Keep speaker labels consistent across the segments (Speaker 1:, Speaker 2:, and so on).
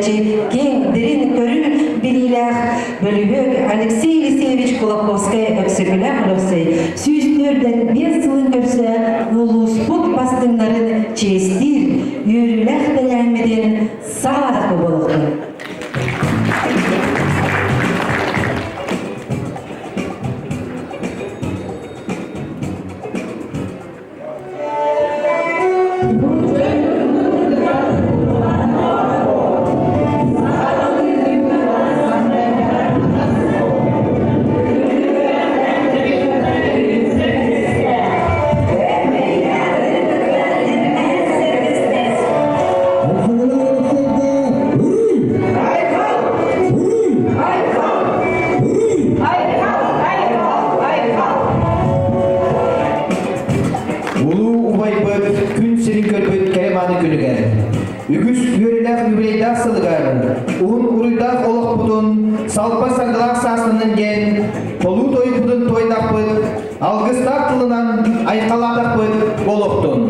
Speaker 1: чинчийээччи, киэҥ, дириҥ көрүү билиилээх бөлүһүөк Алексей Елисеевич Кулаковскай-Өксөкүлээх Өлөксөй 145 сылын көрсө улууспут бастыҥнарын чиэстиир үөрүүлээх тэрээһиммитин саҕалаатахпыт буолуохтун.
Speaker 2: Улуу убайбыт күн сирин көрбүт кэрэ мааны күнүгэр, үгүс үөрүүлээх юбилейдаах сылыгар, уһун уруйдаах олохпутун салпа саргылаах саастанын диэн толуу тойукпутун туойдахпыт, алгыстаах тылынан айхалаатахпыт олохтун.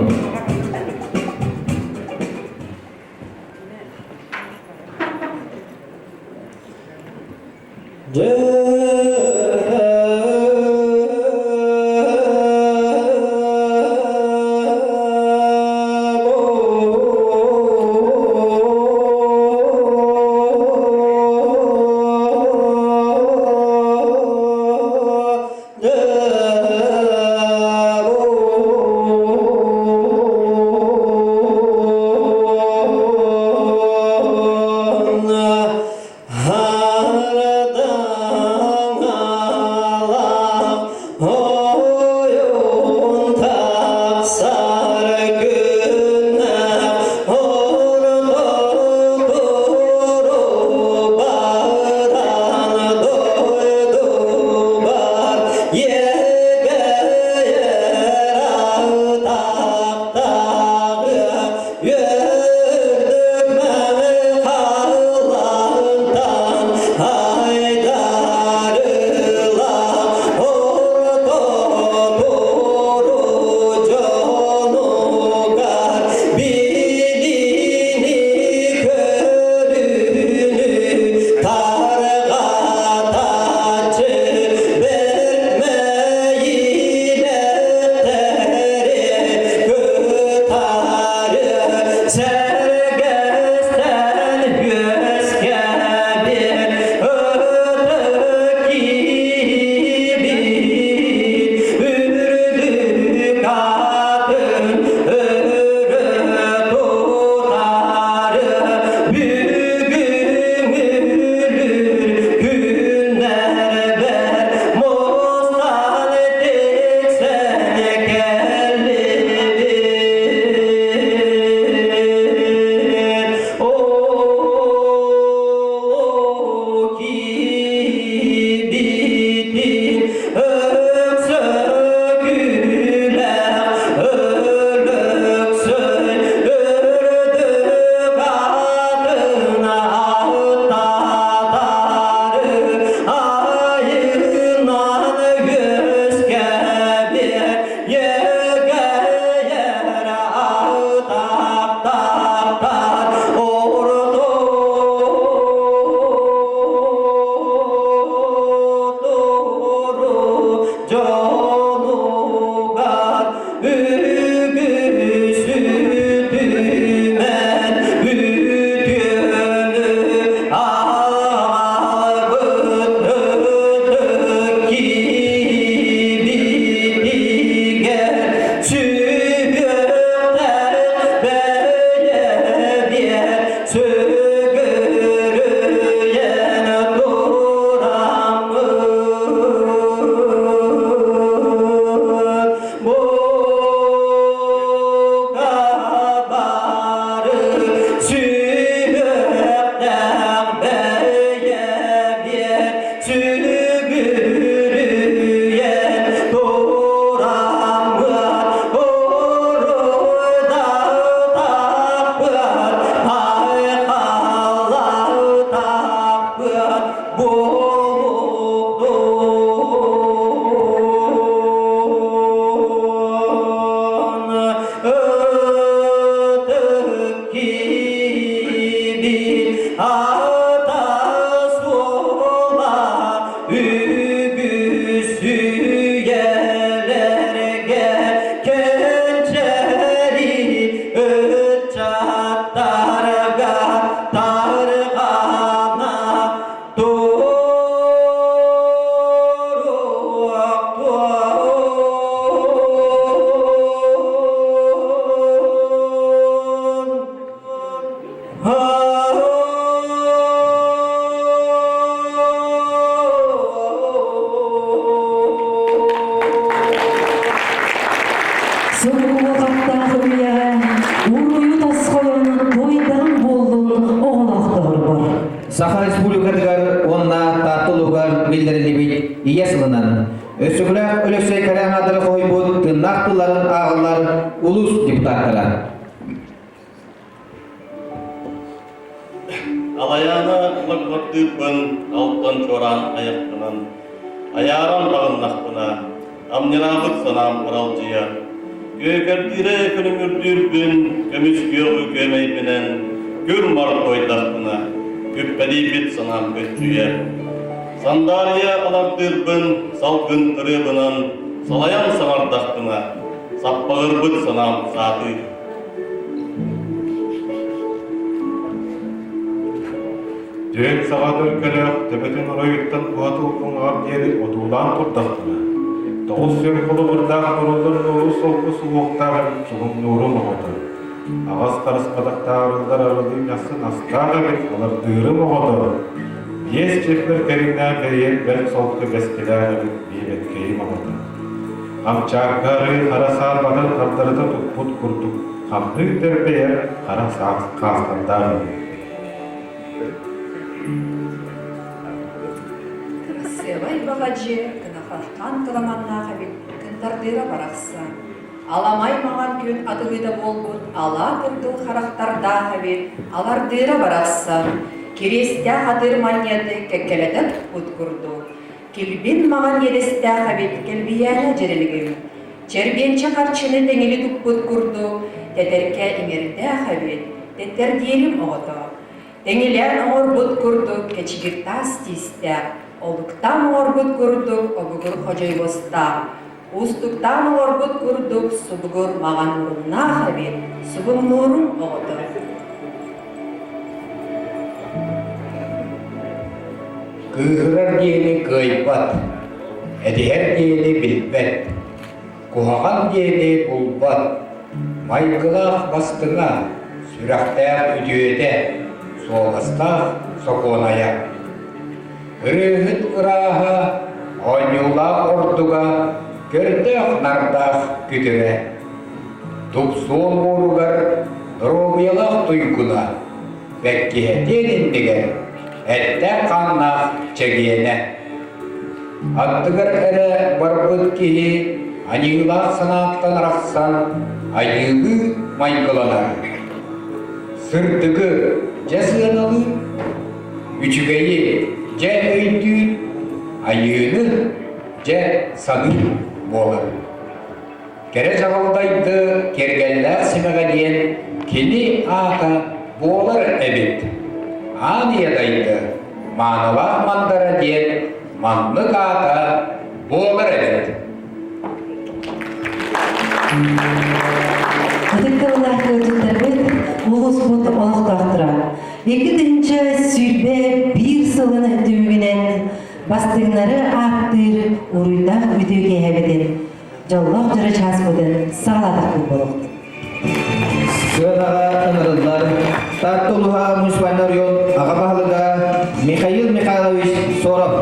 Speaker 3: Harada.
Speaker 1: Соргуга хаптаах үйэҕэ уруйу тосхойон туойдаҕым буоллун оҕолоохторбор.
Speaker 2: Саха Республикатыгар уонна Таатта улууһугар биллэриллибит Ийэ сылынан Өссөкүлээх Өлөксөй кэрэ аҥаардары хоһуйбут тыыннаах тылларын ааҕыллар улуус депутаттара.
Speaker 3: Алайаана логлордыырбын алтан чуораан айахпынан, айааран таҕыннахпына, амньыраабыт санаам аралдьыйар. Күөкэрдиирэ күлүмүрдүүрбүн көмүс күөҕү күөмэйбинэн күр мар туойдахпына, күппэлийбит санаам көччүйэр. Сандаарыйа алардыырбын салгын ырыабынан салайан саҥардахпына, саппаҕырбыт санаам саатыыр.
Speaker 4: Түөн саҕа төлкөлөөх төбөтүн оройуттан уһатыллыҥар диэри одуулаан турдахпына, 9 сүр холобурдаах нуруллар нууру солку суһуохтаах эбит суһумнуурум оҕото. Аҕас харыспатахтаарыллар арылыы ньахсын астаах эбит алардыырым оҕото. Биэс чиэппэр кэриҥнээх бэйиэн бэрт солко бэскилээх эбит биэбэткэйим оҕото. Амчаарга арыы хара саарбатын хардарыта туппут курдук хамныы тэрбэйэр хара хаастардаах үһү.
Speaker 5: Кырасыабай баҕадьы кынахархан кыламаннаах эбит кынтардыыра барахсан. Аламай маҥан күн атылыыта буолбут алаа кыргыл харахтардаах эбит алардыыра барахсан. Кириэстээх атыыр манньыаты кэккэлэтэ туппут курдук. Килбин маҕан иэдэстээх эбит кэлбийээнэ дьэрэлигим. Чэрбиэнчэ харчыны тэҥили туппут курдук тэтэркэ иҥэрдээх эбит, тэтэрдиэрим оҕото. Тэҥилээн оҥорбут курдук кэчигир таас тиистээх, олуктаан оҥорбут курдук обугур ходьойуостаах, уустуктаан оҥорбут курдук субугур маҕан муруннаах эбит, субуҥнуурум оҕото.
Speaker 6: Кыыһырар диэни кыайбат, этиһэр диэни билбэт, куһаҕан диэни булбат, майгылаах бастыҥа, сүрэхтээх үтүөтэ, суоластаах сокуонайа. Ырыаһыт ырааһа, оонньуулаах ордуга, көрдөөх-нардаах күтүрэ. Тупсуон буоругар доруобуйалаах туйгуна, бэккиһэтиэн иннигэр эттээх-хааннаах чэгиэнэ. Аттыгар эрэ барбыт киһи аньыылаах санааттан арахсан айыылыы майгыланар. Сырдыгы дьэ сыаналыыр, үчүгэйи дьэ өйдүүр, айыыны дьэ саныыр буолар. Кэрэ дьаҕылдайды киэргэллээх симэҕэ диэн кини аата буолар эбит. Аан ийэ дайды маанылаах мандара диэн маннык аата буолар эбит.
Speaker 1: Ытык тыллаах ыалдьыттарбыт улууспут олохтоохторо. 2021 сылын түмүгүнэн бастыҥнары ааттыыр уруйдаах үтүө киэһэбитин дьоллоох дьоро чааспытын саҕалаатахпыт буолуохтун.
Speaker 2: Сыанаҕа ыҥырыллар Таатта улууһа муниципальнай оройуон аҕа баһылыга Михаил Михайлович Соров.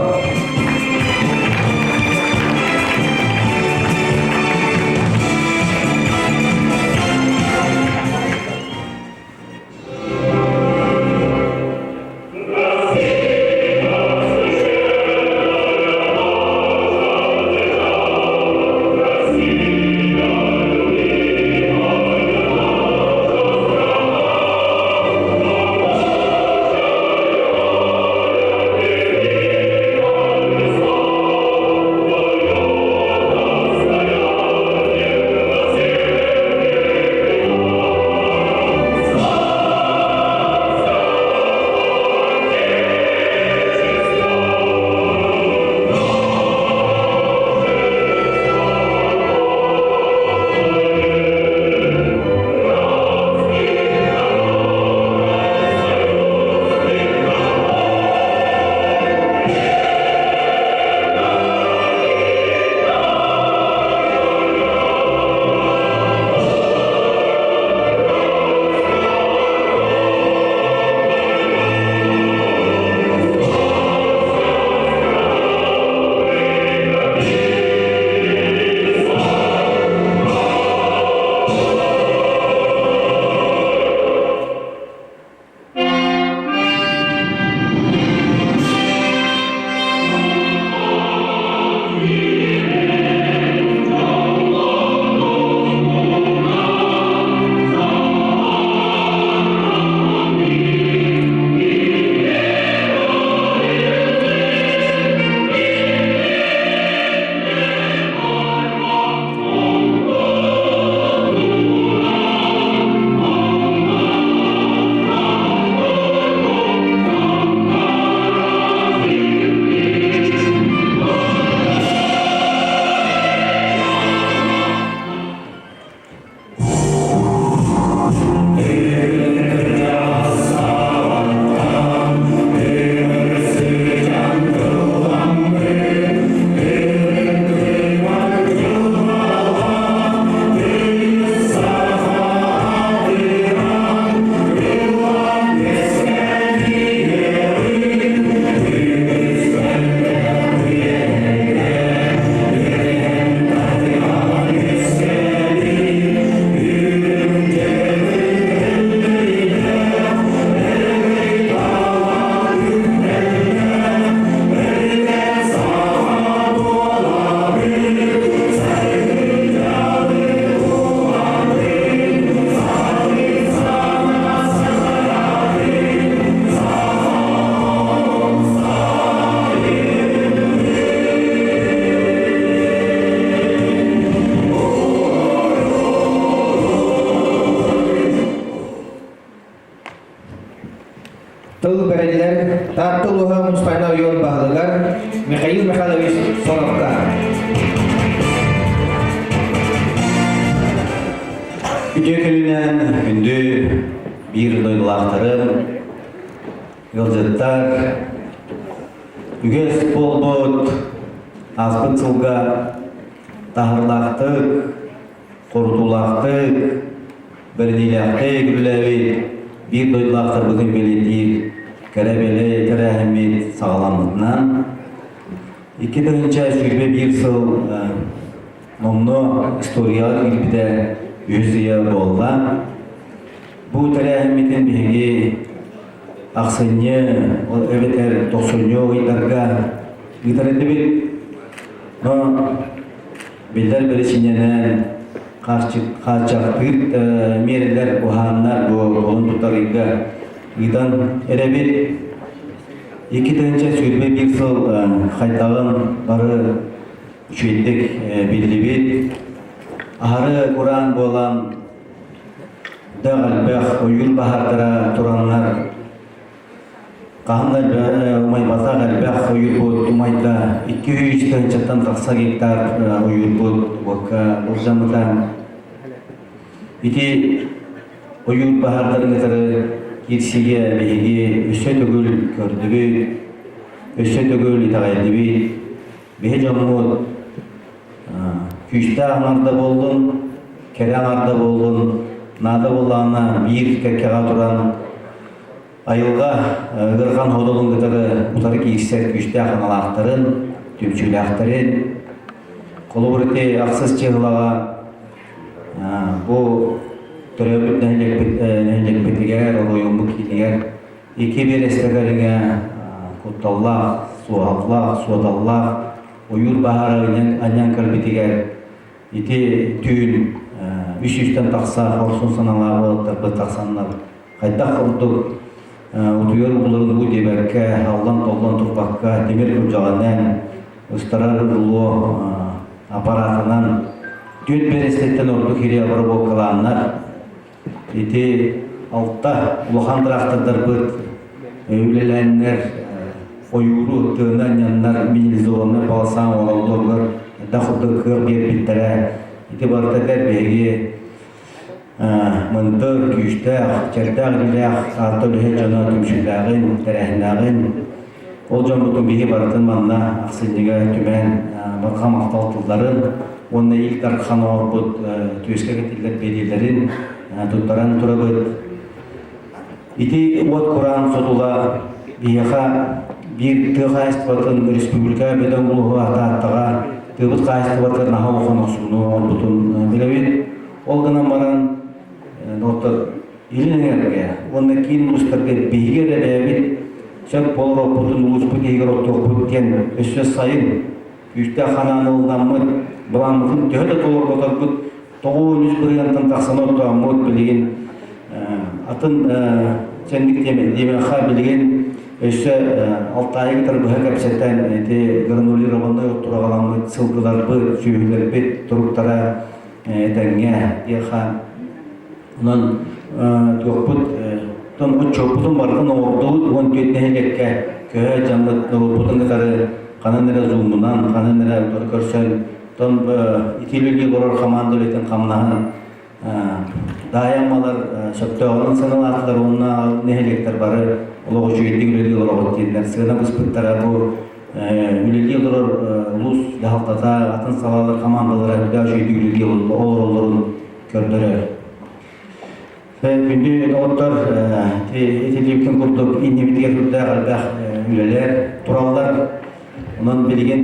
Speaker 2: Тыл бэриллэр Таатта улууһа муниципальнай оройуон баһылыгар Михаил Михайлович Соровка.
Speaker 7: Үтүө күнүнэн күндү биир дойдулаахтарым, ыалдьыттар, үгэс буолбут ааспыт сылга таһырлаахтык, хорутуулаахтык, бэриниилээхтик үлэлээбит биир дойдулаахтарбытын бэлиэтиир кэрэ-бэлиэ тэрээһиммит саҕаламмытынан 2021 сыл номнуо историяҕа киирбитэ үһүс ыйа буолла. Бу тэрээһиммитин биһиги ахсынньы эбэтэр тохсунньу ыйдарга ыытар этибит. Но биллэр биричиинэнэн хааччахтыыр миэрэлэр уһааннар бу олун тутар ыйга ыытан эрэбит. 2021 сыл хайдаҕын бары үчүгэйдик биллибит. Аһары кураан буолан да элбэх ойуур баһаардара тураннар хаһан да умайбатах элбэх ойуурбут умайда 200 тыһыынчаттан тахса гектар ойуурбут уокка былдьаммыта. Ити ойуур баһаардарын кытары киирсиигэ биһиги өссө төгүл көрдүбүт, өссө төгүл итэҕэйдибит. Биһи дьоммут күүстээх аҥарда буоллун, кэрэ аҥарда буоллун, наада буоллаҕына биир кэккэҕэ туран айылҕа ыархан ходолун кытары утары киирсэр күүстээх аналаахтарын, түмсүүлээхтэрин, холобур ити ахсыс чыһылаҕа бу төрөөбүт нэһилиэкпитигэр, оройуоммут киинигэр икки биэрэстэ кэриҥэ кутталлаах, суоһаллаах, суодаллаах ойуур баһаара анньан кэлбитигэр ити түүн үс сүүстэн тахса хорсун санаалаах уолаттарбыт тахсаннар хайдах курдук утуйар ууларын уу диэбэккэ, аллан-толлон турбакка тимир күрдьэҕинэн, ыстарар руло аппаратынан түөрт биэрэстэттэн ордук ири обработкалааннар Ити алта улахан тыраахтардарбыт үлэлээннэр ойууру тыаны анньаннар минерализованнай полоса оҥороллоругар элбэх курдук кыах биэрбиттэрэ. Ити барыта этэр биһиги мындыр, күүстээх, чэрдээх илиилээх Таатта үлэһит дьоно түмсүүлээҕин, тэрээһиннээҕин ол дьоммутун биһи барытын манна ахсынньыга түмэн барҕа махтал тылларын уонна Ил Дархан оҥорбут түөскэ кэтиллэр биэриилэрин туттаран турабыт. Ити уот кураан содула биһиэхэ биир тыа хаһаайыстыбатын республика бөдөҥ улууһу Тааттаҕа тыабыт хаһаайыстыбатыгар наһаа улахан охсууну оҥорбутун билэбит. Ол гынан баран доктор Илин эҥэргэ уонна киин улуустарга биһиги эрэ бэйэбит сөп буолар оппутун улууспут иһигэр оттуохпут диэн өссө сайын күүстээх ханааны ылынаммыт, былааммытын төһө да толорботорбут, 93 бырыһыантан тахсаны оттооммут билигин атын сэнник диэмэххэ билигин өссө Алтайы кытары быһа кэпсэтэн ити гранулированнай оттураҕаламмыт сылгыларбыт, сүөһүлэрбит туруктара этэҥҥэ диэхэ. Онон туохпут тон отчуоппутун барытын оҥордубут 14 нэһилиэккэ көһө дьаммыт норуоппутун кытары ханан эрэ зуумунан, ханан эрэ көрсөн, тон итиилии олорор хамаанда үлэтин хамнаһын даайаммалар сөптөөҕүнэн сыаналаатылар уонна нэһилиэктэр бары олох үчүгэйдик үлэлии олороҕут диэннэр сыана быспыттара бу үлэлии олорор улуус дьаһалтата атын салаалар хамаандалара элбэх үчүгэйдик үлэлии олороллорун көрдөрөр. Күндү доҕоттор, итилиибитин курдук иннибитигэр сүрдээх элбэх үлэлэр тураллар. Онон билигин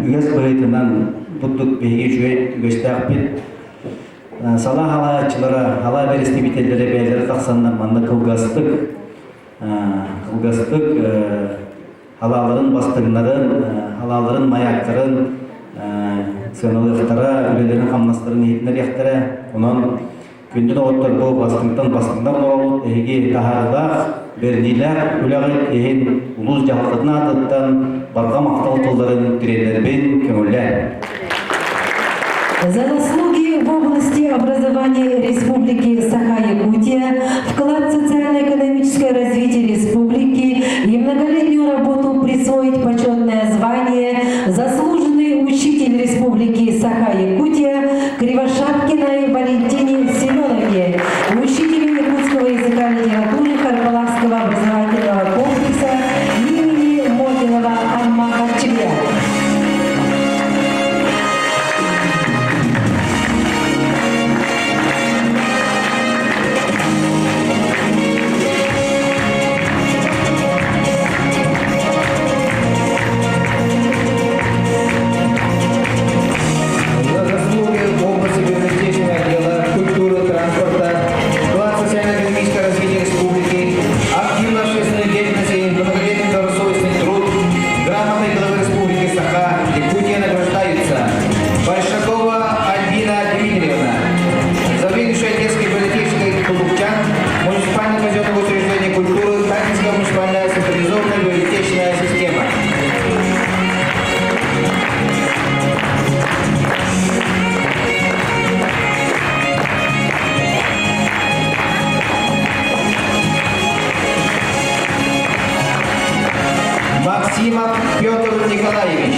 Speaker 7: үгэс быһыытынан курдук биһиги үчүгэй үгэстээхпит. Салаа халааччылара, халаа бэрэстэбиитэллэрэ бэйэлэрэ тахсаннар манна кылгастык кылгастык халааларын бастыҥнарын, халааларын маяктарын сыаналыахтара, үлэлэрин-хамнастарын иһитиннэриэхтэрэ. Онон күндү доҕоттор бу бастыҥтан бастыҥнар олоробут эһиги таһаарыылаах, бэриниилээх үлэҕит иһин улуус дьаһалтатын аатыттан барҕа махтал тылларын тириэрдэрбин көҥүллээн.
Speaker 1: За заслуги в области образования Республики Саха-Якутия, вклад в социально-экономическое развитие республики. многолетнюю работу присвоить почетное звание «Заслуженный учитель Республики Саха-Якутия» Кривошапкиной Валентине Семеновне, учителю якутского языка и литературы Харбалахского образовательного комплекса имени Мокинова Амма Харчевья.
Speaker 2: За заслуги в области библиотечного дела, культуры, транспорта, вклад социально-экономического развития республики, активную общественную деятельность и многолетний добросовестный труд грамотой главы Республики Саха Якутия награждаются Большакова Альбина Дмитриевна, заведующая детской библиотечкой Кулукчан, муниципального казенного учреждения культуры Тагинская муниципальная централизованная библиотечная система. Максимов Петр Николаевич,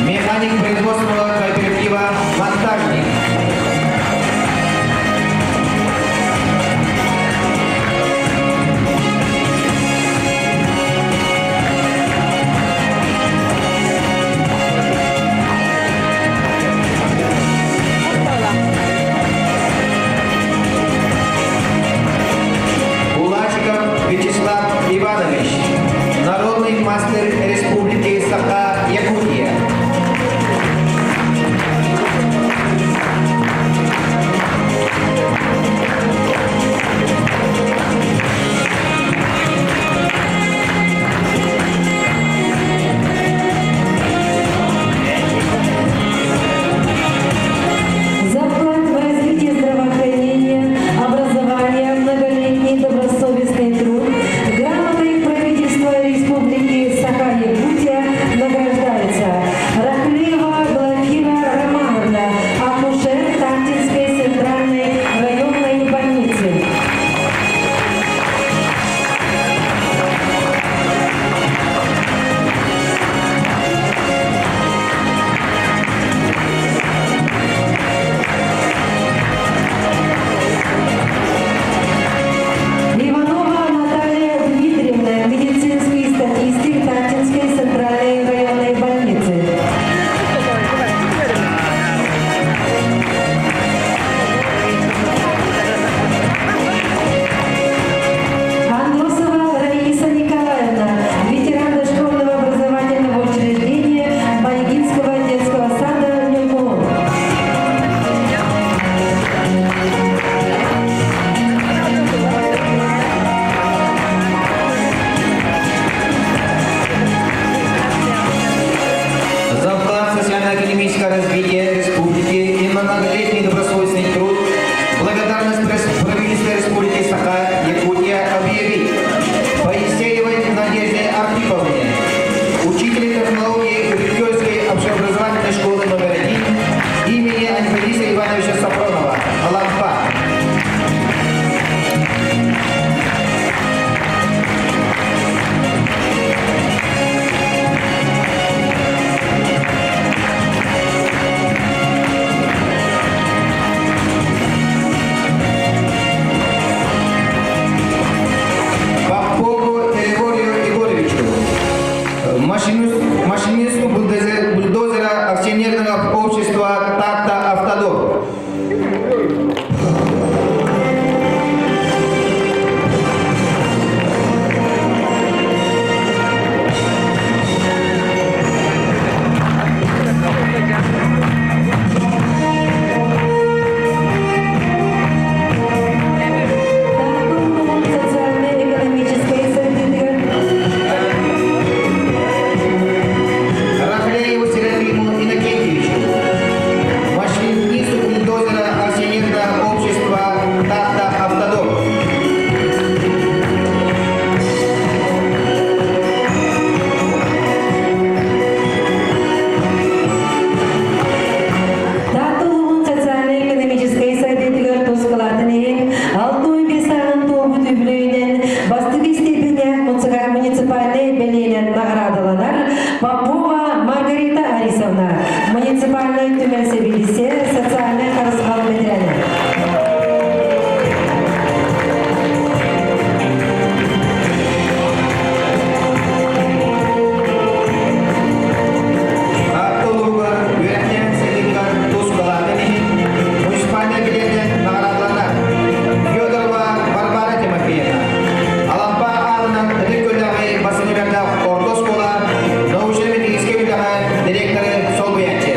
Speaker 2: механик производственного кооператива «Монтажник». Булачиков Вячеслав Иванович, народный мастер Республики Саха-Якутия.
Speaker 1: степени муниципальнай бэлиэнэн наҕараадаланар Попова Маргарита Арисовна, муниципальнай түмэл сэбиэдиссэйэ, социальнай харысхал бэтэрээнэ.
Speaker 2: Таатта улууһугар үөрэхтээһин сайдыытыгар тус кылаатын иһин муниципальнай билиэнэн наҕараадаланар Федорова Варвара Тимофеевна, Алампа аатынан Ытык Күөллээҕи бастакы орто оскуола научнай-методическай үлэҕэ директоры солбуйааччы.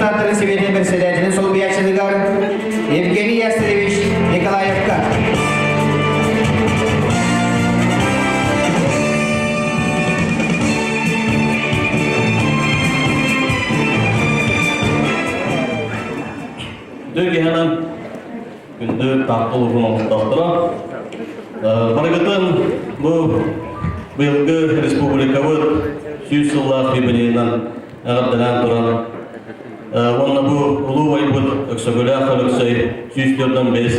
Speaker 2: депутаттарын Сэбиэтин председателин солбуйааччытыгар Евгений Ястревич Николаевка.
Speaker 3: Дүгиһэнэн күндү Таатта улууһун олохтоохторо барыгытын бу быйылгы республикабыт 100 сыллаах юбилейынан эҕэрдэлээн туран уонна бу улуу убайбыт Өксөкүлээх Өлөксөй 145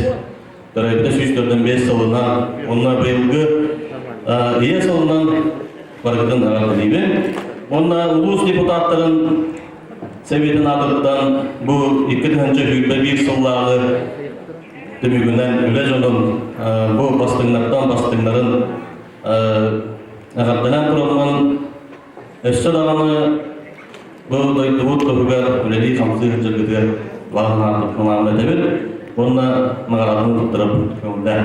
Speaker 3: төрөөбүтэ 145 сылынан уонна быйылгы ийэ сылынан барыгытын эҕэрдэлиибин. Уонна улуус депутаттарын Сэбиэтин аатыттан бу 2021 сыллааҕы түмүгүнэн үлэ дьонун бу бастыҥнартан бастыҥнарын эҕэрдэлээн тураммын өссө даҕаны бу дойдубут туһугар үлэлии-хамсыы сылдьаргытыгар баҕа санаабын этэбин уонна наҕарааданы туттарабын көҥүллээн.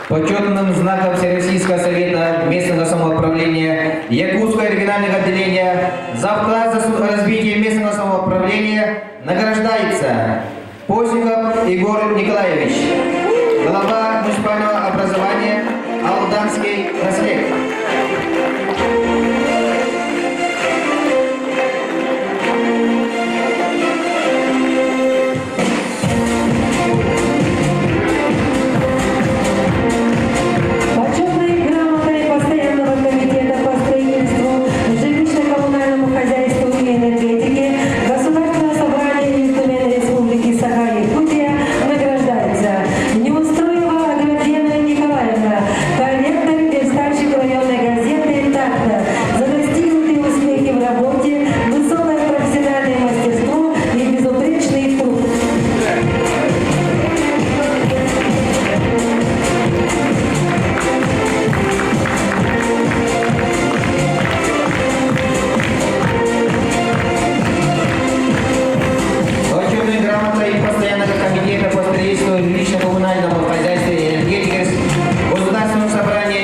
Speaker 2: Почетным знаком Всероссийского совета местного самоуправления Якутского регионального отделения за вклад за развитие местного самоуправления награждается Постников Егор Николаевич, глава муниципального образования Алданский наслед.
Speaker 1: Почетной грамотой Постоянного комитета по строительству, жилищно-коммунальному хозяйству и энергетике Государственного собрания Ил Республики Саха-Якутия награждается Неустроева Аграфена Николаевна, корректор верстальщик районной газеты «Такта» за достигнутые успехи в работе, высокое профессиональное мастерство и безупречный труд.
Speaker 2: Почетной грамотой Постоянного комитета по строительству жилищно-коммунальному хозяйству и энергетике Государственного собрания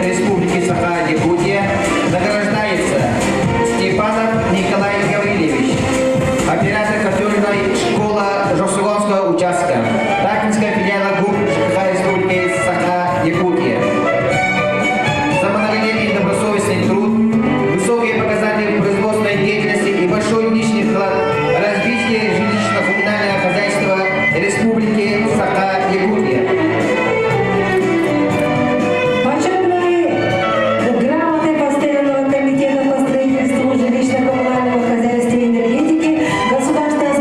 Speaker 2: Республики Саха-Якутия награждается Степанов Николай Гаврилович, оператор котельной школы Жосугонского участка, Тактинская филиала ГУП ЖКХ Республики Саха-Якутия. За многолетний добросовестный труд, высокие показатели производственной деятельности и большой личный вклад в развитие жилищно-коммунального хозяйства Республики Саха-Якутия.
Speaker 1: Почетной грамотой Постоянного комитета по строительству, жилищно-коммунальному хозяйству и энергетике Государственного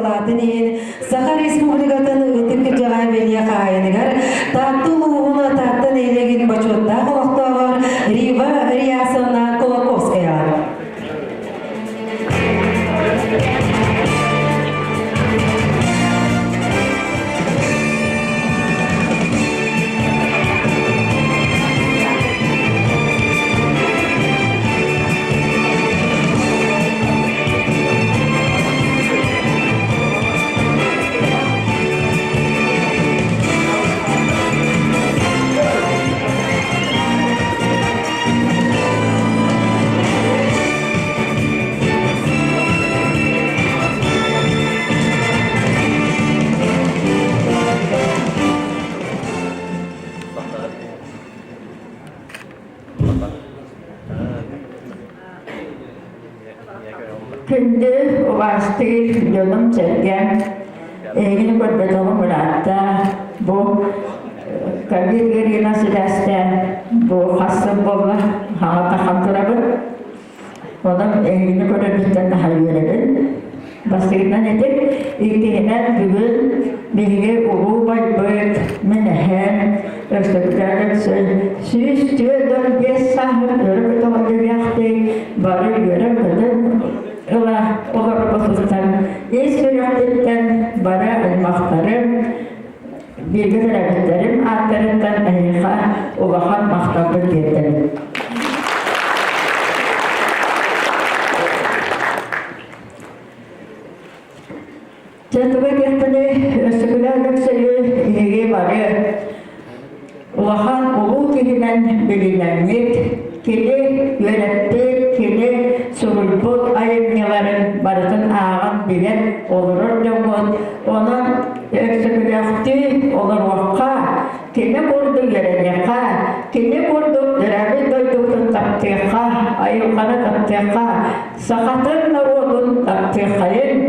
Speaker 1: кылаатын иһин Саха Республикатын Ытык Кырдьаҕай бэлиэ хаһаайыныгар Таатта улууһун Таатта нэһилиэгин бочуоттаах олохтооҕор Рива Риясовна Кулаковскаяҕа.
Speaker 8: Күндү убаастыыр дьонум-сэргэм, эһигини көрбөтөҕүм ыраатта. Бу ковид ыарыынан сибээстээн бу хас сыл буолла хаҥа тахан турабын. Онон эһигини көрөрбүттэн наһаа үөрэбин. Бастакынан этим, иккиһинэн бүгүн биһиги улуу байбыт, мин эһэм, Өксөкүлээх Өксөй 145 сааһын өрө көтөҕүллүөхтик бары үөрэн-көтөн ыла олорбутуттан ис сүрэхпиттэн бары аймахтарым, бииргэ төрөөбүттэрим ааттарыттан эһиэхэ улахан махталбын тиэрдэбин. Дьэ, тугу этиэхпиний, Өссөкүлээх Өлөксөйү биһиги бары улахан улуу киһинэн билинэммит, кини үөрэппит, кини суруйбут айымньыларын барытын ааҕан билэн олорор дьоммут. Онон Өксөкүлээхтии олоруохха, кини курдук үөрэниэххэ, кини курдук төрөөбүт дойдубутун таптыахха, айылҕаны таптыахха, Сахатын норуотун таптыаххайын,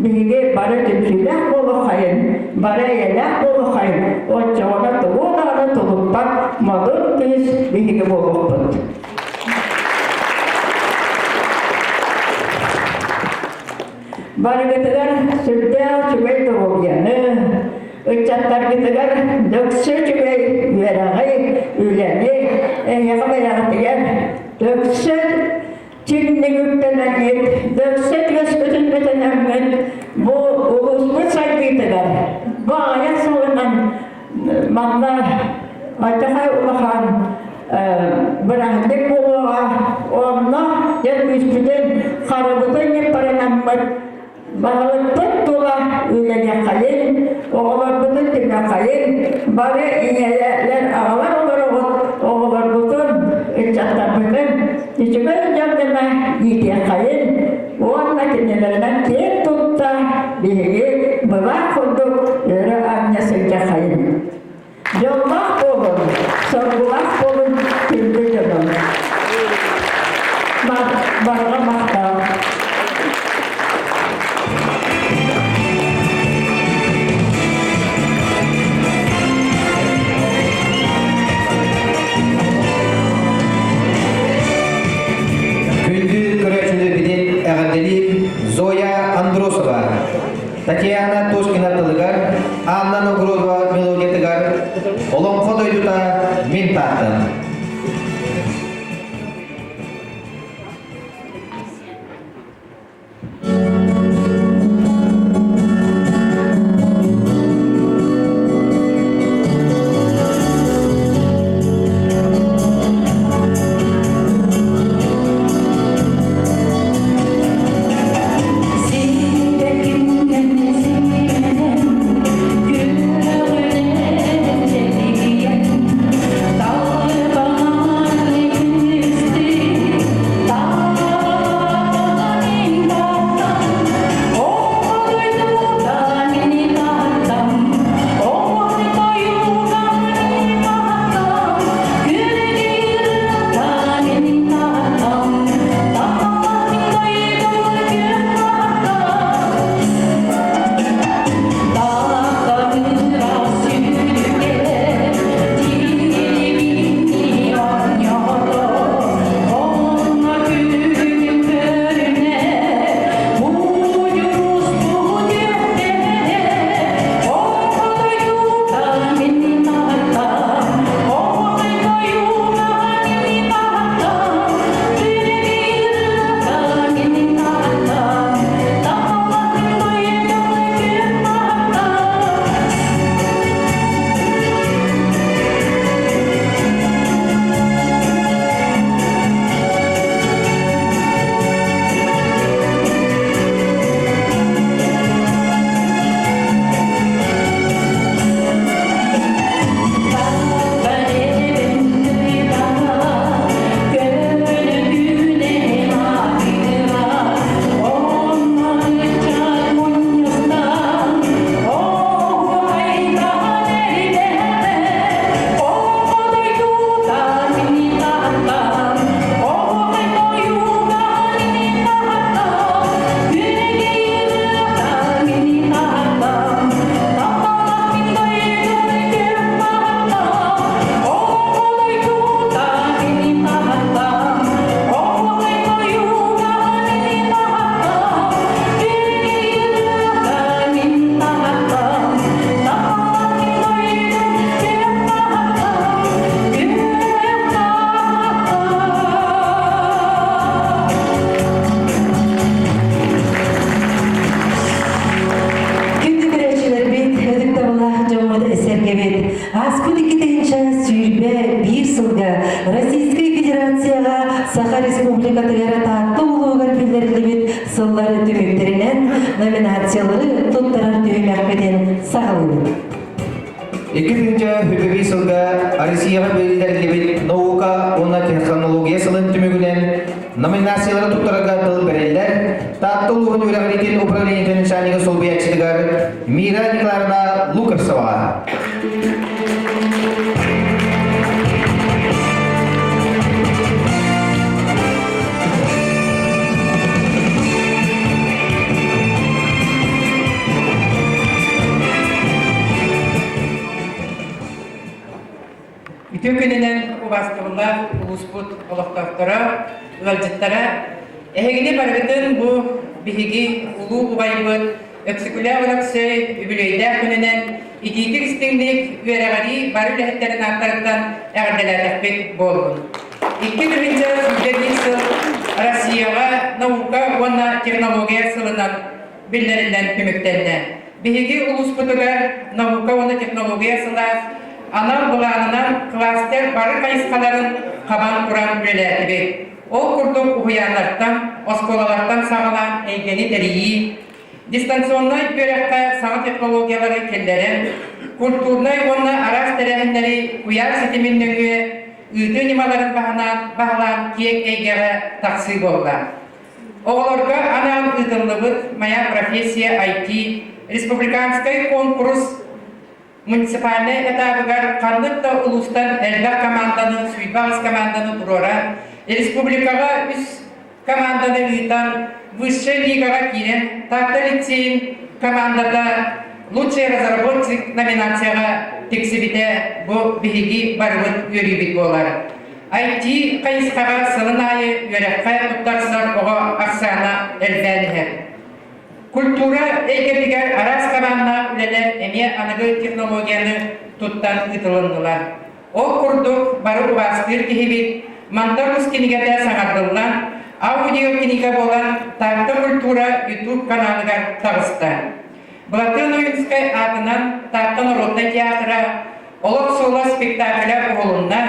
Speaker 8: биһиги бары түмсүүлээх буолуоххайын, бары эйэлээх буолуоххайын, оччоҕуна тугу даҕаны тулуппат модун күүс биһиги буолуохпут. Барыгытыгар сүрдээх үчүгэй доруобуйаны, ыччаттаргытыгар дөксө үчүгэй үөрэҕи, үлэни, эһиэхэ бэйэҕитигэр дөксө Чиҥник үктэнэргит, дөксө түөскүтүн бөтөнөҥҥүт бу улууспут сайдыытыгар бу аҕыйах сылынан манна алдьархай улахан бырааһынньык буолуоҕа. Онно дьэ күүспүтүн, харыбытын ньыппарынаммыт Баһылыкпыт тула үлэлиэххэйин, оҕолорбутун түмүөххэйин, бары ийэлэр, аҕалар олороҕут, оҕолорбутун, ыччаттарбытын үчүгэй дьон гына иитиэххэйин уонна кинилэринэн киэн тутта биһиги былаах курдук өрө анньа сылдьаххайын. Дьоллоох буолун, соргулаах буолун күндү дьонум. Барҕа махтал.
Speaker 2: Күндү көрөөччүлэрбитин эҕэрдэлиир Зоя Андросова. Татьяна Тоскина тылыгар, Анна Новгородова мелодиятыгар «Олоҥхо дойдута мин Тааттам».
Speaker 1: Российскай Федерацияҕа Саха Республикатыгар Таатта улууһугар биллэриллибит сыллар түмүктэринэн номинациялары туттарар түһүмэхпитин саҕалыыбыт.
Speaker 2: 2021 сылга Россияҕа биллэриллибит наука уонна технология сылын түмүгүнэн номинациялары туттарарга тыл бэриллэр Таатта улууһун үөрэҕириитин управлениетын начальнига солбуйааччытыгар Мира Николаевна Луковцева.
Speaker 9: Үтүө күнүнэн убаастабыллаах улууспут олохтоохторо, ыалдьыттара, эһигини барыгытын бу биһиги улуу убайбыт Өксөкүлээх Өлөксөй үбүлүөйдээх күнүнэн итиитик истиҥник үөрэҕирии бары үлэһиттэрин ааттарыттан эҕэрдэлээтэхпит буоллун. 2021 сыл Россияҕа наука уонна технология сылынан биллэриллэн түмүктэннэ. Биһиги улууспутугар наука уонна технология сыла анал былаанынан кластер бары хайысхаларын хабан туран үлэлээтибит. Ол курдук уһуйааннартан, оскуолалартан саҕалаан эйгэни тэрийии, дистанционнай үөрэххэ саҥа технологиялары киллэрэн, культурнай уонна араас тэрээһиннэри куйаар ситимин нөҥүө ыытыы ньымаларын баһылаан, баһылаан киэҥ эйгэҕэ тахсыы буолла. Оҕолорго анаан ыытыллыбыт «Моя профессия IT» республиканскай куонкурус муниципальнай этабыгар ханнык да улуустан элбэх команданы, 28 команданы туруоран, республикаҕа үс команданы ыытан, высшай лигаҕа киирэн, Таатта лицейин командата «Лучший разработчик» номинацияҕа тиксибитэ бу биһиги барыбыт үөрүүбүт буолар. IT хайысхаҕа сылын аайы үөрэххэ туттарсар оҕо ахсаана элбээн иһэр. Культура эйгэтигэр араас хабааннаах үлэлэр эмиэ аныгы технологияны туттан ыытылыннылар. Ол курдук бары убаастыыр киһибит Мандар Уус кинигэтэ саҥардыллан, аудио кинигэ буолан Таатта культура YouTube каналыгар таҕыста. Былатыан Ойуунскай аатынан Таатта народнай театра Олох суола спектаклэ уһулунна,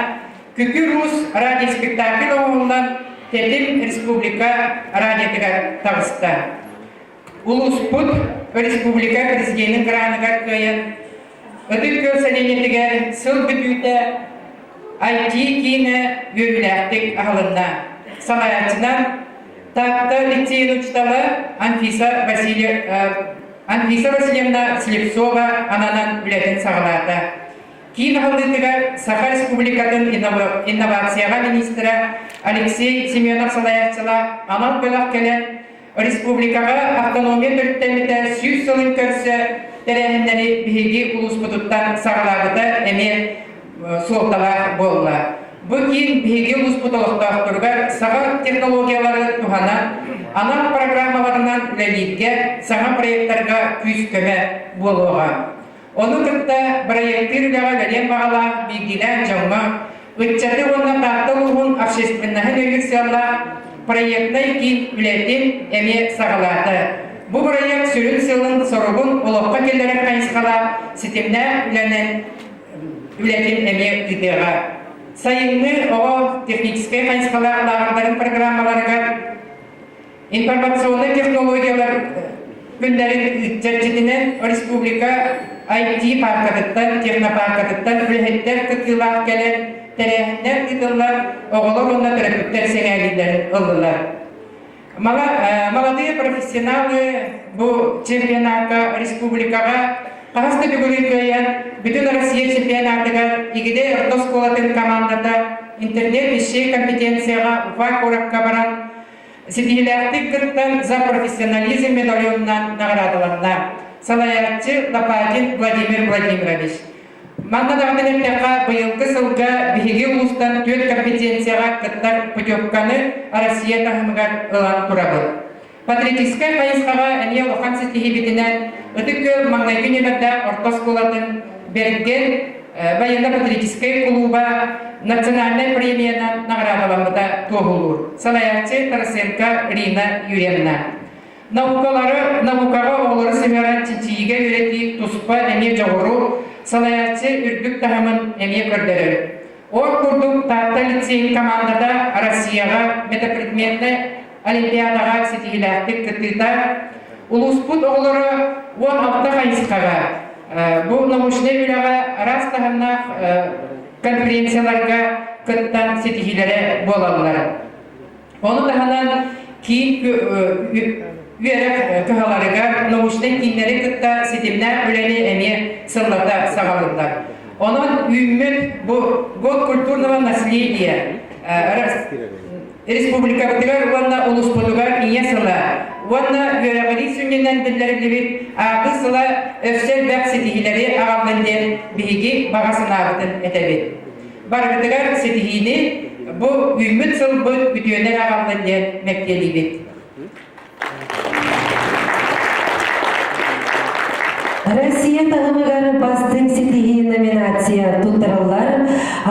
Speaker 9: Күкүр Уус радиоспектакль оҥоһуллан Тэтим республика радиотыгар таҕыста. Улууспут республика президенин граныгар кыайан Ытык Күөл сэлиэнньэтигэр сыл бүтүүтэ IT киинэ үөрүүлээхтик аһылынна. Салайааччынан Таатта лицейин учуутала Анфиса Васильев Анфиса Васильевна Слепцова ананан үлэтин саҕалаата. Киин аһыллыытыгар Саха Республикатын инновацияҕа министрэ Алексей Семенов салайааччылаах анал бөлөх кэлэн республикаҕа автономия төрүттэммитэ 100 сылын көрсө тэрээһиннэри биһиги улууспутуттан саҕалаабыта эмиэ суолталаах буолла. Бу киин биһиги улууспут олохтоохторугар саҥа технологиялары туһанан, анал программаларынан үлэлииргэ, саҥа проектарга күүс-көмө буолуоҕа. Ону кытта бырайыактыыр үлэҕэ үлэлиэн баҕалаах биирдиилээн дьоҥҥо, ыччаты уонна Таатта улууһун общественноһын өйүүр сыаллаах проектнай киин үлэтин эмиэ саҕалаата. Бу бырайыак сүрүн сыалын-соругун олоххо киллэрэр хайысхалаах ситимнээх үлэнэн үлэтин эмиэ ыытыаҕа. Сайыҥҥы оҕо техническэй хайысхалаах лааҕырдарын программаларыгар информационнай технологиялар күннэрин чэрчитинэн республика IT-пааркатыттан, технопааркатыттан үлэһиттэр кыттыылаах кэлэн тэрээһиннэр ыытыллар, оҕолор уонна төрөппүттэр сэҥээриилэрин ыллылар. Молодые профессионалы бу чемпионакка республикаҕа хаһыс да төгүлүн кыайан Бүтүн Россия чемпионатыгар Игидэй орто оскуолатын командата интернет высшей компетенцияҕа Уфа куоракка баран ситиһиилээхтик кыттан за профессионализм медальонунан наҕараадаланна. Салайааччы Лопатин Владимир Владимирович. Манна даҕаны эттэххэ, быйылгы сылга биһиги улуустан түөрт компетенцияҕа кыттар путевканы Россия таһымыгар ылан турабыт. Патриотическай хайысхаҕа эмиэ улахан ситиһиибитинэн Ытык Күөл маҥнайгы нүөмэрдээх орто оскуолатын Бэргэн военно-патриотическай кулууба национальнай премиянан наҕараадаламмыта туоһулуур. Салайааччы Тарасенко Рина Юрьевна. Наукалары, наукаҕа оҕолору сыһыаран чинчийиигэ үөрэтии туспа эмиэ дьоҕуру, салайааччы үрдүк таһымын эмиэ көрдөрөр. Ол курдук Таатта лицейин командата Россияҕа метапредметнай олимпиадаҕа ситиһиилээхтик кыттыыта, улууспут оҕолоро 16 хайысхаҕа бу научнай үлэҕэ араас таһымнаах конференцияларга кыттан ситиһиилэрэ буолаллар. Ону таһынан киин үөрэх кыһаларыгар научнай кииннэри кытта ситимнээх үлэни эмиэ сыллата саҕалыыллар. Онон үүммүт бу год культурного наследия республикабытыгар уонна улууспутугар Ийэ сыла уонна үөрэҕирии сүнньүнэн биллэриллибит ааҕыы сыла өссө элбэх ситиһиилэри аҕаллын диэн биһиги баҕа санаабытын этэбит. Барыгытыгар ситиһиини бу үүммүт сылбыт үтүөнү эрэ аҕаллын диэн мэктиэлиибит.
Speaker 1: Россия таһымыгар бастыҥ ситиһии номинация туттарыллар.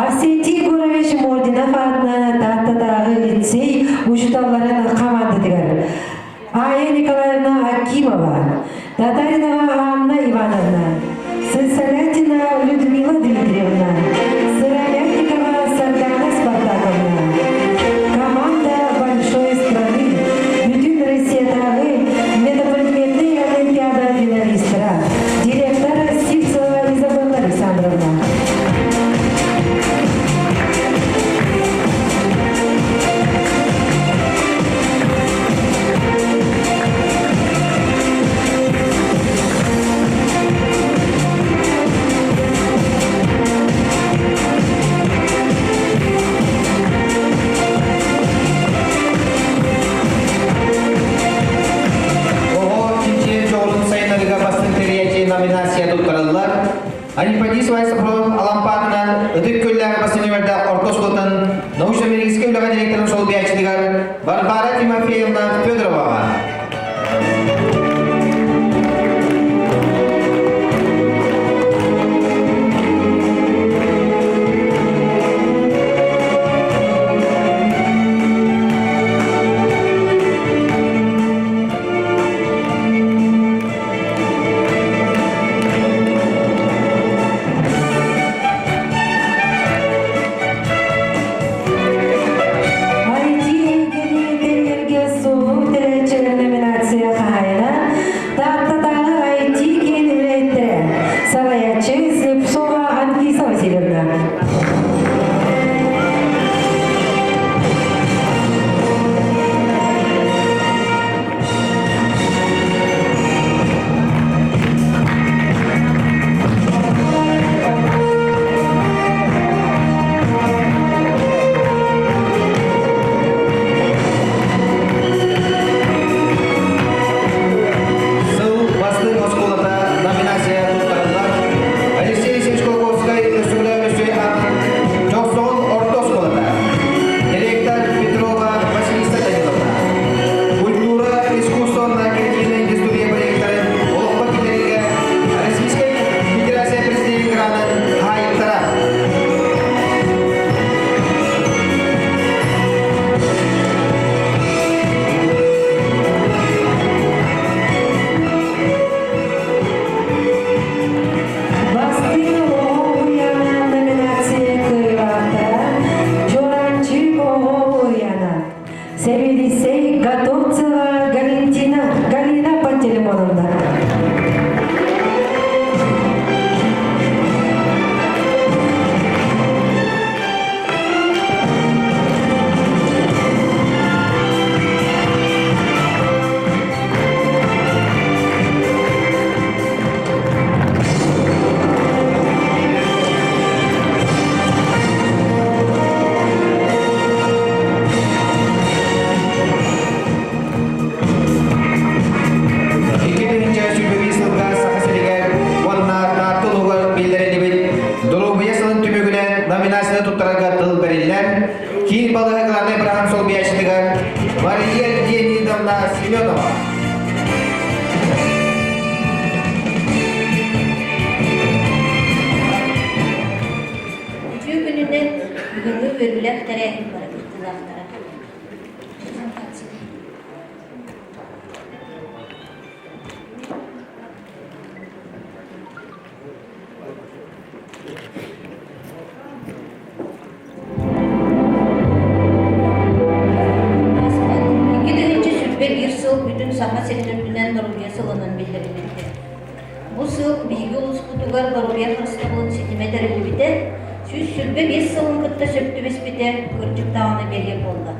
Speaker 1: Арсентий Егорович Мординов аатынан Тааттатааҕы лицей учууталларын хамаандатыгар Ая Николаевна Акимова, Татаринова Анна Ивановна, Сысолятина Людмила Дмитриевна, Сыромятникова Сардана Спартаковна. Команда большой страны, бүтүн Россиятааҕы метапредметнай олимпиада финалистара, директор Сивцева Изабелла Александровна.
Speaker 2: Оҕо чинчийэр дьоҕурун сайыннарыыга бастыҥ тэрийээччи номинация туттарыллар. Аниподий Сопров Алампаатынан Ытык Күллээх бастыҥ нүмердээх орто оскуолатын научно-педагогическай үлэҕэ директорын солбуйааччытыгар Варвара Тимофеевна Федороваҕа.
Speaker 1: IT эйгэни суолу тэрээччилэр номинация хаһаайына Тааттатааҕы IT киин үлэһиттэрэ салайааччы Слепцова Анфиса Васильевна.
Speaker 2: Сыл бастыҥ оскуолата номинация туттарыллар. Алексей Сечколковскай Өстүгүлэ Өссөй аатын Дьохсоҕон орто оскуолата. Директор Петрова Василиса Даниловна. Культура, искусство уонна креативная индустрия проектарын олоххо киллэриигэ Российскай Федерация Президенин гранын хаһаайыттара.
Speaker 1: Бастыҥ оҕо уһуйаана номинация кыайыылаахтара Чуораанчык оҕо уһуйаана Сэбиэдиссэй Готовцева Галентина Галина Пантелеймоновна.
Speaker 2: 2021 сылга Саха сиригэр уонна Таатта улууһугар биллэриллибит Доруобуйа сылын түмүгүнэн номинацияны туттарарга тыл бэриллэр. Киин балыыһа главнай быраһын солбуйааччытыгар Мария Леонидовна Семенова.
Speaker 10: Үтүө күнүнэн бүгүҥҥү үөрүүлээх тэрээһин бары кыттыылаахтара. Саха сирин үрдүнэн Доруобуйа сылынан биллэриллибитэ. Бу сыл биһиги улууспутугар доруобуйа харыстабылын ситимэ тэриллибитэ 125 сылын кытта сөп түбэспитэ кырдьык даҕаны бэлиэ буолла.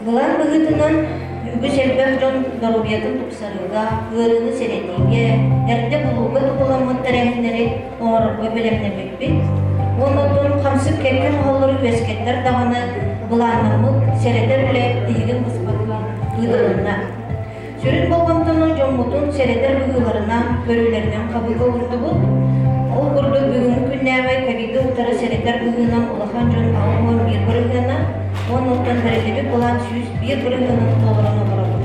Speaker 10: Былаан быһыытынан, үгүс элбэх дьон доруобуйатын тупсарыыга, ыарыыны сэрэтиигэ, эрдэ булууга туһуламмыт тэрээһиннэри оҥорорго бэлэмнэммиппит. Уонна оттон хамсык кэккэ моһоллору үөскэттэр даҕаны былааннаммыт сэрэтэр үлэ тиһигин быспакка ыытылынна. Сүрүн болҕомтону дьоммутун сэрэтэр быһыыларынан, көрүүлэринэн хабыыга уурдубут. Ол курдук бүгүҥҥү күннээҕи ковиды утары сэрэтэр быһыынан улахан дьон 81 бырыһыана, уонна оттон бэриллибит былаан 101 бырыһыанын толорон олоробут.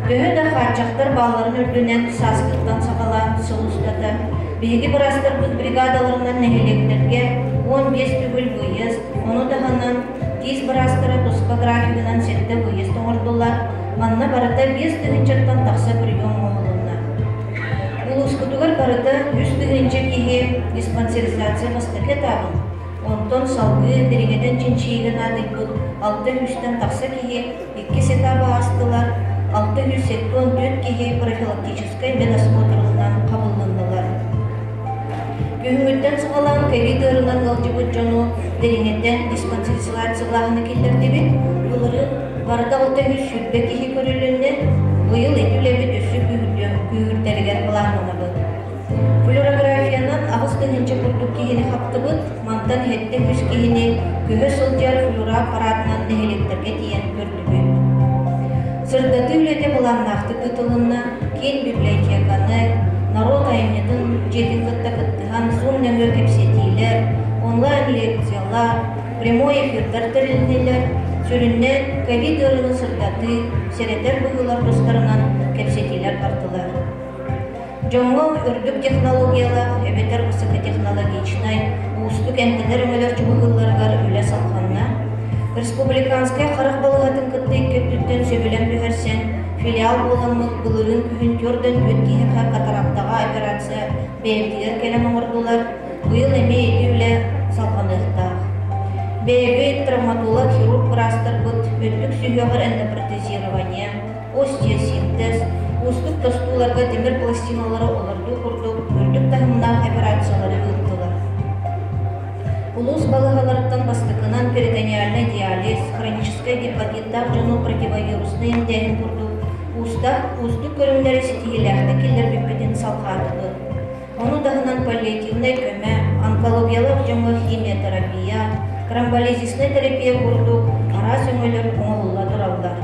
Speaker 10: Төһө да хааччахтар баалларын үрдүнэн сааскыттан саҕалаан сыл устата биһиги быраастарбыт бригадаларынан нэһилиэктэргэ 15 төгүл выезд, ону таһынан Тиис быраастара туспа графигынан сэттэ выезд оҥордулар, манна барыта 5 тыһыынчаттан тахса прием оҥоһулунна. Улууспутугар барыта 3 тыһыынча киһи диспансеризация бастакы этабын, онтон салгыы дириҥэтэн чинчийиигэ наадыйбыт алта сүүстэн тахса киһи иккис этабы аастылар, 674 киһи профилактическай медосмотрынан хабыллыннылар. Күһүҥҥүттэн саҕалаан ковид ыарыынан ыалдьыбыт дьону дириҥэтэн диспансеризациялааһыны киллэрдибит. Былырыын барыта 620 киһи көрүлүннэ. Быйыл ити үлэбит өссө күүһүрдэригэр былааннанабыт. Флюорографиянан 8 тыһыынча курдук киһини хаптыбыт, мантан 700 киһини көһө сылдьар флюороаппаратынан нэһилиэктэргэ тиийэн көрдүбүт. Сырдатыы үлэтэ былааннаахтык ыытылынна, киин библиотеканы, норуот айымньытын дьиэтин кытта кыттыһан Zoom нөҥүө кэпсэтиилэр, онлайн-лекциялар, прямой эфирдар тэрилиннилэр, сүрүннээн ковид ыарыыны сырдатыы, сэрэтэр быһыылар тустарынан кэпсэтиилэр бардылар. Дьоҥҥо үрдүк технологиялаах эбэтэр высокотехнологичнай, уустук эмтэнэр өҥөлөр чугаһыылларыгар үлэ салҕанна. Республиканскай харах балыыһатын кытта икки өттүттэн сөбүлэҥ түһэрсэн, филиал буоламмыт былырыын күһүн 44 киһиэхэ катарактаҕа операция бэйэбитигэр кэлэн оҥордулар, быйыл эмиэ ити үлэ салҕаныахтаах. Бэйэбит травматолог, хирург быраастарбыт өттүк сүһүөҕэр эндопротезирование, остеосинтез, уустук тостууларга тимир пластиналары олордуу курдук үрдүк таһымнаах операциялары ыыттылар. Улуус балыыһаларыттан бастакынан перитониальнай диализ, хроническай гепатиттаах дьону противовируснай эмтээһин курдук уустаах уустук көрүҥнэри ситиһиилээхтик киллэрбиппитин салҕаатыбыт. Ону таһынан паллиативнай көмө, онкологиялаах дьоҥҥо химиотерапия, тромболизиснай терапия курдук араас өҥөлөр оҥоһулла тураллар.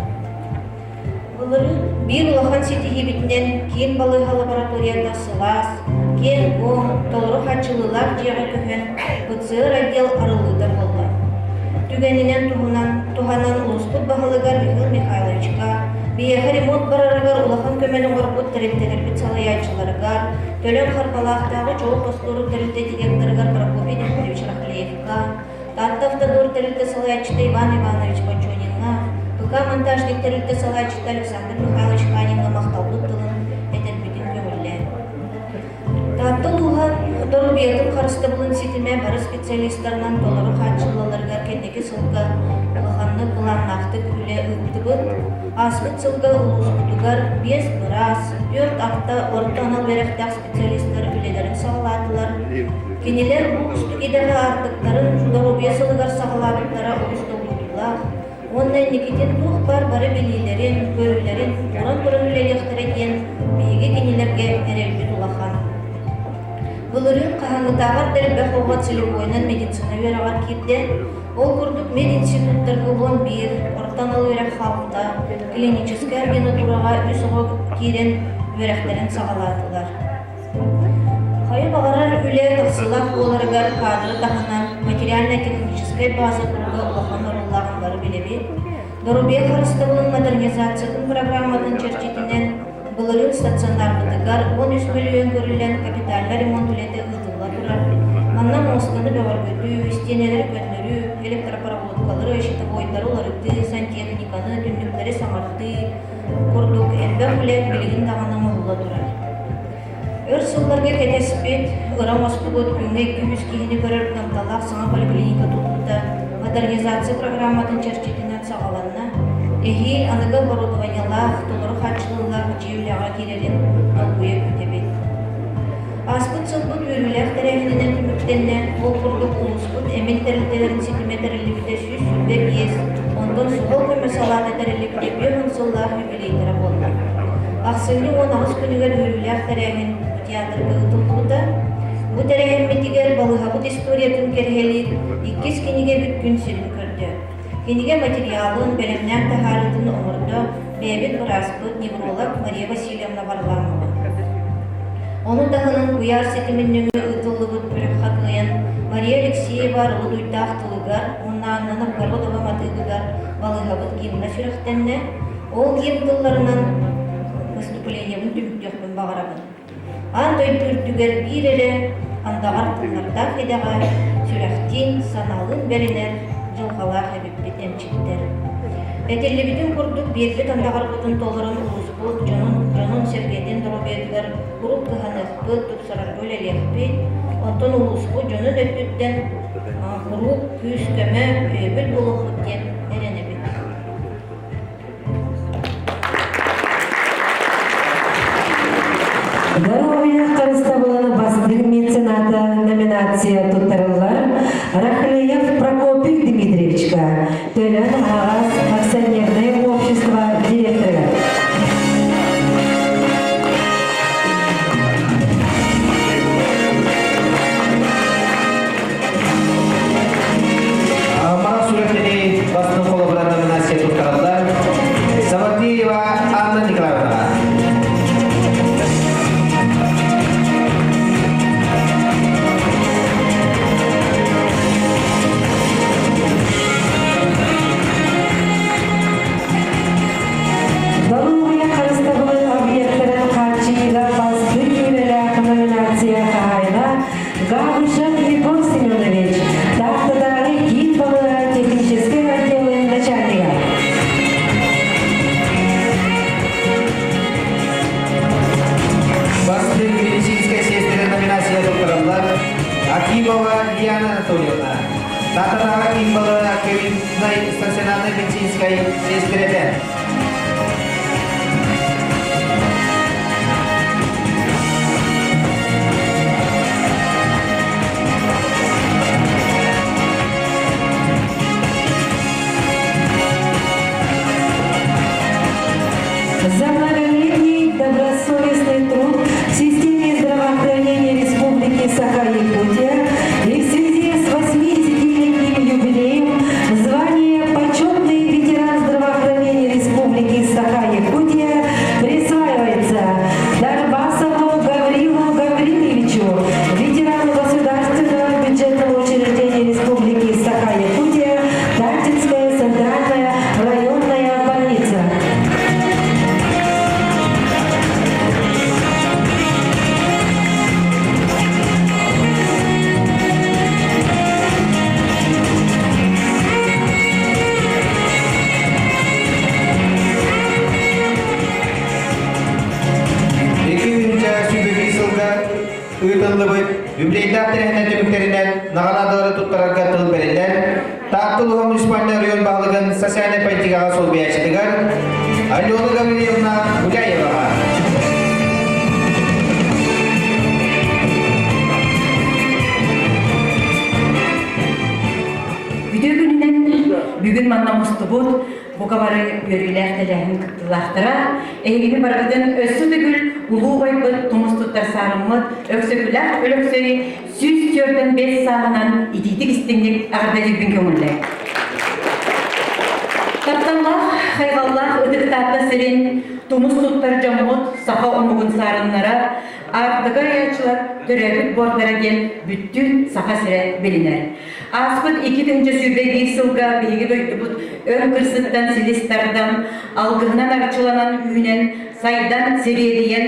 Speaker 10: Былырыын биир улахан ситиһиибитинэн киин балыыһа лабораторията сылаас, киэҥ-куоҥ, толору хааччыллыылаах дьиэҕэ көһөн, ПЦР отдел арыллыыта буолла. Түгэнинэн туһунан туһанан улууспут баһылыгар Михаил Михайловичка, биһиэхэ ремонт барарыгар улахан көмөнү оҥорбут тэрилтэлэрбит салайааччыларыгар, Төлөн Харбалаахтааҕы чоҕу хостуурун тэрилтэ директорыгар Прокопий Дмитриевич Рахлеевка, Таатта автодор тэрилтэ салайааччыта Иван Иванович Бочониҥҥа, ПК монтажник тэрилтэ салайааччыта Александр Михайлович Ханиҥҥа махталбыт тылын этэрбитин көҥүллээн. Таатта улууһа доруобуйатын харыстабылын ситимэ бары специалистарынан толору хааччыллалларыгар кэнники сылга улаханнык былааннаахтык үлэ ыыттыбыт. Ааспыт сылга улууспутугар биэс быраас, түөрт алта орто анал үөрэхтээх специалистар үлэлэрин саҕалаатылар. Кинилэр бу уустук идэҕэ аартыктарын доруобуйа сылыгар саҕалаабыттара олус долгутуулаах уонна инникитин туох баар бары билиилэрин, көрүүлэрин ууран туран үлэлиэхтэрэ диэн биһиги кинилэргэ эрэлбит улахан. Былырыын хаһааҥҥытааҕар да элбэх оҕо целевойунан медицина үөрэҕэр киирдэ. Ол курдук мединституттарга 11, орто анал үөрэх хаалта, клиническэй ординатураҕа үс оҕо киирэн үөрэхтэрин саҕалаатылар. Хайа баҕарар үлэ тахсыылаах буоларыгар кадры таһынан материально-техническэй база туруга улахан оруоллааҕын бары билэбит. Доруобуйа харыстабылын модернизациятын программатын чэрчитинэн былырыын стационарбытыгар 13 мөлүйүөн көрүллэн капитальнай ремонт үлэтэ ыытылла турар. Манна муостаны бөҕөргөтүү, истиэнэлэри көннөрүү, электропроводкалары, щитовойдары уларытыы, сантехниканы, түннүктэри саҥардыы курдук элбэх үлэ билигин даҕаны оҥоһулла турар. Өр сылларга кэтэспит, ыра оҥостубут күҥҥэ 200 киһини көрөр кыамталаах саҥа поликлиника тутуута модернизация программатын чэрчитинэн саҕаланна. Эһиил аныгы оборудованиелаах, толору хааччыллыылаах дьиэ үлэҕэ киирэрин долгуйа күүтэбит. Ааспыт сылбыт үөрүүлээх тэрээһининэн түмүктэннэ, ол курдук улууспут эмин тэрилтэлэрин ситимэ тэриллибитэ 125, онтон суһал көмө салаата тэриллибитэ 50 сыллаах юбилейтара буолла. Ахсынньы 18 күнүгэр үөрүүлээх тэрээһин театрга ыытыллыбыта. Бу тэрээһиммитигэр балыыһабыт историятын кэрэһэлиир иккис кинигэбит күн сирин көрдө. Кинигэ материалын, бэлэмнээн таһаарыытын оҥордо бэйэбит бырааспыт, невролог Мария Васильевна Варламова. Ону таһынан куйаар ситимин нөҥүө ыытыллыбыт күрэххэ кыайан Мария Алексеева Арылы-Дуйдаах тылыгар уонна Анна Новгородова матыыбыгар балыыһабыт гимна сүрэхтэннэ. Ол гимн тылларынан выступлениебын түмүктүөхпүн баҕарабын. Аан дойду үрдүгэр биир эрэ андаҕар тыллардаах идэҕэ сүрэхтиин, санаалыын бэринэр дьылҕалаах эбиппит эмчиттэр. Этиллибитин курдук биэрбит андаҕарбытын толорон улууспут дьонун, дьонун-сэргэтин доруобуйатыгар куруук кыһаныахпыт, тупсарарга үлэлиэхпит. Оттон улууспут дьонун өттүттэн куруук күүс-көмө, өйөбүл буолуохпут диэн эрэнэбит.
Speaker 1: Доруобуйа харыстабылын бастыҥ мецената номинация туттарыллар Рахлеев Прокопий Дмитриевичка, Төлөн аһаҕас акционерное общество директора.
Speaker 2: Амара сүрэхтэнии бастыҥ холобура номинация туттараллар Саватеева Анна Николаевна.
Speaker 1: Доруобуйа харыстабылын объектарын хааччыйыыга бастыҥ үлэлээх номинация хаһаайына Габышев Егор Семенович, Тааттатааҕы киин балыыһа техническэй отделын начальнига.
Speaker 2: Бастыҥ медицинскэй сиэстэрэ номинация туттараллар Акимова Диана Анатольевна, Тааттатааҕы киин балыыһа ковиднай стационарнай медицинскэй сиэстэрэтэ.
Speaker 1: За многолетний добросовестный труд в системе здравоохранения Республики Саха-Якутия и в связи с 80-летним юбилеем звание «Почетный ветеран здравоохранения Республики Саха-Якутия» присваивается Дарбасову Гаврилу Гавриловичу, ветерану Государственного бюджетного учреждения Республики Саха-Якутия, Тартинская центральная районная больница.
Speaker 2: Икки тыһыынча сүүрбэ сылга ыытыллыбыт юбилейдаах тэрээһиннэр түмүктэринэн наҕараадалары туттарарга тыл бэриллэн, Таатта улууһа муниципальнай оройуон баһылыгын социальнай политикаҕа солбуйааччытыгар Алена Гаврильевна Гуляеваҕа.
Speaker 11: Үтүө күнүнэн бүгүн манна мустубут бука бары үөрүүлээх тэрээһин кыттыылаахтара эһигини барыгытын өссө төгүл улуу убайбыт тумус туттар саарыммыт Өксөкүлээх Өлөксөй 145 сааһынан итиитик истиҥник эҕэрдэлиирбин көҥүллээ. Тапталлаах, хайҕаллаах ытык Таатта сирин тумус туттар дьоммут саха омугун саарыннара, Аартыка айааччылар төрөөбүт буордара диэн бүттүүн Саха сирэ билинэр. Ааспыт 2021 сылга биһиги дойдубут өр кырсыттан силис тардан, алгыһынан арчыланан үүнэн, сайдан, сириэдийэн,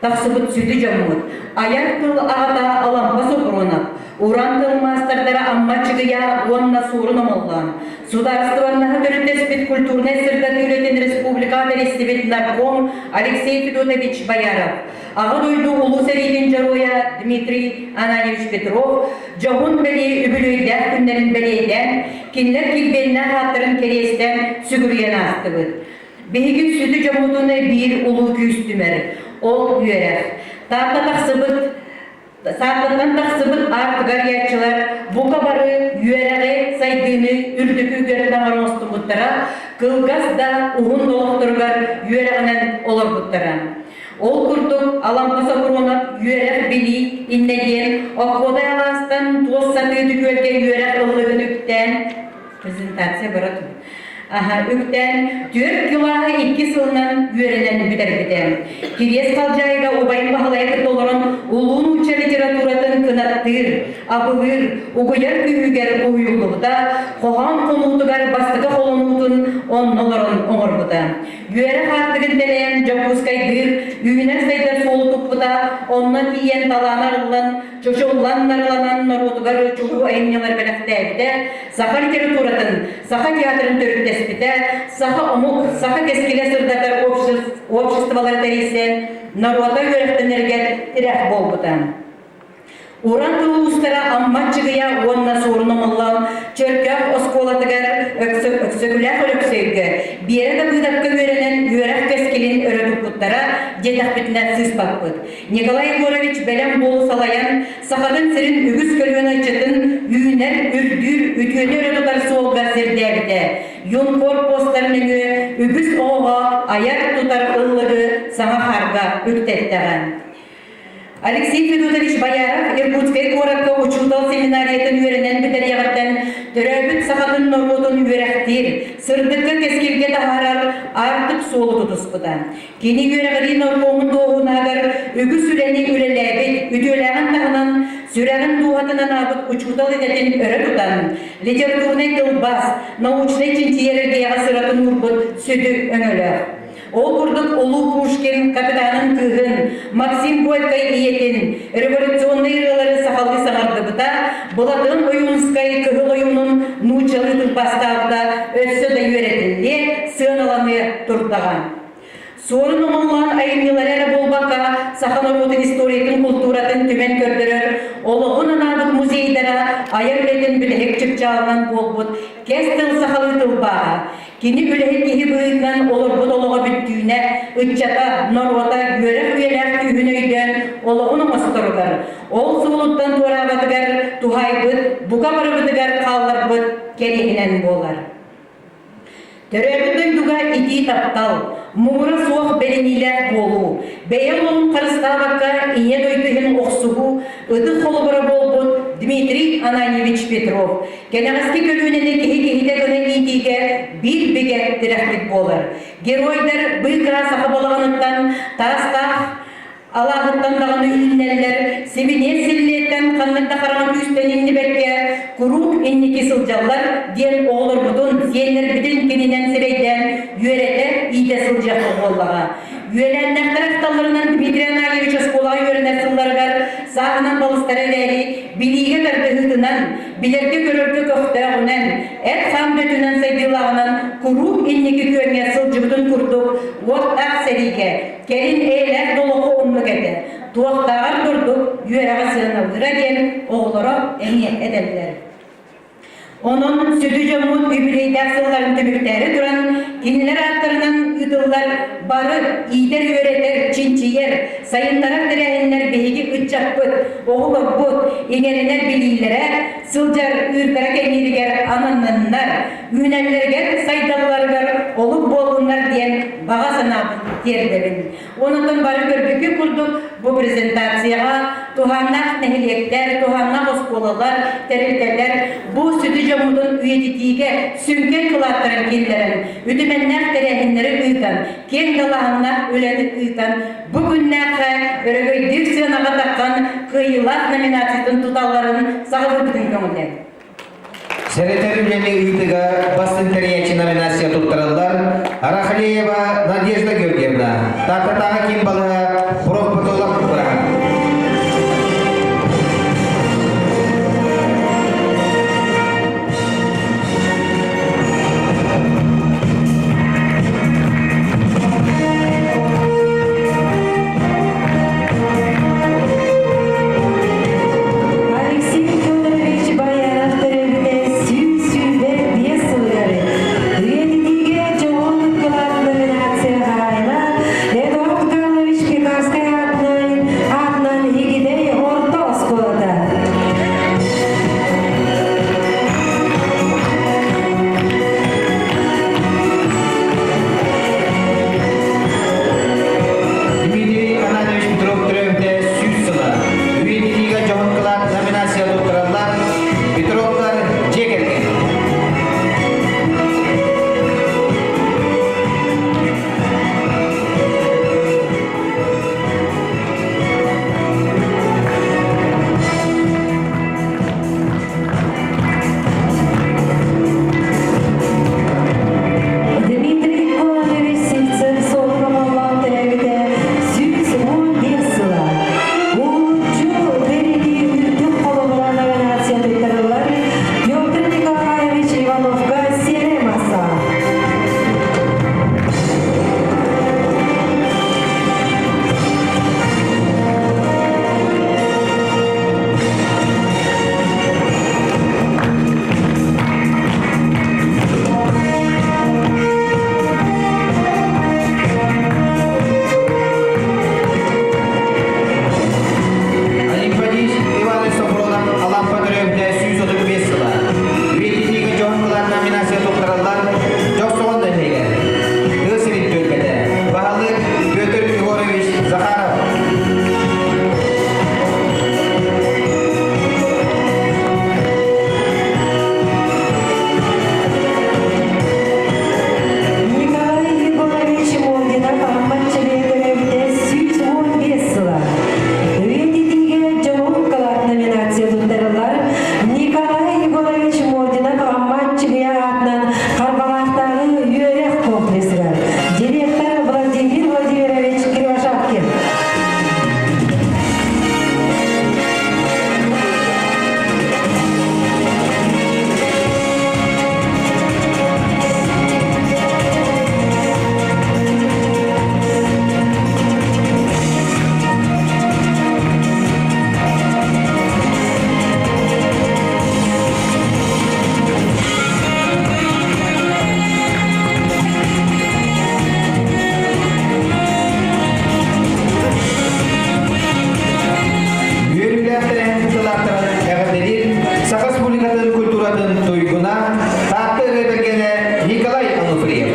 Speaker 11: тахсыбыт сүдү дьоммут, айар тыл аҕата Алампа Сопрунов, уран тыл маастардара Амма Чыгыйа уонна Суорун Омоллоон, судаарыстыбаннаһы төрүттэспит культурнай сырдатыы үлэтин республикаҕа тэрийсибит нарком Алексей Федотович Бояров, Аҕа дойду Улуу сэриитин дьоруойа Дмитрий Ананьевич Петров дьоһун бэлиэ үбүлүөйдээх күннэрин бэлиэтээн, кинилэр килбиэннээх ааттарын кэриэстээн сүгүрүйэн аастыбыт. Биһиги сүдү дьоммутун биир улуу күүс түмэр, ол үөрэх. Таатта тахсыбыт Саататтан тахсыбыт аартыгар арыйааччылар бука бары үөрэҕи, сайдыыны үрдүкү үгэрин таҥара оҥостубуттара, кылгас да уһун олохторугар үөрэҕинэн олорбуттара. Ол курдук Алампа Сопрунов үөрэх-билии иннэ диэн Окуодай алаастан туос сатыы түкүөлгэ үөрэх ыллыгын үктээн презентация бара Аха, үктээн түөрт кылааһы икки сылынан үөрэнэн бүтэрбитэ. Кириэс Халдьаайыга убайын Баһылайы кытта олорон улуу нуучча литературатын кынаттыыр, абылыыр, угуйар күүһүгэр уһуйуллубута, хоһоон хонуутугар бастакы холонуутун онно олорон оҥорбута. Үөрэх аартыгын тэлэйэн Дьокуускайдыыр, үүнэр-сайдар суолу туппута, онно тиийэн талаана арыллан, чочуллан нарыланан норуотугар чулуу айымньылары бэлэхтээбитэ, саха литературатын, саха театрын төрүттэспитэ, саха омук, саха кэскилэ сырдатар обществолары тэрийсэн, норуота үөрэхтэнэригэр тирэх буолбута. Уран тыл уустара Амма Чыгыйа уонна Суорун Омоллоон Чөркөөх оскуолатыгар Өксөкүлээх Өлөксөйгө Биэрэ Дабыыдапка үөрэнэн үөрэх кэскилин өрө туппуттара диэтэхпитинэ сыыспаппыт. Николай Егорович бэлэм буолу салайан, Сахатын сирин үгүс көлүөнэ ыччатын үүнэр, үрдүүр, үтүөнү өрө тутар суолга сирдээбитэ. Юнкор постар нөҥүө үгүс оҕоҕо айар-тутар ыллыгы саҥа хаарга үктэттэҕэ. Алексей Федотович Бояров Иркутскай куоракка учуутал семинариятын үөрэнэн бүтэриэҕиттэн төрөөбүт сахатын норуотун үөрэхтиир, сырдыкка кэскилгэ таһаарар аартык суолу тутуспута. Кини үөрэҕирии наркомун дуоһунаһыгар үгүс үлэни үлэлээбит, үтүөлээҕин таһынан сүрэҕин дууһатын анаабыт учуутал идэтин өрө тутан, литературнай тылбаас, научнай чинчийэр эргийэҕэ сыратын уурбут сүдү өҥөлөөх. Ол курдук Улуу Пушкин капитанын кыыһын Максим Горькай ийэтин революционнай ырыалары сахалыы саҥардыбыта, Былатыан Ойуунускай Кыһыл Ойуунун нууччалыы тылбаастаабыта өссө да үөрэтиллиэ, сыаналаныа турдаҕа. Суорун Омоллоон айымньылара эрэ буолбакка, саха норуотун историятын, култууратын түмэн көрдөрөр, олоҕун анаабыт музейдара айар үлэтин бүтэһик чыпчаалынан буолбут кэс тыл сахалыы тылбааһа, Кини үлэһит киһи быһыытынан олорбут олоҕо бүттүүнэ, ыччата, норуота үөрэх үйэлээх күүһүн өйдөөн олоҕун оҥосторугар, ол суолуттан туораабатыгар туһаайбыт, бука барыбытыгар хаалларбыт кэриэһинэн буолар. Төрөөбүт дойдуга итии таптал, муҥура суох бэриниилээх буолуу, бэйэ олоҕун харыстаабакка ийэ дойду иһин охсуһуу ытык холобура буолбут Дмитрий Ананьевич Петров Кэнэҕэски көлүөнэни киһи киһитэ гына иитиигэ биир бигэ тирэхпит буолар. Геройдар быыкаа саха балаҕаныттан таастаах алааһыттан даҕаны үүннэллэр, сибиниэс силлиэттэн ханнык да хараҥа күүстэн иннибэккэ куруук инники сылдьаллар диэн оҕолорбутун, сиэннэрбитин кининэн сирэйдээн үөрэтэ, иитэ сылдьыахпыт буоллаҕа. Үөлээннээхтэр ахталларынан Дмитрий Анальевич оскуолаҕа үөрэнэр сылларыгар сааһынан балыстара эрээри, билиигэ тардыһыытынан, билэргэ-көрөргө көхтөөҕүнэн, эт-хаан бөтүнэн сайдыылааҕынан куруук инники күөҥҥэ сылдьыбытын курдук уоттаах сэриигэ, кэлин эйэлээх долоҕу оннук этэ, туохтааҕар курдук үөрэҕи сыаналыыра диэн оҕолоро эмиэ этэллэр. Онон сүдү дьоммут үбүлүөйдээх сылларын түмүктээри туран, кинилэр ааттарынан ыытыллар бары иитэр-үөрэтэр, чинчийэр, сайыннарар тэрээһиннэр биһиги ыччаппыт, оҕолорбут иҥэринэр билиилэрэ, сылдьар ыырдара кэҥииригэр ананныннар, үүнэллэригэр, сайдалларыгар олук буоллуннар диэн баҕа санаабын тиэрдэбин. Онон бары көрбүккүт курдук бу презентацияҕа туһааннаах нэһилиэктэр, туһааннаах оскуолалар, тэрилтэлэр бу сүдү дьоммутун үйэтитиигэ сүҥкэн кылааттарын киллэрэн, үтүмэннээх тэрээһиннэри ыытан, киэҥ далааһыннаах үлэни ыытан, бу күннээххэ өрөгөйдүүр сыанаҕа таххан кыайыылаах номинациятын туталларын саҕалыырбытын көҥүллээн.
Speaker 2: Сэрэтэр үлэни ыытыга бастыҥ тэрийээччи номинация туттараллар Арахлеева Надежда Георгиевна, Тааттатааҕы киин балыһа профпото. утумнаах Таатта ырыа бэргэнэ Николай Ануфриев.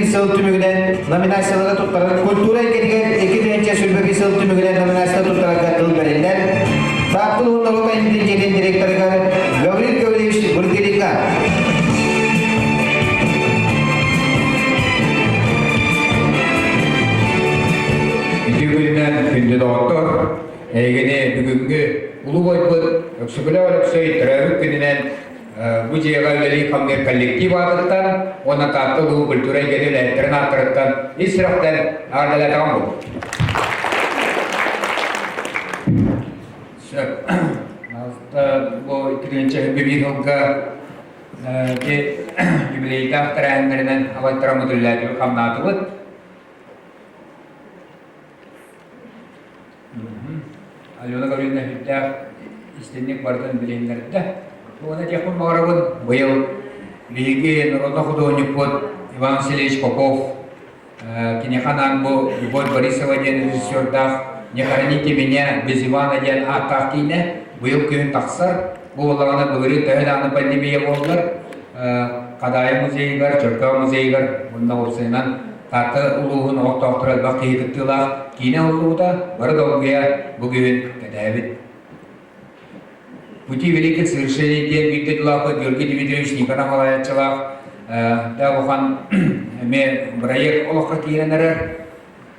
Speaker 2: Сыл түмүгүнэн номинациялары туттарар культура эйгэтигэр 2021 сыл түмүгүнэн номинация туттарарга тыл бэриллэр. Таатта улуһун норуот айымньытын дьиэтин директорыгар Гаврил Гаврильевич Бургелинга.
Speaker 6: Үтүө күнүнэн күндү доҕоттор, эйигини бүгүҥҥү улуу бойбут Өксөкүлээх Өлөксөй төрөөбүт күнүнэн бу дьиэҕэ үлэлии хамныыр коллектив аатыттан уонна Таатта улуу культура эйгэтин үлэһиттэрин ааттарыттан ис сүрэхтэн эҕэрдэлээтэҕим буолуо. Сөп. Бу иккитинчи биир сылга юбилейдаах тэрээһиннэринэн абайтараммыт үлэлээтибит, хамнаатыбыт. Алена Гавриловна сүрдээх истинник барытын билиһиннэрдэ. Уонна диэхпин баҕарабын, быйыл биһиги народнай худуоһунньукпут Иван Васильевич Попов киниэхэ анаан бу Любовь Борисова диэн режиссердаах «Не хороните меня без Ивана» диэн ааттаах киинэ быйыл күһүн тахсар. Бу буоллаҕына былырыын төһө даҕаны пандемия буоллар, Хадаайы музейыгар, Чөркөөх музейыгар уонна уопсайынан Таатта улууһун олохтоохторо элбэх киһи кыттыылаах киинэ уһуллубута, бары долгуйа бу күһүн кэтэһэбит. Пути великих свершений диэн бииргэ дьылаахпыт Георгий Дмитриевич Никонов салайааччылаах да улахан эмиэ бырайыак олоххо киирэн эрэр.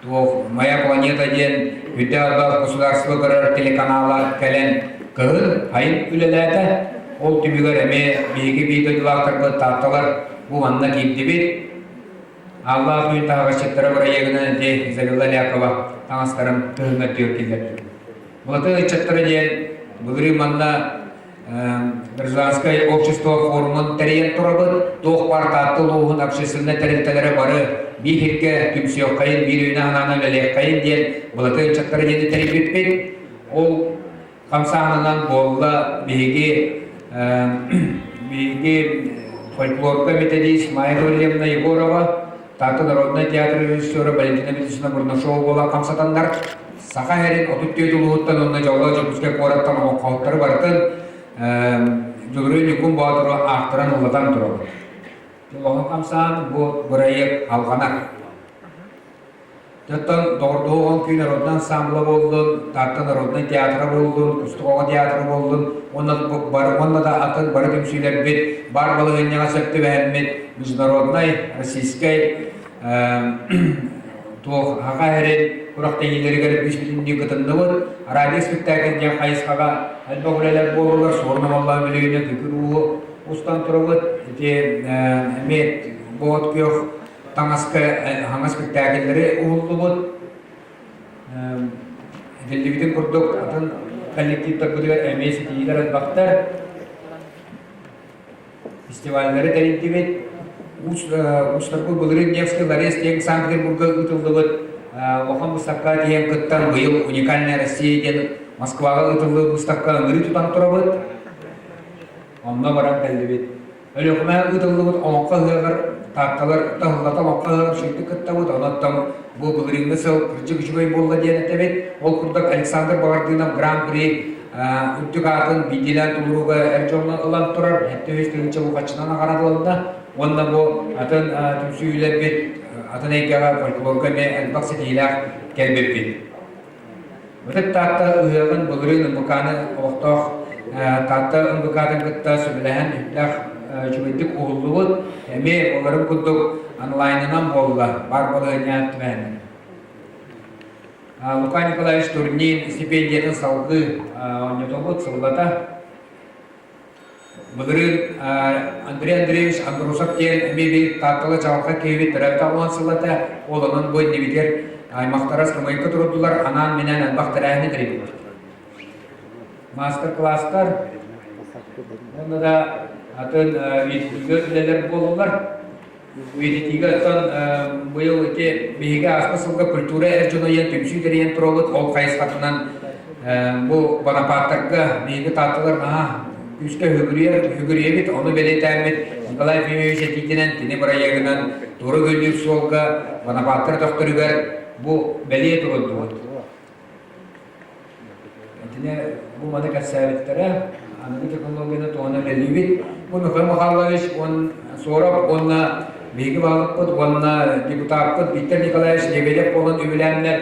Speaker 6: Туох «Моя планета» диэн үрдээх государство көрөр телеканала кэлэн кыһын айын үлэлээтэ. Ол түмүгэр эмиэ биһиги биир дойдулаахтарбыт Таатталар бу манна киирдибит. Аллаах күн таһаҕасчыттара бырайыагынан ити Изабелла Лякова таҥастарын кыһыҥҥы өттүгэр киллэрдим. Былатын ыччаттара диэн былырыын манна гражданскай общество форумун тэрийэн турабыт. Туох баар Таатта улууһун общественнай тэрилтэлэрэ бары биир сиргэ түмсүөххэйин, биир өйүнэн-санаанан үлэлиэххэйин диэн былатын ыччаттара диэни тэрийбиппит. Ол хамсааһынынан буолла биһиги биһиги фольклорга методист Майя Гаврильевна Егорова, Таатта народнай театр режиссера Валентина Митична Бурнашова буолан хамсатаннар Саха сирин 34 улууһуттан уонна Дьоллоох Дьокуускай куораттан олоҥхоһуттары барытын Дьулуруй Ньукун Боотуру аахтаран ыллатан турабыт. Дьоллоһун хамсаан бу бырайыак алҕанар. Оттон доҕордоһуу күн народнай ансамбла буоллун, Таатта народнай театра буоллун, Кустук оҕо театра буоллун уонна бары уонна да атын бары түмсүүлэрбит баар балаһыанньаҕа сөп түбэһэммит международнай, российскай туох Саха сирин күрэхтэһиилэригэр үс бүтүннүү кытынныбыт. Радио спектакль диэн хайысхаҕа элбэх үлэлэр буоллулар. Суорун Омоллоон Бүлүүнү, Күкүр Ууһу устан турабыт. Ити эмиэ буот күөх. таҥаска хаҥас спектакльлэри уһуллубут. Этиллибитин курдук атын коллективтарбытыгар эмиэ ситиһиилэр элбэхтэр. Фестиваллары тэрийдибит. Уустарбыт былырыын Невский ларец диэн Санкт-Петербурга ыытыллыбыт улахан выставка тиийэн кыттан быйыл «Уникальная Россия» диэн Москваҕа ыытыллыбыт выставка ыҥырыы тутан турабыт. Онно баран кэллибит. Өлүөхүмэ ыытыллыбыт Олоҥхо ыһыаҕар Таатталар таһыллата Олоҥхо ыһыаҕар үчүгэйдик кыттабыт. Онон бу былырыыҥҥы сыл кырдьык үчүгэй буолла диэн этэбит. Ол курдук Александр Баҕардыынап Гран-при үрдүк аатын биирдиилээн тулурууга эр дьоҥҥо ылан турар. 700 тыһыынча бухаччынан аҕаратылынна. Уонна бу атын түмсүүлэрбит атын эйгэҕэ фольклорга эмиэ элбэх ситиһиилээх кэлбиппит. Ытык Таатта ыһыаҕын былырыын МБК-ны олохтоох Таатта МБК-тын кытта сөбүлэһэн үптээх үчүгэйдик уһуллубут. Эмиэ олорун курдук онлайнынан буолла, баар балаһыанньа түбэһэн. Лука Николаевич Турнин стипендиятын салгыы оонньотобут сыллата. Былырыын Андрей Андреевич Андросов диэн эмиэ биир Тааттала чаҕылхай киһибит төрөөбүт аҕалан сыллата, ол онон бу иннибитигэр аймахтара скамейка турдулар, анаан-минээн элбэх тэрээһини тэрийбиппит. Маастар-кылаастар уонна да атын үйэтитиигэ үлэлэр буолаллар. Үйэтитиигэ оттон быйыл ити биһиги ааспыт сылга культура эр дьоно диэн түмсүү тэрийэн турабыт. Ол хайысхатынан бу Бонапартарга биһиги таатталар наһаа күүскэ үгүрүйэр, үгүрүйэбит. Ону бэлиэтээммит Николай Ефимович этиитинэн, кини бырайыагынан туора көлүүр суолга Бонапартар өтөхтөрүгэр бу бэлиэ туруллубут. Итини бу маны кэпсээбиттэрэ, аныгы технологияны туһанан үлэлиибит. Бу Михаил Михайлович уон Суорап уонна биһиги баһылыкпыт уонна депутаппыт Виктор Николаевич Лебедев буолан үбүлээннэр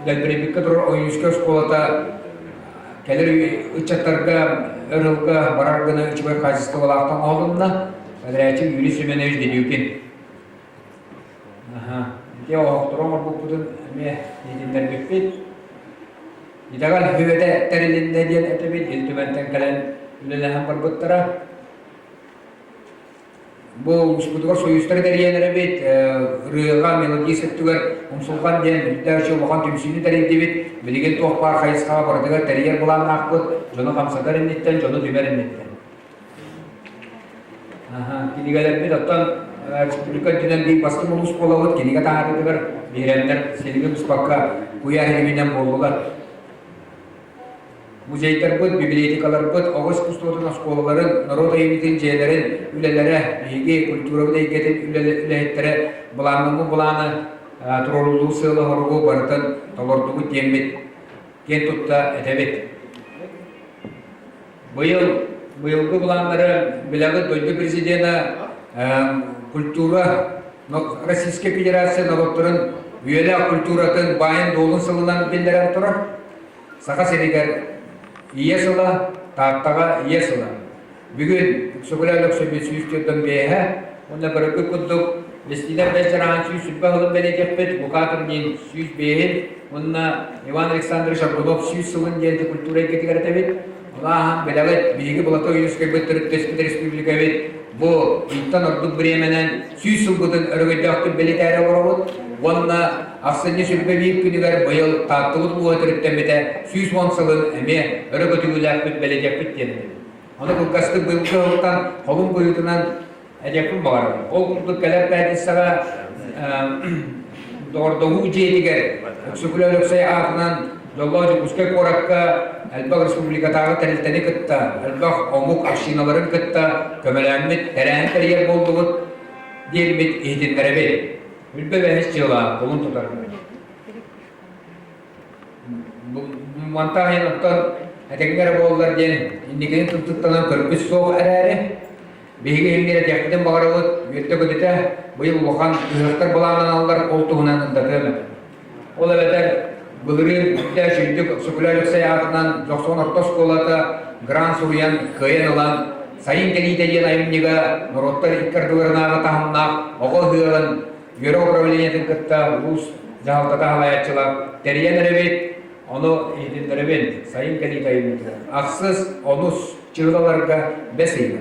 Speaker 6: Дэлбэрийбиккэ турар Ойуунускай оскуолата кэлэр ыччаттарга өр ылга барар гына үчүгэй хаачыстыбалаахтан оҥоһулунна. Подрядчик Юрий Семенович Дедюкин. Ити оһохтору оҥорбуппутун эмиэ иһитиннэрбиппит. Итэҕэл сүбэтэ тэрилиннэ диэн этэбит, Ил Түмэнтэн кэлэн үлэлэһэн барбыттара. Бу улууспутугар сойуустары тэрийэн эрэбит, ырыаҕа, мелодист өттүгэр Умсулҕан диэн үрдээх улахан түмсүүнү тэрийдибит. Билигин туох баар хайысхаҕа барытыгар тэрийэр былааннаахпыт, дьону хамсатар инниттэн, дьону түмэр инниттэн. Кинигэлэрбит оттон республика үрдүнэн биир бастыҥ улуус буолабыт. Кинигэ таһаарыытыгар биһирэмнэр силиги быспакка куйаар илиминэн буоллулар. Музейдарбыт, библиотекаларбыт, оҕо искусствотын оскуолаларын, норуот айымньытын дьиэлэрин үлэлэрэ, биһиги культурабыт эйгэтин үлэһиттэрэ былааннаммыт былааны туруоруллуу сыалы-соругу барытын толордубут диэммит киэн тутта этэбит. Быйыл быйылгы былааннары билэҕит дойду президена культура Российскай Федерация норуоттарын үйэлээх культуратын баайын-дуолун сылынан биллэрэн турар. Саха сиригэр Ийэ сыла, Тааттаҕа Ийэ сыла. Бүгүн Өксөкүлээх Өлөксөйбүт 145-һэ уонна бырыгы курдук Листинэр бэс чараан 120 сылын бэлиэтиэхпит, Лука Турнин 105-ин уонна Иван Александрович Аргунов 100 сылын диэн культура эйгэтигэр этэбит. Ол ааһан билэҕит, биһиги Былата Ойуунускайбыт төрүттэспит республикабыт бу ыйтан ордук бириэмэнэн 100 сылбытын өрөгөйдөөхтүк бэлиэтээри олоробут уонна ахсынньы сүлбэ биир күнүгэр быйыл Тааттабыт улууһа төрүттэммитэ 110 сылын эмиэ өрө көтүгүүлээхпит бэлиэтиэхпит диэн этэбит. Ону кылгастык быйылгы сылтан холун быһыытынан этиэхпин баҕарабын. Ол курдук кэлэр пятницаҕа доҕордоһуу дьиэтигэр Өксөкүлэ Өлөксөй аатынан Дьоллоох Дьокуускай куоракка элбэх республикатааҕы тэрилтэни кытта, элбэх омук общиналарын кытта көмөлөөммүт тэрээһин тэрийэр буоллубут диэммит иһитиннэрэбит. Үлбэ бэһис дьыала кулун тутар. Мантан иһин оттон этэҥҥэ эрэ буоллар диэн инникини тымтыктанан көрбүт суох эрээри, биһиги иһингэр этиэхпитин баҕарабыт, үөрдэ-көтүтэ быйыл улахан ыһыахтар былааннаналлар, ол туһунан ындатыам этэ. Ол эбэтэр былырыын Үрдэ Сүйдүк Өксөкүлэ Өлөксөй аатынан Дьохсоҕон орто оскуолата грант суруйан кыайан ылан «Сайын кэлиитэ» диэн айымньыга норуоттар икки ардыларынааҕы таһымнаах оҕо ыһыаҕын үөрэх управлениетын кытта улуус дьаһалтата салайааччылар тэрийэн эрэбит, ону иһитиннэрэбин, сайын кэлиитэ айымньытыгар. Ахсыс, онус чыылаларга бэс ыйга.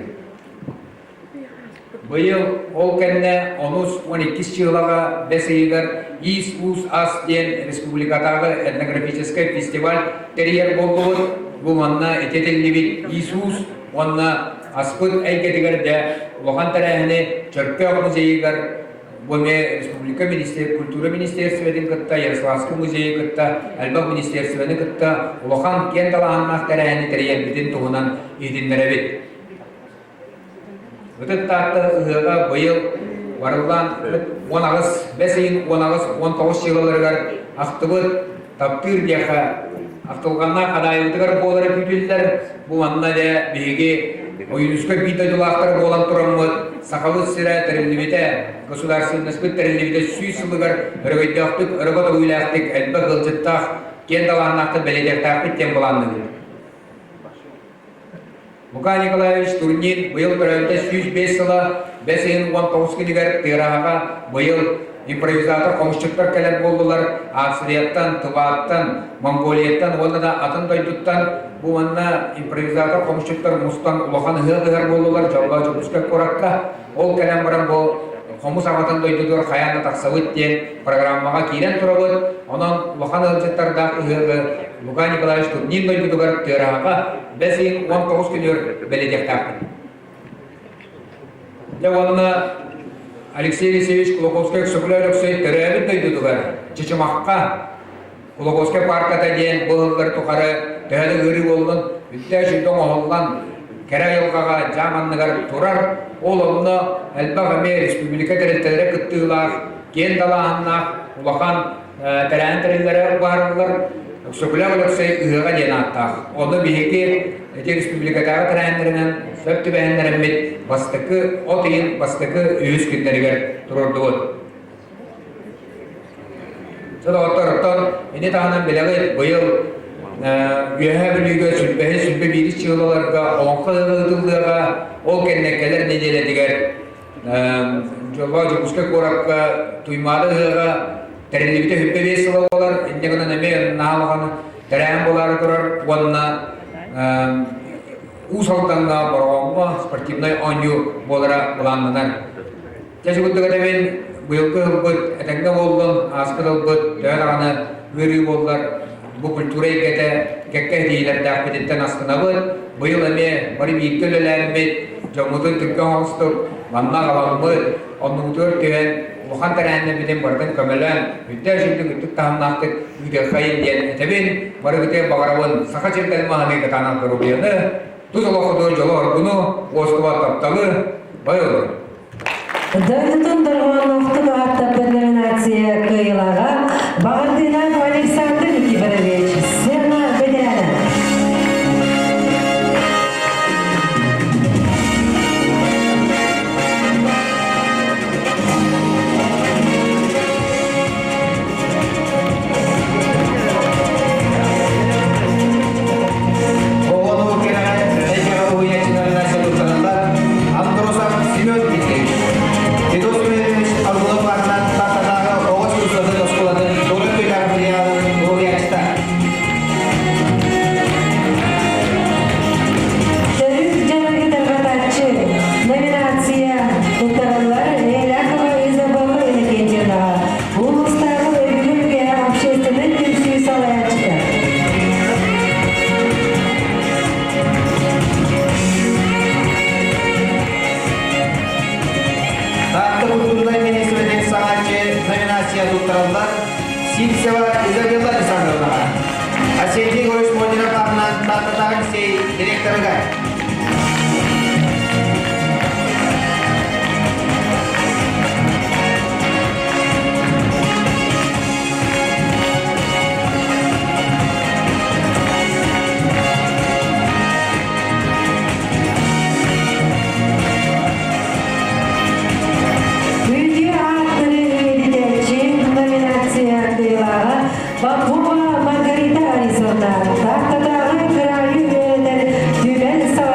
Speaker 6: Быйыл ол кэннэ онус 12 чыылаҕа бэс ыйыгар Иис-уус ас диэн республикатааҕы этнографическай фестиваль тэрийэр буоллубут. Бу манна ити этиллибит Иис-уус уонна аспыт эйгэтигэр дэ улахан тэрээһини Чөркөөх музейыгар бу эмиэ республика министр культура министерствотын кытта Ярославскай музейы кытта элбэх министерствоны кытта улахан киэн талааннаах тэрээһини тэрийэрбитин туһунан иһитиннэрэбит. Ытык Таатта ыһыаҕа быйыл барыллаан 18, бэс ыйын 18-19 чыылаларыгар ахтыбыт, таптыыр диэхэ ахтылҕаннаах хадаайыбытыгар буолара күүтүллэр. Бу манна дьэ биһиги Ойуунускай биир дойдулаахтара буолан тураммыт Сахабыт сирэ тэриллибитэ, государственностьпыт тэриллибитэ 100 сылыгар өрөгөйдөөхтүк, өрөгө көҕүүлээхтик элбэх ыалдьыттаах, киэн талааннаахтык бэлиэтиэхтээхпит диэн былаанныыбыт. Лука Николаевич Турнин быйыл төрөөбүтэ 105 сыла бэс ыйын 19 күнүгэр Тыараһаҕа быйыл импровизатор хомусчуттар кэлэр буоллулар Австрияттан, Тываттан, Монголияттан уонна да атын дойдуттан бу манна импровизатор хомусчуттар мустан улахан ыһыах ыһар буоллулар Дьоллоох Дьокуускай куоракка. Ол кэлэн баран бу хомус аҕатын дойдутугар хайаан да тахсабыт диэн программаҕа киирэн турабыт. Онон улахан ыалдьыттардаах ыһыаҕы Лука Николаевич Турнин дойдутугар Тыараһаҕа бэс ыйын 19 күнүгэр бэлиэтиэхтээхпит. Дьэ уонна Алексей Алексеевич Кулаковскай Өксөкүлээх Өлөксөй төрөөбүт дойдутугар Чычымахха Кулаковскай паарката диэн бу ыһыллар тухары төһө да ыарыы буоллун, үттээх үчүгэй оҥоһуллан кэрэ айылҕаҕа дьаам анныгар турар. Ол онно элбэх эмиэ республика тэрилтэлэрэ кыттыылаах, киэн далааһыннаах улахан тэрээһин тэриллэрэ баарылар. Өксөкүлээх Өлөксөй ыһыаҕа диэн ааттаах. Ону биһиги ити республикатааҕы тэрээһиннэринэн сөп түбэһиннэрэммит бастакы от ыйын бастакы үһүс күннэригэр туруордубут. Доҕоттор, оттон ини таһынан билэҕит, быйыл Үөһээ Бүлүүгэ сүлбэһи сүлбэ биирис чыылаларга олоҥхо ыһыаҕа ыытыллыаҕа. Ол кэннэ кэлэр нэдиэлэтигэр Дьоллоох Дьокуускай куоракка Туймаада ыһыаҕа тэриллибитэ 25 сыла буолар. Инньэ гынан эмиэ наһаа улахан тэрээһин буолаары турар уонна Уус Алдаҥҥа Бороҕоҥҥо спортивнай оонньуу буолара былааннанар. Дьэ, курдук этэбин, быйылгы ылбыт этэҥҥэ буоллун, ааспыт ылбыт төһө даҕаны ыарыы буоллар, бу культура эйгэтэ кэккэ этиилэрдээхпититтэн астынабыт. Быйыл эмиэ бары бииргэ үлэлээммит, дьоммутун түргэн оҥостук манна аҕаламмыт, оннубутугар түһэн, улахан тэрээһиннэрбитин барытын көмөлөөн, үрдээх үрдүк үрдүк таһымнаахтык ыытыаххайын диэн этэбин. Барыгытыгар баҕарабын саха сирдэрин маһыныы кытаанах доруобуйаны, тус олоххутугар дьолу-оргуну, уоскубат тапталы, бай олорун!
Speaker 1: Дойдутун дорҕоонноохтук ааттаппыт номинация кыайыылааҕа Баҕардыылаах Александр Никифорович сцена бэтэрээнэ.
Speaker 2: Оҕону кэрэҕэ эйгэҕэ уһуйааччылар номинация туттараллар Андросов Семен Дмитриевич, Федот Семенович Аргунов аатынан Тааттатааҕы оҕо искусствотын оскуолатын урут күннээҕи филиалын уһуйааччыта.
Speaker 1: Төрүт дьарыгы тарҕатааччы номинация туттарыллар Элякова Изабелла Иннокентьевнаҕа улуустааҕы Өбүгэ общественнай түмсүү салайааччыта.
Speaker 2: Таатта культурнай министрин саҥааччы номинация туттараллар Сивцева Изабелла Александровнаҕа, Арсений Егорович Модинов аатынан Тааттатааҕы лицей директорыгар.
Speaker 1: Үтүө ааттары үйэтитээччи номинация кыайыылааҕа Попова Маргарита Арисовна Тааттатааҕы кыраайы үөрэтэр түмэл салайааччыта.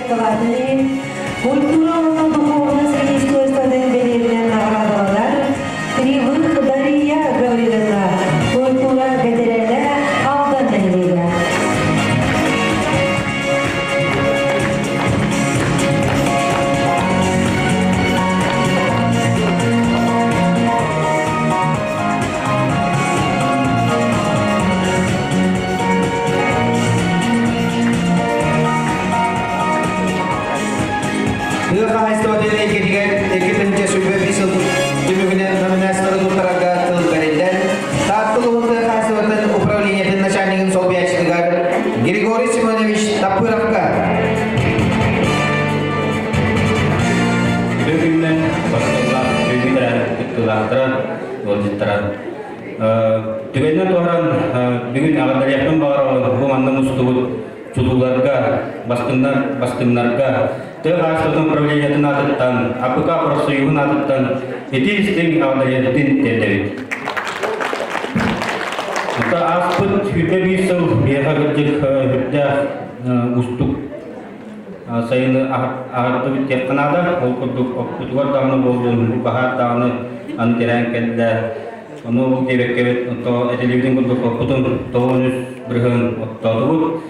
Speaker 1: кылаатын иһин культура уонна духовность министерствотын бэлиэтинэн наҕараадаланар Кривых Дария Гавриловна, культура бэтэрээнэ Алдан нэһилиэгэ.
Speaker 2: Тыа хаһаайыстыбатын эйгэтигэр 2025 сыл түмүгүнэн номинациялары туттарарга тыл бэриллэр. Таатта улууһун тыа хаһаайыстыбатын управлениетын начальнигын солбуйааччытыгар Григорий Семенович Таппыровка.
Speaker 12: Бүгүннэн бастыллаах бүгүн кыттыылаахтара, ыалдьыттара. Түгэнинэн туһаран бүгүн аҕардарыахпын баҕарабын бу манна мустубут чулууларга, бастыҥнар бастыҥнарга тыа хаһаайыстыбатын управлениетын аатыттан, АПК профсоюһун аатыттан ити истиҥ аҕардарыахпытын тиэрдэбит. Онто ааспыт 21 сыл биһиэхэ кырдьык үрдээх уустук сайыны аһардыбыт диэххэ наада. Ол курдук оппутугар даҕаны буоллун, баһаар даҕаны аны тирээн кэллэ. Ону ол диэбэккэбит, то этилибитин курдук оппутун 93% оттоотубут.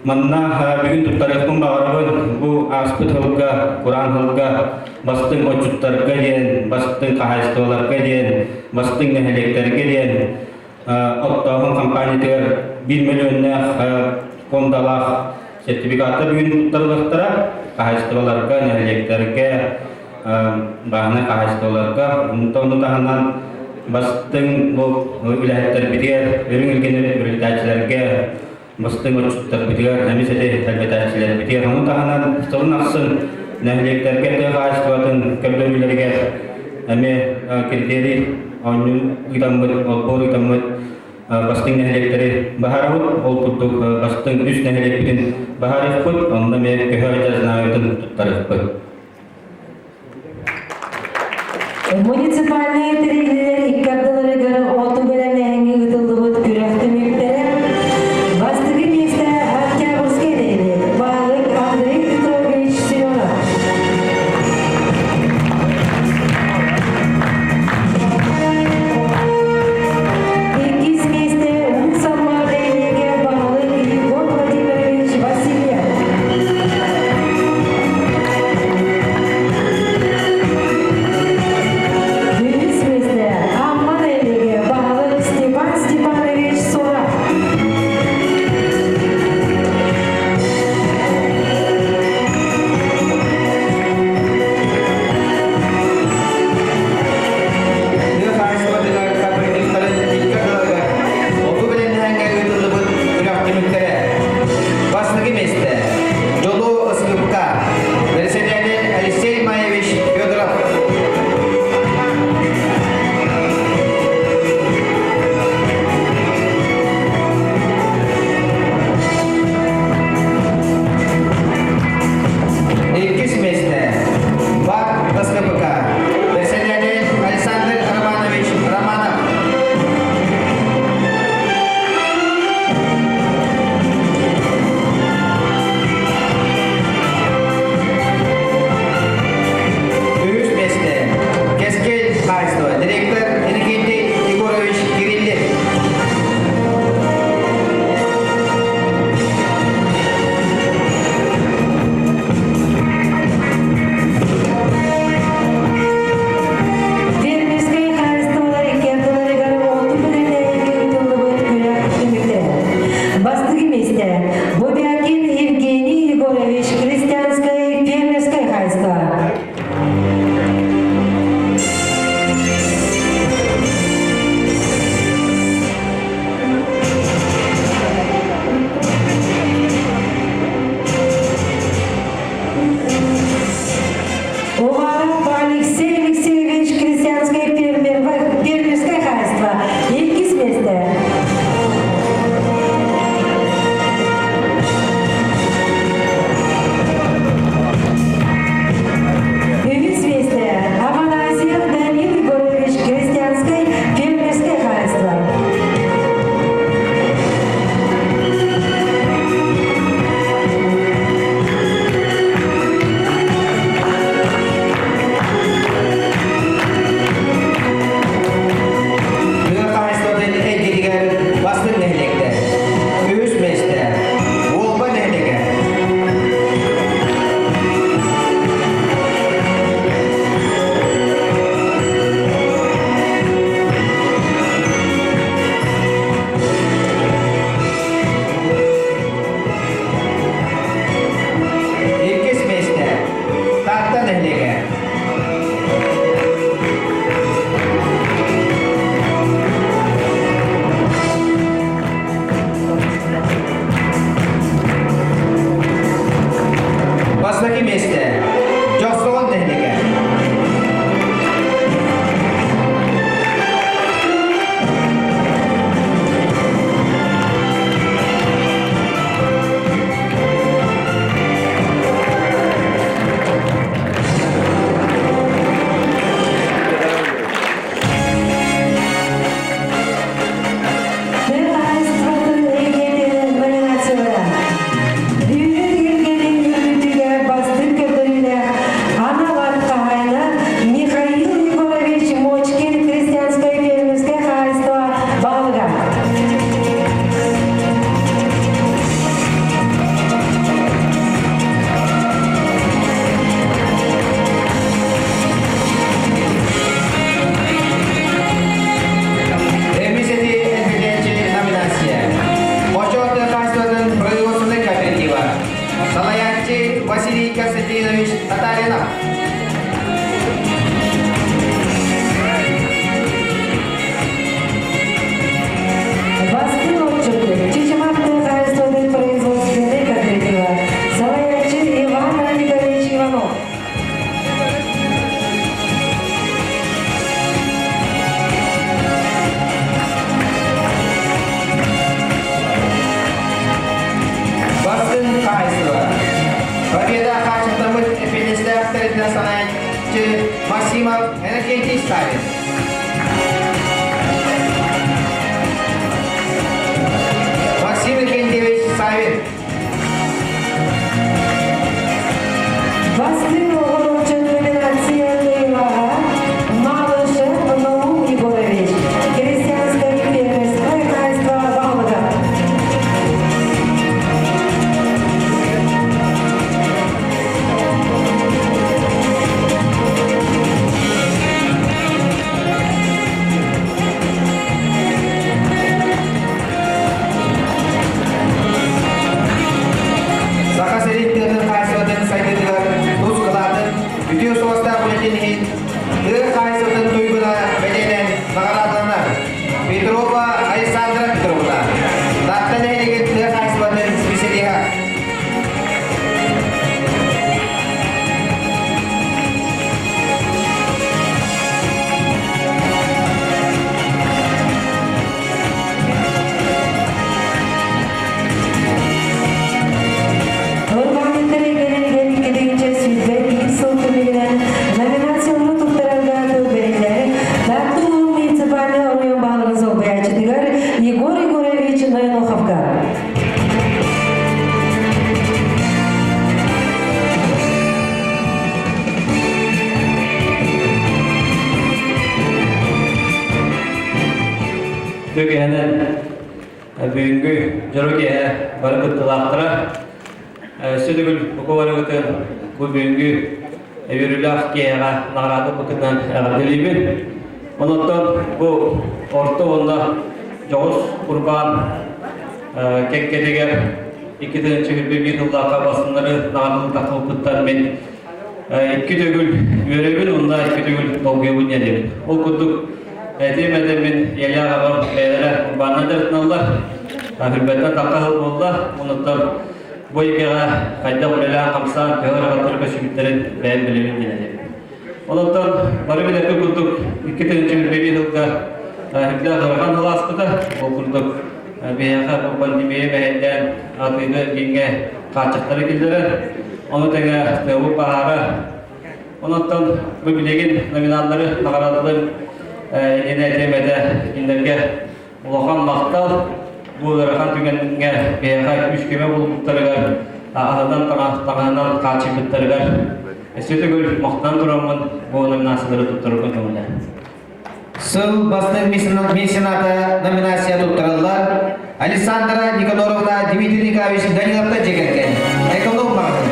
Speaker 12: Манна бүгүн туттарыахпын баҕарабын бу ааспыт сылга, кураан сылга бастыҥ отчуттарга диэн, бастыҥ хаһаайыстыбаларга диэн, бастыҥ нэһилиэктэргэ диэн оттооһун компаниятыгар биир мөлүйүөннээх фондалаах сертификаттар бүгүн туттарыллахтара хаһаайыстыбаларга, нэһилиэктэргэ, бааһынай хаһаайыстыбаларга, онтон таһынан бастыҥ бу үлэһиттэрбитигэр, үрүҥ илгэни үлэлэтээччилэргэ, бастыҥ отчуттарбытыгар, эмис эти элбэтээччилэрбитигэр, ону таһынан сылын ахсын нэһилиэктэргэ тыа хаһаайыстыбатын көрдөрүүлэригэр эмиэ критерий оонньуу ыытаммыт, отбор ыытаммыт бастыҥ нэһилиэктэри баһарабыт. Ол курдук бастыҥ үс нэһилиэкпитин баһарыахпыт, онно эмиэ көһө дьазнааҕытын туттарыахпыт.
Speaker 1: Муниципальнай тэриллиилэр икки ардыларыгар оту бэлэмнээһиҥҥэ ыытыллыбыт күрэх түмүктэрэ бастакы миэстэ Октябрьскай нэһилиэк баһылык Андрей Петрович Семенов. Иккис миэстэ Уус Амма нэһилиэгэ баһылык Егор Владимирович Васильев. Үһүс миэстэ.
Speaker 2: Бастакы миэстэ Дьохсоҕон нэһилиэгэ.
Speaker 1: Тыа хаһаайыстыбатын эйгэтин номинациялара. Үүнүү тиэргэнин үрдүгэр бастыҥ көрдөрүүлээх анал ат хаһаайына Михаил Егорович Мочкин крестьянскай фермерскэй хаһаайыстыба баһылыга.
Speaker 2: Эмис эти элбэтээччи номинация. Хочо тыа хаһаайыстыбатын производственнай кооператива. Салайааччы Василий Константинович Татаринов.
Speaker 1: Бастыҥ отчут Чычымах тыа хаһаайыстыбатын производственнай кооператива. Салайааччы Иван Николаевич Иванов.
Speaker 2: Бастыҥ хаһаайыстыба. Победа хаачыстыбаммыт эппиэтинэстээх тэрилтэ салайааччы Максимов Иннокентий Савин. Максим Иннокентьевич Савин.
Speaker 1: Бастыҥ оҕолорчун номинация кыайыылааҕа Малышев Наум Егорович, крестьянскай фермерскай хаһаайыстыба баһылыга.
Speaker 2: Саха сирин тыатын хаһаайыстыбатын сайдыытыгар тус кылаатын үтүө суостаах үлэтин иһин тыа хаһаайыстыбатын туйгуна бэлиэнэн наҕараадаланар Петрова Александра Петровна, Таатта нэһилиэгин тыа хаһаайыстыбатын специалиһа.
Speaker 1: Урбаанньыттар эйгэлэригэр 221 сыл түмүгүнэн номинацияны туттарарга тыл бэриллэр Таатта улууһун муниципальнай оройуон баһылыгын солбуйааччытыгар Егор Егорович Ноеноховка.
Speaker 12: Түгэһинэн бүгүҥҥү дьоро киэһэ бары кыттыылаахтара сүдүгүл бука барыгытын бу бүгүҥҥү үөрүүлээх киэһэҕэ наҕараада быкытынан эҕэрдэлиибин. Онуттан бу орто уонна дьоҕус урбаан кэккэтигэр 2021 сыллаахха бастыннары наҕараадалыы тахсыбыппыттан мин икки төгүл үөрэбин уонна икки төгүл долгуйабын диэбин. Ол курдук этим этэммин ийэлээх аҕам бэйэлэрэ урбаанынан дьарыктаналлар. Хүрбэттэн тахха сыл буолла. Онуттан бу эйгэҕэ хайдах үлэлээн-хамсаан төһө ыарахаттары көрсүбүттэрин бэйэм билэбин диэн этэбин. Онуттан бары билэргэ курдук 2021 сылга үрдээх ыарахан сыл ааспыта. Ол курдук биһиэхэ бу пандемия мэһэйдээн атыыга эргиҥҥэ хааччахтары киллэрэр. Ону тэҥэ тыабыт баһаара. Онуттан бу билигин номиналлары наҕараадалар иннинэ этиэм этэ кинилэргэ улахан махтал. Бу ыарахан түгэҥҥэ биһиэхэ күүс-көмө булбуттарыгар, аһынан таҥаһынан хааччыйбыттарыгар өссө төгүл махтанан тураммын бу номинациялары туттарарга көҥүлэ.
Speaker 2: Сыл бастыҥ мецената номинация туттараллар Александра Никаноровна Дмитрий Николаевич Даниловтар дьиэ кэргэн. Эконом маҕаһыын.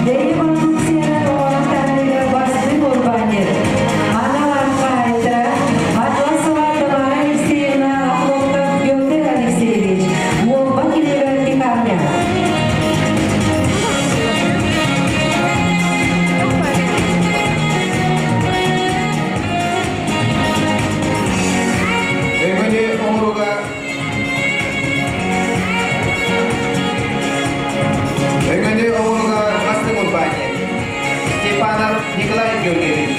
Speaker 1: Бэйэ бородууксуйаны оҥорон таһаарыыга бастыҥ урбаанньыт. Анал аат хаһаайыттара Атласова Тамара Алексеевна Охлопкова.
Speaker 2: Георгиевич,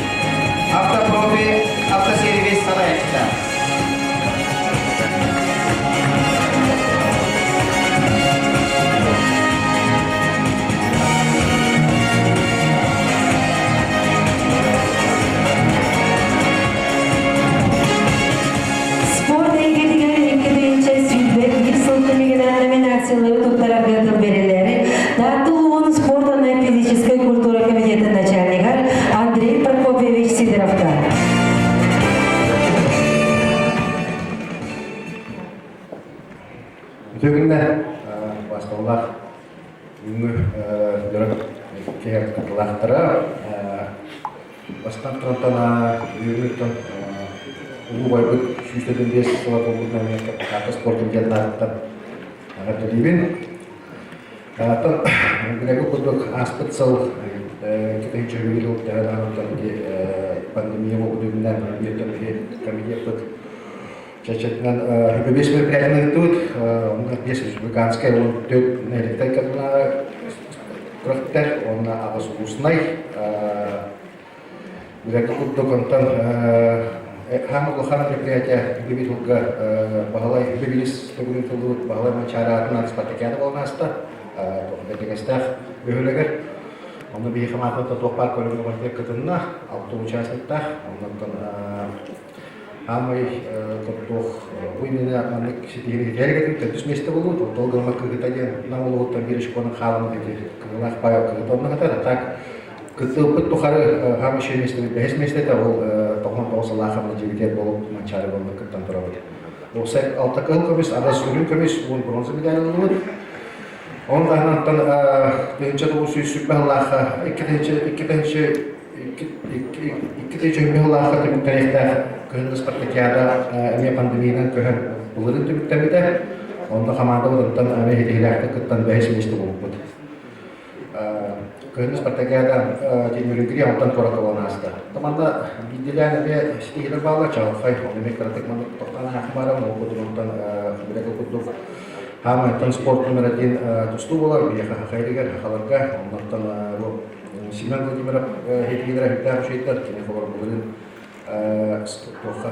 Speaker 2: Автопрофи автосервис салайааччыта.
Speaker 1: Спорт эйгэтигэр 2021 сыл түмүгүнэн номинациялары туттарарга тыл бэриллээри Таатта улууһун спорт уонна физическэй культура комитетын начальнигар Андрей Прокопьевич Сидоровка.
Speaker 4: Үтүө күннэ басталлаах бүгүҥҥү дьоро киһи кытылаахтара бастан турантан бүгүҥҥүттэн улуу байбыт 145 сыла туолбутунан Таатта спортун диэн ааттан эҕэрдэлиибин. Оттон билэргэ курдук ааспыт сыл китайча үһү пандемия буолбут үрдүнэн комитеппыт чачатынан бес мероприятияны ыыттыбыт. Онно биэс республиканскай, 14 нэһилиэктэр күрэхтэр, уонна аҕыс улууснай. Билэргэ курдук, онтон хаан улахан мероприятие бүгүн тылга Баһылай Бибилис төгүрүн тыллыбыт Баһылай Манчаары аатынан спартакиада буолан ааста. Бэтигэстээх бөһүөлэгэр. Онно биһиэхэ маатата туох баар көрүҥ кытынна, алта участниктаах. Оннуттан Аамай тоттуох бу иннинэ маннык ситиһиини ситиһэргэтин төрдүс миэстэ буолбут. Ол гыммат кыһыта диэн Нам улууһуттан биир очкону хаалан ити кыһылаах Павел кыһыта оннугатар. А так кыттыылпыт тухары хаам үчүгэй миэстэбит бэһис миэстэтэ ол 99 сыллаах дьибитиэр буолуп Манчаары буолла кыттан турабыт. Уопсай алта кыһыл көмүс, аҕыс үрүҥ көмүс, уон бронза медаль ыллыбыт. Оны таһынан 1920 сыллаахха 2002 тыһыынча сыллаахха түмүктэниэхтээх кыһыҥҥы спартакиада эмиэ пандемиянан көһөн былырыын түмүктэммитэ. Онно хамаандабыт онтон эмиэ ситиһиилээхтик кыттан бэһис миэстэ буолбуппут. Кыһыҥҥы спартакиада Тимиригри онтон куоракка буолан ааста. Манна биирдиилээн эмиэ ситиһиилэр бааллар, чаҕылхай, ону эмиэ кыратык маннык тохтоон аахым баран, ол курдук онтон билэ курдук хаамайтан спорт номер один тустуу буолар, биһиэхэ хахайдыгар, хахаларга, оннуттан бу Семен Владимиров хитиилэрэ сүрдээх үчүгэйдэр, кини холобур былырыын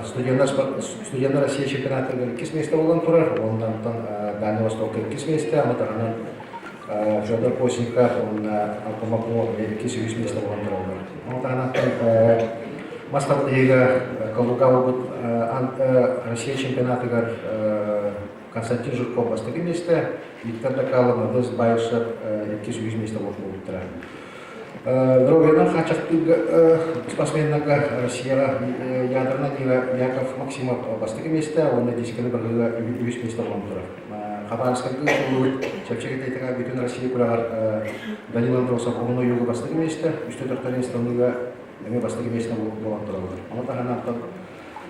Speaker 4: студеннар Россия чемпионатыгар иккис миэстэ буолан турар, уонна онтон Дальний Востокка иккис миэстэ, ону таһынан Федор Постников уонна Антон Макумов иккис үһүс миэстэ буолан тураллар. Ону таһынан мас тардыһыыга Калуга буолбут Россия чемпионатыгар Константин Жирков бастакы миэстэ, Виктор Докалов, Модес Баишев иккис үһүс миэстэ буолбуттара. Здоровьянан хааччахтыырга спортсменнарга Россияҕа ядернай Яков Максимов бастакы миэстэ уонна дисканы бырҕыыга үһүс миэстэ буолан турар. Хабаровскайга ыытыллыбыт чэпчэки атлетикаҕа бүтүн Россия күрэҕэр Данил Андросов уһун ойууга бастакы миэстэ, үстэ төртөрүн станыыга эмиэ бастакы миэстэ буолан тураллар. Ону таһынан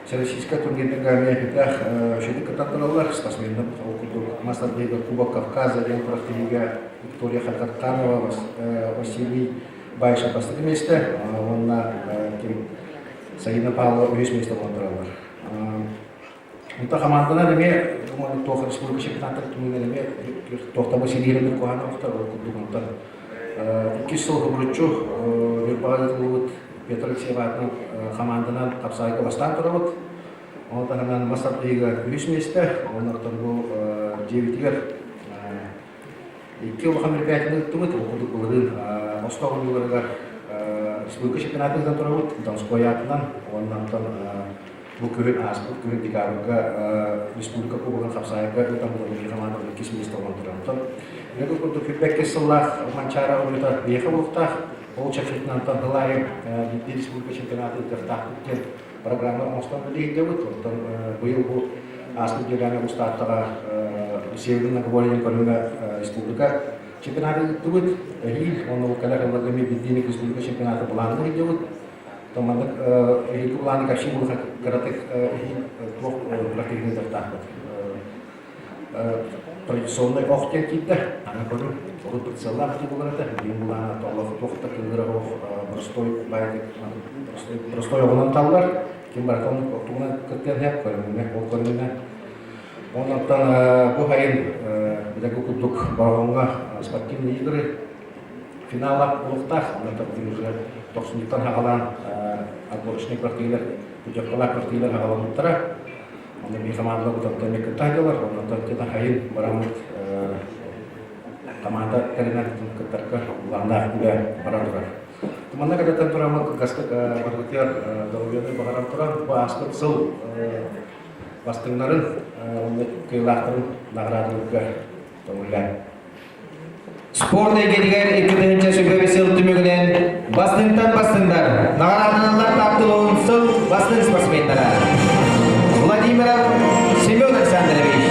Speaker 4: Всероссийскай турнирга эмиэ сүрдээх үчүгэйдик кыттан тураллар. Спортсменнар ол курдук мас тардыһыыга Кубок Кавказа диэн күрэхтэһиигэ Виктория Хатарканова, Василий Баишев бастакы миэстэ уонна Саина Павлова үһүс миэстэ буолан тураллар. Онто хамаанданан эмиэ туох республика чемпионаттар түмүгүнэн эмиэ туохтан силиһирэммит куһаҕан охтор ол курдук онтон иккис сыл хобуруччу Ньурбаҕа ыытыллыбыт Петр Алексеев аатынан хамаанданан хапсаайга бастаан турабыт. Ону таһынан мас тардыһыыга үһүс миэстэ, уонна оттон бу дьиэбитигэр икки улахан мероприятиены ыыттыбыт. Ол курдук былырыын Ростов оонньууларыгар республика чемпионатын ыытан турабыт Донской аатынан уонна онтон бу күһүн ааспыт күһүн декабрьга республика кубогын хапсаайга ыытан булан хамаанда иккис миэстэ буолан турар. Онтон Үлэ курдук 22 сыллаах Манчаары оонньуута биһиэхэ буолуохтаах. Ол чэрчитинэн сыл аайы биирдии республика чемпионаты ыытыахтаахпыт диэн программа оҥостон үлэлиирдэбит. Оттон быйыл бу ааспыт дьиэлээҥҥэ устааттаҕа Северный Многоборье көрүҥэ республика чемпионаты ыыттыбыт. Эһиил уонна ол кэлэр сылларга эмиэ биирдиини республика чемпионаты былаанна ыйдыбыт. Оттон маннык эһиилги былааны капсин булуха кыратык эһиил туох күрэхтэһиини ыытыахтаахпыт. Традиционнай ох диэн киирдэ. Аны көрүҥ, урут прицеллаах ити буолар этэ. Билигин былаана олох туох да кыҥыра ох простой баайдык простой оҕунан таллар. Ким барыта оннук тугунан кыттыан сөп, көрүҥүнэ, ол көрүҥүнэ. Оннуттан бу сайын билэргэ курдук Бороҕоҥҥо спортивные игры.
Speaker 13: финала буолуохтаах. Онон уже тохсунньуттан хаҕалаан отборочнай күрэхтэһиилэр, путевкалаах күрэхтэһиилэр хаҕаламмыттара. Онно биир команда бутаттан кытта сылдьаллар. Онон хайын бараммыт команда тэринэн кыттарга былааннаах үлэ бара турар. Манна кэлэтэн тураммыт кылгастык барытыгар доруобуйаны баҕаран туран, бу ааспыт сыл бастыҥнарын уонна кыайыылаахтарын наҕараадаларга көҥүллээн.
Speaker 2: Спорт эйгэтигэр 2000 сыл түмүгүнэн бастыҥтан бастыҥнар наҕараадаланаллар таптылуун сыл бастыҥ спортсменнара. Владимиров Семен Александрович,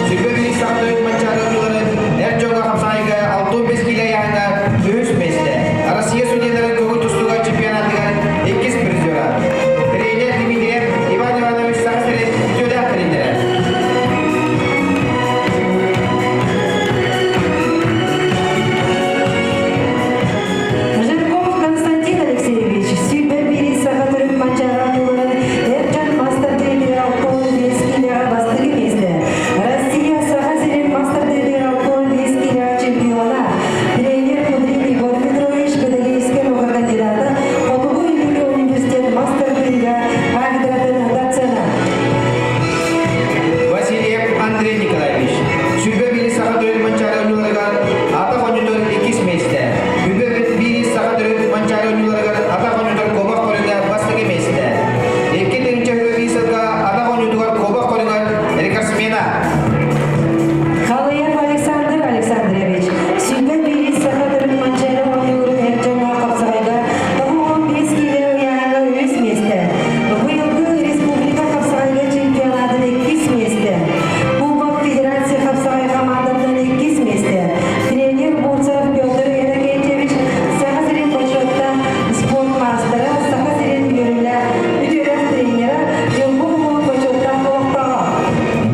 Speaker 2: Сүбэ биир сахтыын Манчаары оонньууларын эр дьоҥҥо хамсаайга 65 киилэ ыйааһыҥҥа үһүс миэстэ. Россия судьяларын көҥүл тустууга чемпионатыгар иккис призера. Тренер Дмитриев Иван Иванович Саха сирин үтүөлээх тренерэ.
Speaker 1: Жирков Константин Алексеевич, сүүрбэ биирис саха төрүт Манчаары оонньууларын эр дьон мастер-тренера 65 киилэҕэ бастакы миэстэ. Россия Саха сирин мастер-тренера 65 киилэҕэ чемпиона, тренер Кудрин Егор Петрович, педагогическай наука кандидата, Хотугу Илиҥҥи университет мастер-тренера кафедратын доцена.
Speaker 2: Васильев Андрей Николаевич, Сүбэ бири саха төрүт Манчаары оонньууларыгар атах оонньуутун иккис миэстэ. Сүбэ бири саха төрүт Манчаары оонньууларыгар атах оонньуутун куобах көрүҥэ бастакы миэстэ. Икки тыһыынча биир сылга атах оонньуутугар куобах көрүҥэр рекордсмена.
Speaker 1: Халыев Александр Александрович, Сүбэ бири саха төрүт Манчаары оонньууларын эр дьоҥҥо хапсаҕайга 95 киилэ ыйааһыҥҥа үһүс миэстэ. Быйылгы республика хапсаҕайга чемпионатын иккис миэстэ. Кубок Федерация хапсаҕай хамаандатынан иккис миэстэ. Тренер Бурцев Петр Иннокентьевич Саха сирин бочуоттаах спорт маастара, Саха сирин үөрүүлээх үтүөлээх тренера, Дьылбы улууһун бочуоттаах олохтооҕо.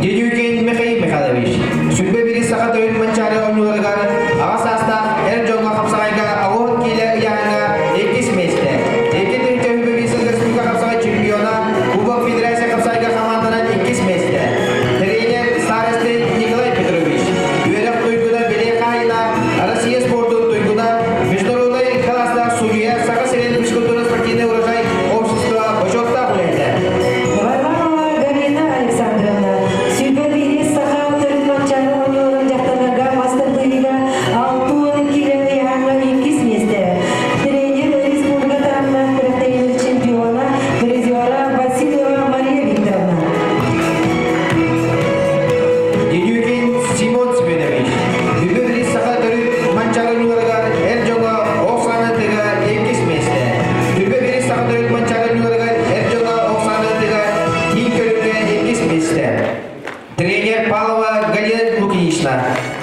Speaker 2: Дедюкин Михаил Михайлович, Сүбэ бири саха төрүт Манчаары оонньууларыгар аҕа саастаах эр дьоҥҥо хапсаҕайга 60 киилэ ыйааһыҥҥа иккис миэстэ. 2 тыһыынча сүүс республика хапсаҕай чемпиона, Кубок Федерация хапсаҕайга хамаанданан иккис миэстэ. Тренер старосты Николай Петрович. Үөрэх туйгуна Белия Хаайына, Россия спордун туйгуна, международный класстаах судья, Саха сирин физкультурно-спортивный урожай общества бочуоттаах үлэһитэ.
Speaker 1: Варварова Галина Александровна, Сүбэ бири саха төрүт Манчаары оонньууларын дьахталларга мастер-быһыыга 60 киилэ ыйааһыҥҥа иккис миэстэ. Тренер республика таһымнаах күрэхтэһиилэр чемпиона, призера Васильева Мария Викторовна.
Speaker 2: Дедюкин Симон Семенович, Бүгүн саха төрүт Манчаары оонньууларыгар эр дьоҥҥо ох сааны тыга иккис миэстэ. Түбэ бири саха төрүт Манчаары оонньууларыгар эр дьоҥҥо ох сааны тыга киин көрүҥҥэ иккис миэстэ. Тренер Павлова Галина Лукинична,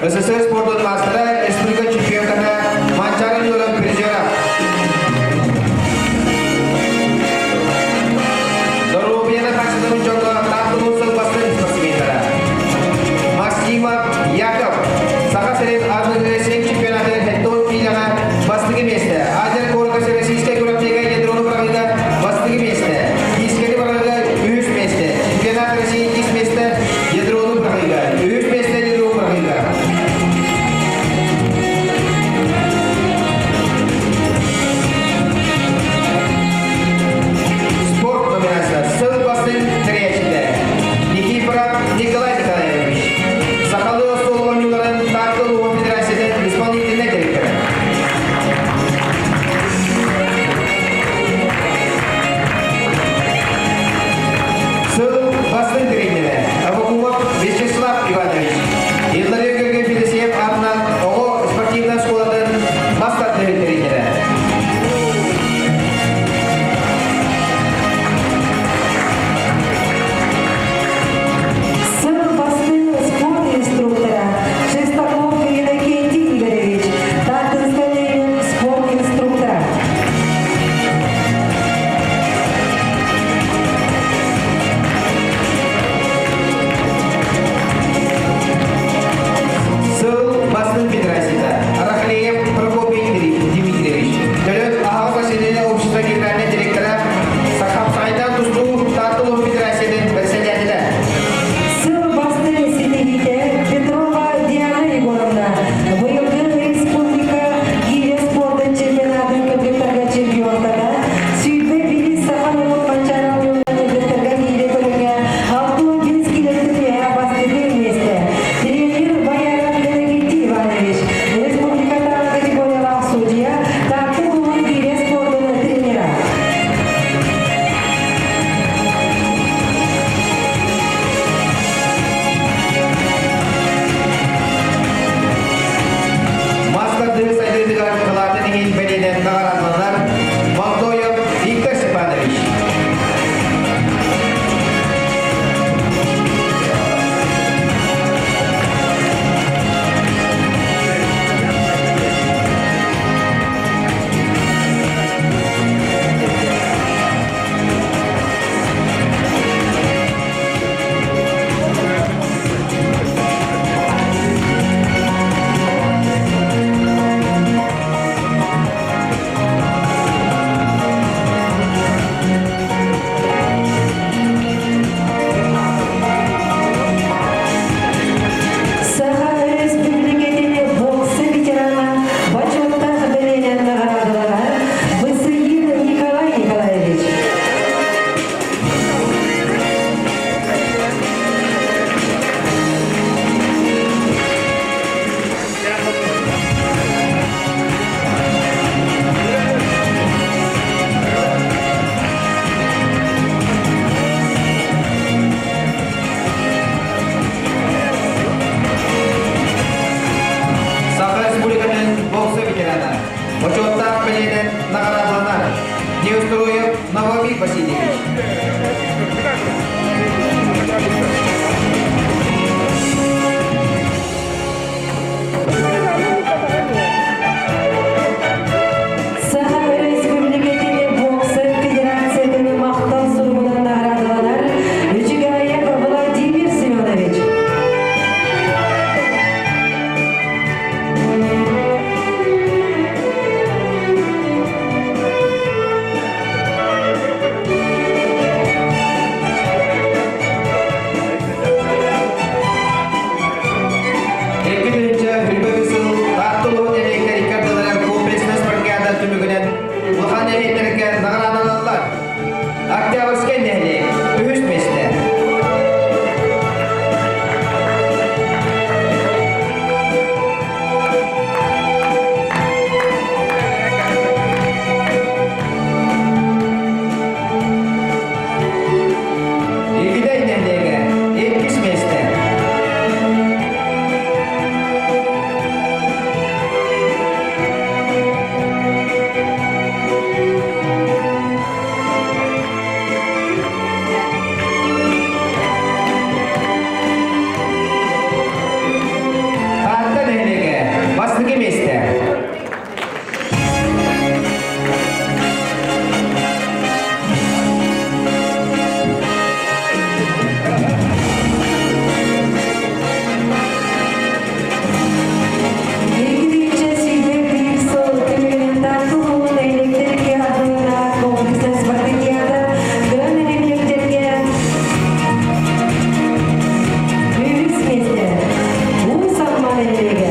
Speaker 2: СССР спордун маастара, республика чемпионката, Манчаары оонньууларын призера. Доруобуйаны харыстыыр дьоҥҥо тааттылуу сыл бастыҥ спортсменнара. Максимов Яков, Саха сирин Азия чемпионатын 70 киилэҕэ бастакы миэстэ. Азия куоракка Российскай күрэхтэһиигэ ядрону быраҕыыга бастакы миэстэ. Киискэни быраҕыыга үһүс миэстэ. Чемпионат России иккис миэстэ ядрону быраҕыыга. Үһүс миэстэ ядрону быраҕыыга. бокса ветерана. Бочуоттаах бэлиэнэн наҕараадаланар Неустроев Новомир Васильевич.
Speaker 1: Саха Өрөспүүбүлүкэтин бокса федерациятын махтал суругунан наҕараадаланар Үчүгэйэп Владимир Семенович.
Speaker 2: Икки тыһыынча хүрбэ сыл Таатта улууһун нэһилиэктэр икки ардыларыгар комплекснай спартакиада түмүгүнэн улахан нэһилиэктэргэ наҕараадаланаллар. Октябрьскай нэһилиэк үһүс миэстэ. Игидэй нэһилиэгэ иккис миэстэ. Таатта нэһилиэгэ бастакы миэстэ.
Speaker 1: Екінші сүйдек биир сыл түмүгүнэн Таатта улууһун нэһилиэктэргэ ардылардаах комплекснай спартакиада кыра нэһилиэктэргэ үһүс миэстэ Уус Амма нэһилиэгэ.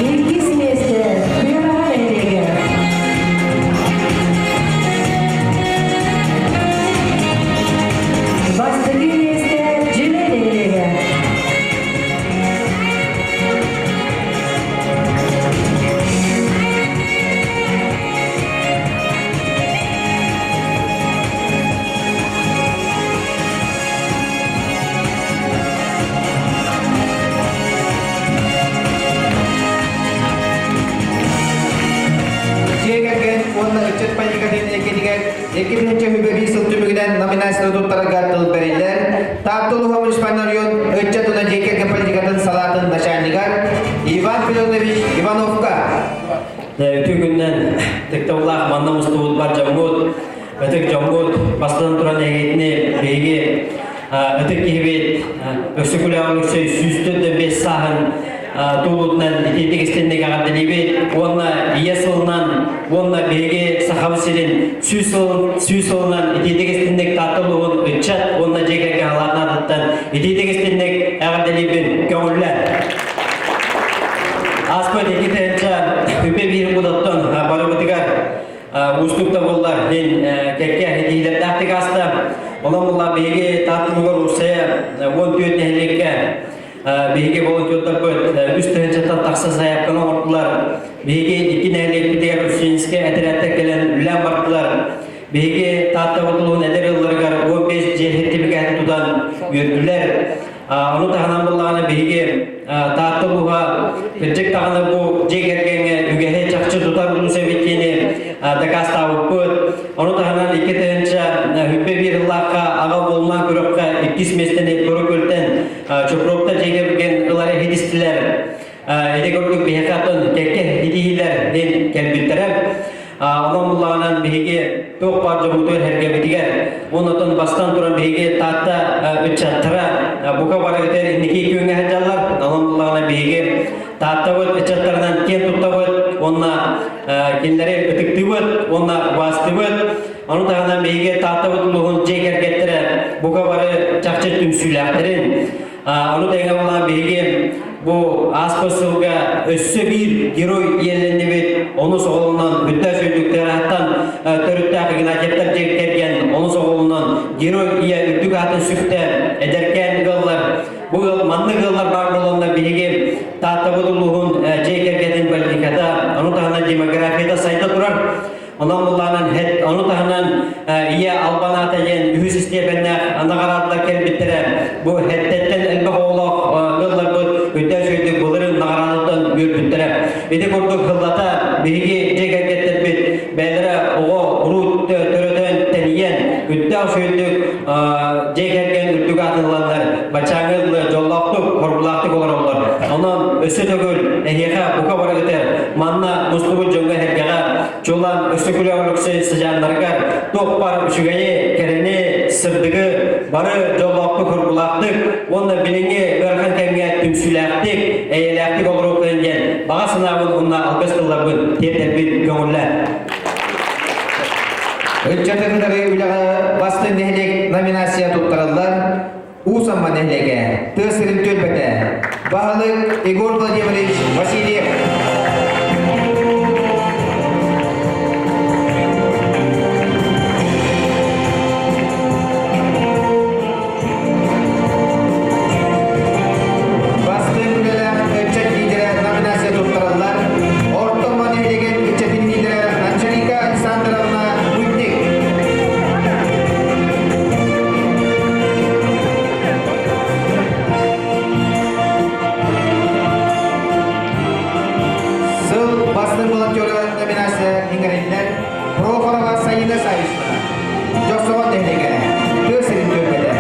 Speaker 1: Иккис миэстэ Тыараһа нэһилиэгэ. Бастакы миэстэ Дьүлэй нэһилиэгэ.
Speaker 2: Дьиэ кэргэн уонна ыччат политикатын эйгэтигэр 2025 сыл түмүгүнэн номинацияны туттарарга тыл бэриллэр. Таатта улууһа муниципальный район ыччат уонна дьиэ кэргэн политикатын салаатын начальнигар Иван Федорович Ивановка.
Speaker 14: Үтүө күннэн тыктабыллаах манна мустубут бар дьоммут, ытык дьоммут, бастатан туран эһигитини биһиги ытык киһибит Өксөкүлээх Өлөксөй сүүстэн да бэс сааһын туолуутунан итиитик истинник эҕэрдэлиибит уонна ийэ сылынан уонна биһиги Сахабыт сирин 100 сылынан итиитик истинник Таатта улууһун ыччат уонна дьиэ кэргэн халаатын аатыттан итиитик истинник эҕэрдэлиибин көҥүллэ. Ааспыт 2021 будаттан барыбытыгар уустук да буоллар мин кэккэ этиилэрдээхтик ааста. Онон буолла биһиги Таатталыгар уопсайа 14 нэһилиэккэ биһиги волонтердарбыт 3 тыһыынчаттан тахса сайаапканы оҥордулар. Биһиги икки нэһилиэкпитигэр Устинскай этэрээттэр кэлэн үлэлээн бардылар. Биһиги Тааттабыт улууһун эдэр ыалларыгар 15 дьиэ сертификатын тутан үөрдүлэр. Ону таһынан буоллаҕына биһиги Таатта улууһа кырдьык даҕаны бу дьиэ кэргэҥҥэ үгэһи чахчы тутар улуус эбит диэни дакаастаабыппыт. Ону таһынан 2021 сыллаахха аҕа буолумаан күрэххэ иккис миэстэни Тура Күөлтэн Чупровта дьиэ кэргэн ылары иһитистилэр. Ити курдук биһиэхэ оттон кэккэ итиһиилэр диэн кэлбиттэрэ. Онон буллаҕынан биһиги туох баар дьоммутугар сэргэбитигэр оннотон бастан туран биһиги Таатта ыччаттара бука барыгытыгар инники күөҥҥэ сылдьаллар. Онон буллаҕына биһиги Тааттабыт ыччаттарынан киэн туттабыт уонна кинилэри ытыктыыбыт уонна убаастыыбыт. Ону таһынан биһиги Тааттабыт улууһун дьиэ кэргэттэрэ бука бары чахчы түмсүүлээхтэрин, ону тэҥэ буолан биһиги бу ааспыт сылга өссө биир герой иэллэннибит, онус оҕолонон бүттэ сүйдүктэр төрүттээх Игнатьевтар дьиэ кэргэн онус оҕолонон герой ийэ үрдүк аатын сүктэ эдэркээн ыаллар. Бу ыал маннык ыаллар баар буоланнар биһиги Тааттабыт улууһун дьиэ кэргэнин политиката, ону таһынан демографията сайда турар. Онон буллаанан ону таһынан Ийэ албан аата диэн үһүс истиэпэннээх наҕараадалар кэлбиттэрэ. Бу эттэттэн элбэх оҕолоох ыалларбыт үрдээх үчүгэйдик былырыын наҕараадаттан үөрбүттэрэ. Ити курдук сыллата биһиги дьиэ кэргэттэрбит бэйэлэрэ оҕо урут төрөтөн тэнийэн үрдээх үчүгэйдик дьиэ кэргэн үрдүк аатын ыланнар баччааҥҥы дылы дьоллоохтук, хоргулаахтык олороллор. Онон өссө төгүл эһиэхэ бука барыгытыгар манна мустубут дьоҥҥо-сэргэҕэ Чулан Өстөкүлээх Өлөксөй сыдьааннарыгар туох баар үчүгэйи, кэрэни, сырдыгы бары дьоллоохтук, хоргулаахтык уонна билиҥҥи ыарахан кэмҥэ түмсүүлээхтик, эйэлээхтик олоруохтарын диэн баҕа санаабын уонна алгыс тылларбын тиэрдэрбин көҥүллээ.
Speaker 2: Ыччаты кытары үлэҕэ бастыҥ нэһилиэк номинация туттарыллар. Уус Амма нэһилиэгэ, тыа сирин түөлбэтэ, баһылык Егор Владимирович Васильев. Бастыҥ үлэлээх ыччат лидерэ номинация туттарыллар. Орто Амма нэһилиэгин ыччатын лидерэ Анжелика Александровна Мытник. Сыл бастыҥ волонтера номинация иҥэриллэр Прохорова Саина Савична, Дьохсоҕон нэһилиэгэ, тыа сирин түөлбэтэ.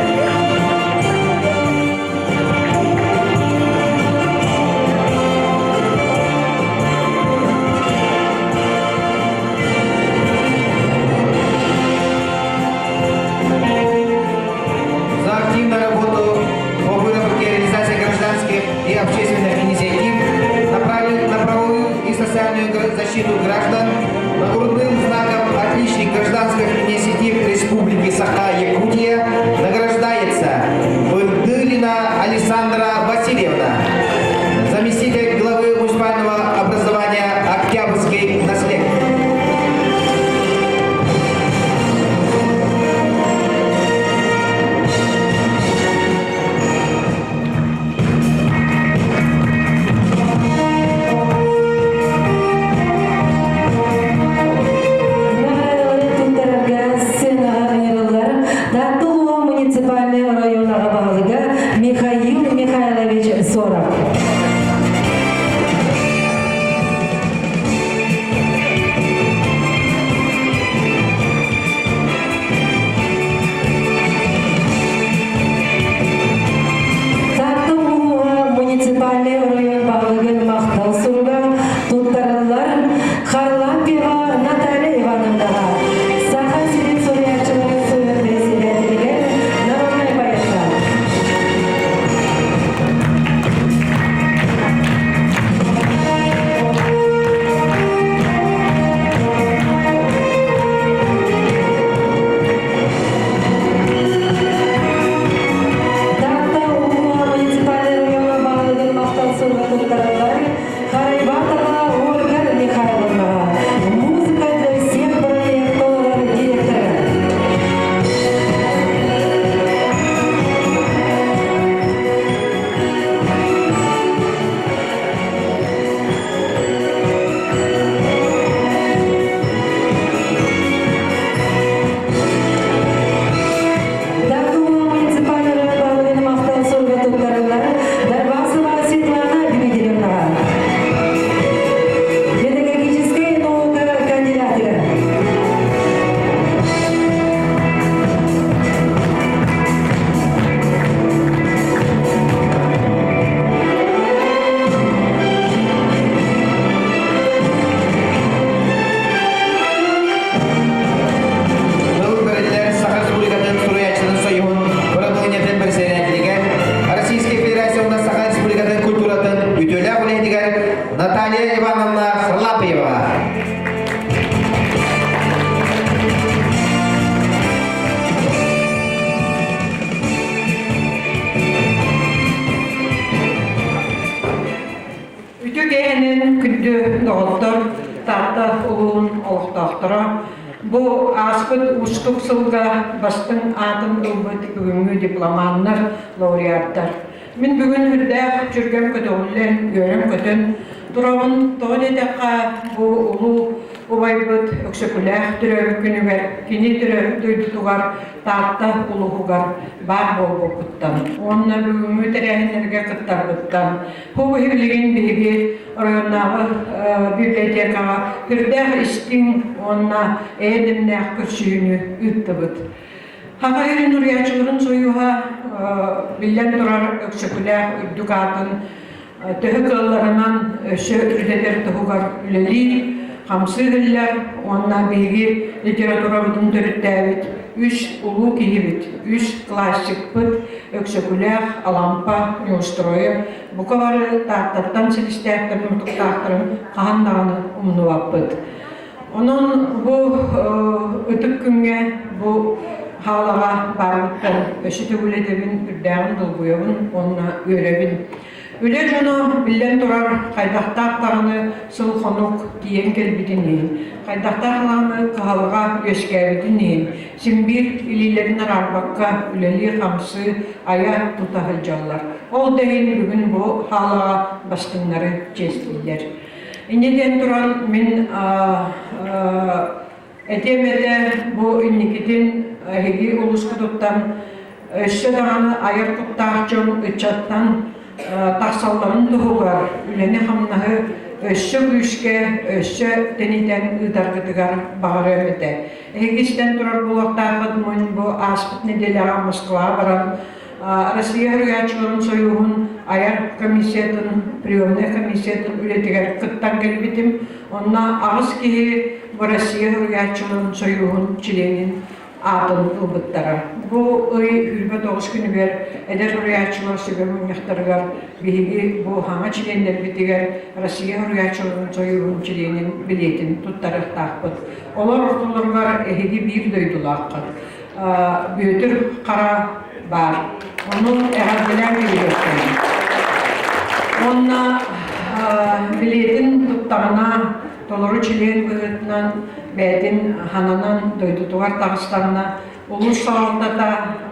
Speaker 2: За активную работу по выработке и реализации гражданских и общественных инициатив, направленных на правовую и социальную защиту граждан, нагрудным знаком «Отличник гражданских инициатив Республики Саха-Якутия» награждается Бырдылина Александра Васильевна, заместитель главы муниципального образования Октябрьский наслед.
Speaker 1: Наҕараадалары туттарарга сценаҕа ыҥырыллар Таатта улууһа муниципальнай оройуон аҕа баһылыга Михаил Михайлович Соров. Таатта улууһа муниципальнай оройуон баһылыгын махтал суруга туттарыллар Харлампьева Наталья Ивановнаҕа, Саха сирин суруйааччыларын союһун председателигэр народнай поэтка. Таатта улууһа муниципальнай райоҥҥа баһылыгын махтал суруга туттарыллар Харайбатова Ольга Михайловнаҕа, Музыка для всех проект толорор директора. Датула муниципальный район баһылыгын махтал суруга туттарыллар Дарбасова Светлана Дмитриевнаҕа. Педагогическай наука кандидатыгар.
Speaker 2: Тыл бэриллэр Саха Республикатын суруйааччытын союһун бырабылыанньатын бэрэссэдээтэлигэр Российскай Федерация уонна Саха Республикатын культуратын үтүөлээх үлэһитигэр Наталья Ивановна Харлапьева.
Speaker 9: Үтүө киэһэнэн күндү доҕоттор, Таатта улууһун олохтоохторо, бу ааспыт уустук сылга бастыҥ аатын ылбыт бүгүҥҥү дипломаннар, лауреаттар. Мин бүгүн үрдээх сүргэм көтөҕүллэн, үөрэн-көтөн, турабын. Тоҕо диэтэххэ, бу улуу убайбыт Өксөкүлээх төрөөбүт күнүгэр кини төрөөбүт дойдутугар Таатта улууһугар баар буолбуппуттан уонна бүгүҥҥү тэрээһиннэргэ кыттарбыттан бу билигин биһиги оройуоннааҕы библиотекаҕа сүрдээх истиҥ уонна эйэ-дэмнээх көрсүһүүнү ыыттыбыт. Саха сирин уруйааччыларын сойууһа биллэн турар Өксөкүлээх үрдүк аатын төһө кыалларынан өссө үрдэтэр туһугар үлэлиир, хамсыыр иллэр уонна биһиги литературабытын төрүттээбит үс улуу киһибит, үс классикпыт Өксөкүлээх, Алампа, Неустроев бука бары Тааттаттан силистээхтэрин мутуктаахтарын хаһан даҕаны умнубаппыт. Онон бу ытык күҥҥэ бу хаалаҕа баарбыттан өссө төгүл этэбин, үрдээҕин долгуйабын уонна үөрэбин. Үлэ дьоно, биллэн турар, хайдахтаах даҕаны сыл-хонук тиийэн кэлбитин иһин, хайдахтаах даҕаны кыһалҕа үөскээбитин иһин, син биир илиилэрин араарбакка үлэлии-хамсыы, айа-тута сылдьаллар. Ол да иһин бүгүн бу хаалаҕа бастыҥнары чиэстииллэр. Инньэ диэн туран мин этиэм этэ бу инникитин эһиги улуускутуттан өссө даҕаны айар куттаах дьон ыччаттан тахсалларын туһугар үлэни-хамнаһы өссө күүскэ, өссө тэнитэн ыытаргытыгар баҕарыам этэ. Эһиги истэн турар буолуохтааххыт мин бу ааспыт нэдиэлэҕэ Москваҕа баран Россия Суруйааччыларын сойууһун айар комиссиятын, приемнай комиссиятын үлэтигэр кыттан кэлбитим. Онно аҕыс киһи бу Россия Суруйааччыларын сойууһун чилиэнин аатын ылбыттара. Бу ый 29 күнүгэр эдэр суруйааччылар сүбэ мунньахтарыгар биһиги бу хаҥа чилиэннэрбитигэр Россия Суруйааччыларын сойууһун чилиэнин билиэтин туттарыахтаахпыт. Олор ортолоругар эһиги биир дойдулааххыт. Бүөтүр Хара баар. Ону эҕэрдэлээн кэбиһиэхтэрин. Уонна билиэтин туттаҕына толору чилиэн быһыытынан бэйэтин хананан дойдутугар таҕыстаҕына улуус салалтата,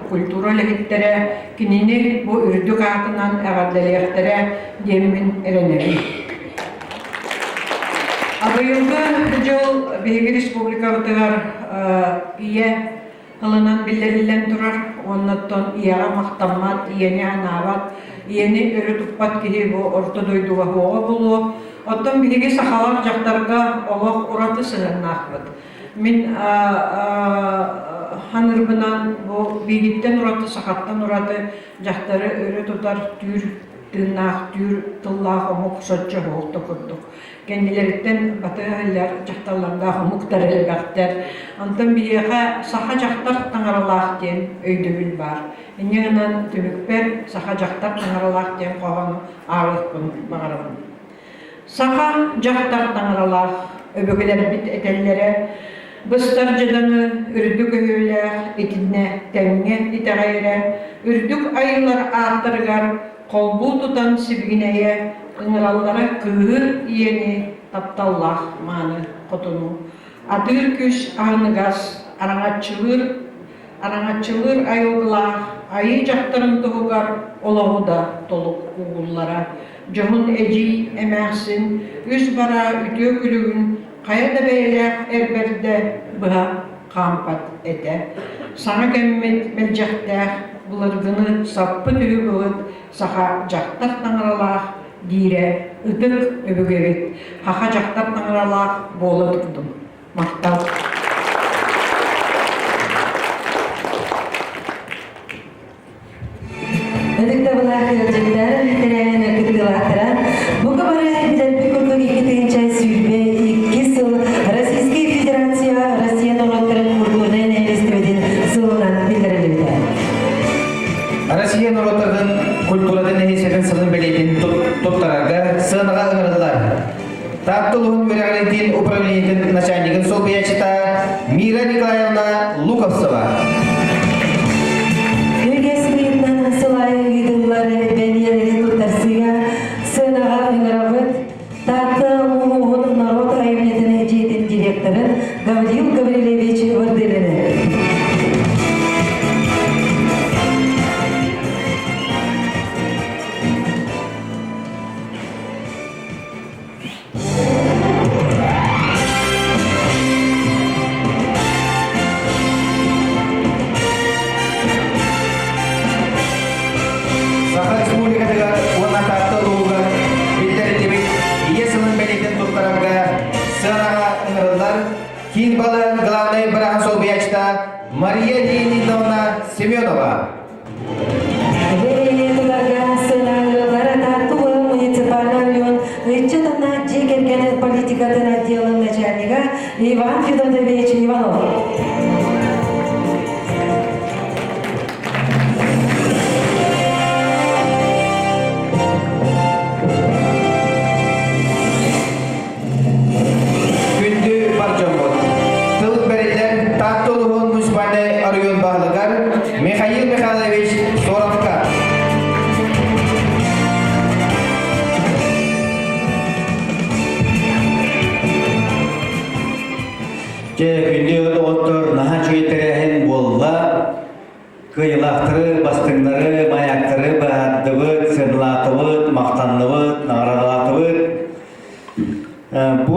Speaker 9: культура үлэһиттэрэ кинини бу үрдүк аатынан эҕэрдэлиэхтэрэ диэммин эрэнэбин. Быйылгы дьыл биһиги республикабытыгар ийэ ылынан биллэриллэн турар уоннаттан ийэҕэ махтаммат, ийэни анаабат, ийэни өрө туппат киһи бу орто дойдуга суоҕа буолуо. Оттон биһиги сахалар дьахтарга олох ураты сыһыаннаахпыт. Мин ханырбынан бу биһигиттэн ураты, сахаттан ураты дьахтары өрө тутар түүр тыыннаах түүр тыллаах омук соччо суох курдук. Кэннилэриттэн батыһаллар дьахталлардаах омуктар элбэхтэр. Онтон биһиэхэ саха дьахтар таҥаралаах диэн өйдөбүл баар. Инньэ гынан түмүкпэр саха дьахтар таҥаралаах диэн хоһоону ааҕыахпын баҕарабын. Саха дьахтар таҥаралаах өбүгэлэрбит этэллэрэ быстар дьадаҥы үрдүк өһүөлээх итиннэ тэҥҥэ итэҕэйэрэ үрдүк айыылар ааттарыгар холбуу тутан сибигинэйэ ыҥыраллара кыыһыр ийэни тапталлаах мааны хотуну атыыр күс аһыныгас араҥаччылыыр араҥаччылыыр айылгылаах айыы дьахтарын туһугар олоҕу да толук угуллара дьоһун эдьиий эмээхсин үс бараа үтүө күлүгүн хайа да бэйэлээх эр бэрдэ быһа хаампат этэ. Саҥа кэммит мэлдьэхтээх былыргыны саппыт үһү былыт саха дьахтар таҥаралаах диирэ ытык өбүгэбит саха дьахтар таҥаралаах буола турдум. Махтал.
Speaker 1: Ытыктабылаах ыалдьыттар, тэрээһин кыттыылаахтара, бука бары билэрбит курдук 2022 сыл Российскай Федерация Россия норуоттарын культурнай нэһилиэстибэтин сылынан биллэриллибитэ.
Speaker 2: Россия норуоттарын культуратын нэһилиэстибэтин сылын бэлиэтин туттарарга сыанаҕа ыҥырыллар. Таатта улууһун үөрэҕириитин управлениетын начальнигын солбуйааччыта Мира Николаевна Луковцева.
Speaker 1: Үгэс быһыытынан сыл аайы ыытыллар бэлиэлэри туттарсыыга сыанаҕа ыҥырабыт Таатта улууһун норуот айымньытын дьиэтин директорын Гаврил Гаврильевич Вырдылины.
Speaker 2: Мария Леонидовна Семенова.
Speaker 1: Бэлиэни тутарга сыаналыылар Тааттулы муниципальный район ыччатына дьиэ кэргэн политикатын отделын начальнига Иван Федотович Иванов.
Speaker 2: Күндү бар дьоммут! Тыл бэриллэр Таатта улууһун муниципальнай оройуон баһылыгар Михаил Михайлович Соровка.
Speaker 7: Дьэ, күндү доҕоттор, наһаа үчүгэй тэрээһин буолла. Кыайыылаахтары, бастыҥнары, маяктары быһаардыбыт, сыаналаатыбыт, махтанныбыт, наҕараадалаатыбыт. Бу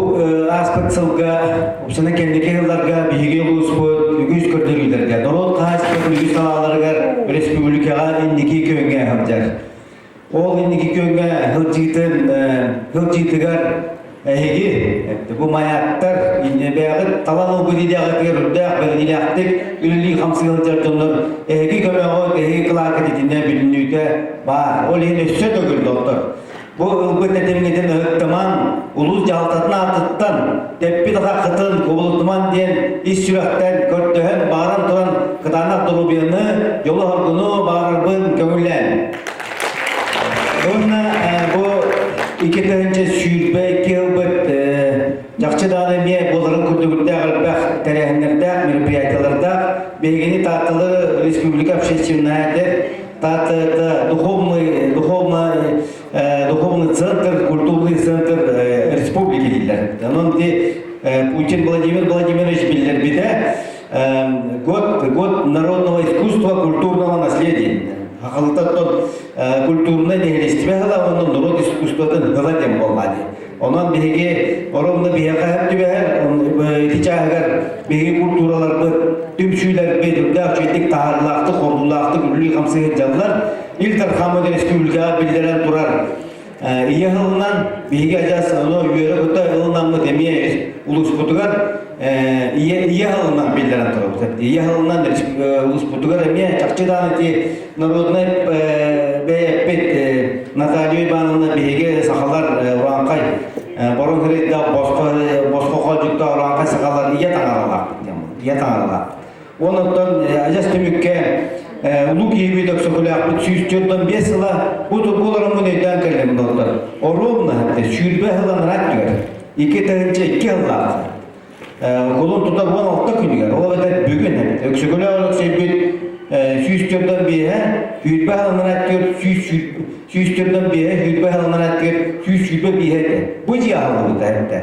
Speaker 7: ааспыт сылга, упсана кэнники сылларга биһиги улууспут үгүс көрдөрүүлэргэ, норуот хаһаайыстыбатын үгүс салааларыгар республикаҕа инники күөҥҥэ сылдьар. Ол инники күөҥҥэ сылдьыытын сылдьыытыгар эһиги бу маяктар бэйэҕит талан ылбыт идэҕитигэр үрдээх бэриниилээхтик үлэлии-хамсыы сылдьар дьоннор эһиги көмөҕүт, эһиги кылаакыт итиннэ бүтүннүүтэ баар. Ол иһин өссө төгүл доттор. Бу ылбыт этимҥитин ыһыктыман, улуус дьаһалтатын аатыттан тэппит атаххытын кубулутуман диэн ис сүрэхтэн көрдөһөн баҕаран туран кытаанах доруобуйаны, дьолу-соргуну баҕарарбын көҥүллээн. Уонна бу 2022 ылбыт чахчы даҕаны эмиэ буоларын курдугурдаах элбэх тэрээһиннэрдээх, мероприятиелардаах биһигини Таатталы республика общественная Таатта это духовный, духовный, духовный центр, культурный центр республики дииллэр. Онон ити Путин Владимир Владимирович биллэрбитэ год, год народного искусства, культурного наследия. Хахалытаттан культурнай нэһилиэстибэ ыла, онон народ искусствотын ыла диэн буолла дии. Онон биһиги оромно биһиэхэ сөп түбэһэр, ити чааһыгар биһиги культураларбыт, түмсүүлэрбит үрдээх үчүгэйдик таһаарыылаахтык, хордуулаахтык үлэлии-хамсыы сылдьаллар. Ил Дархаммыт республикаҕа биллэрэн турар ийэ сылынан биһиги адьас ону үөрэ-көтө ылынаммыт эмиэ улууспутугар ийэ ийэ сылынан биллэрэн турабыт. Ийэ сылынан улууспутугар эмиэ чахчы даҕаны ити народнай бэйэппит Наталья Ивановна биһиги сахалар урааҥхай борон хырыйдаах босхо босхо хоодьуктаах урааҥхай сахалар ийэ таҥаралаахпыт ийэ таҥаралаах. Онон адьас түмүккэ улуу киһибит Өксөкүлээхпит 145 сыла бу тургуларыммын өйдөөн кэллим доҕоттор. Оруобуна 20 сылдан ыраат түгэр. 2002 сыллаах. Кулун тутар 16 күнүгэр, ол эбэтэр бүгүн Өксөкүлээх Өлөксөйбүт 104 5-э, 20 сылынан аттыгар 104 5-э, 20 сылынан аттыгар 125 этэ. Бу дьиэ аһыллыбыта этэ.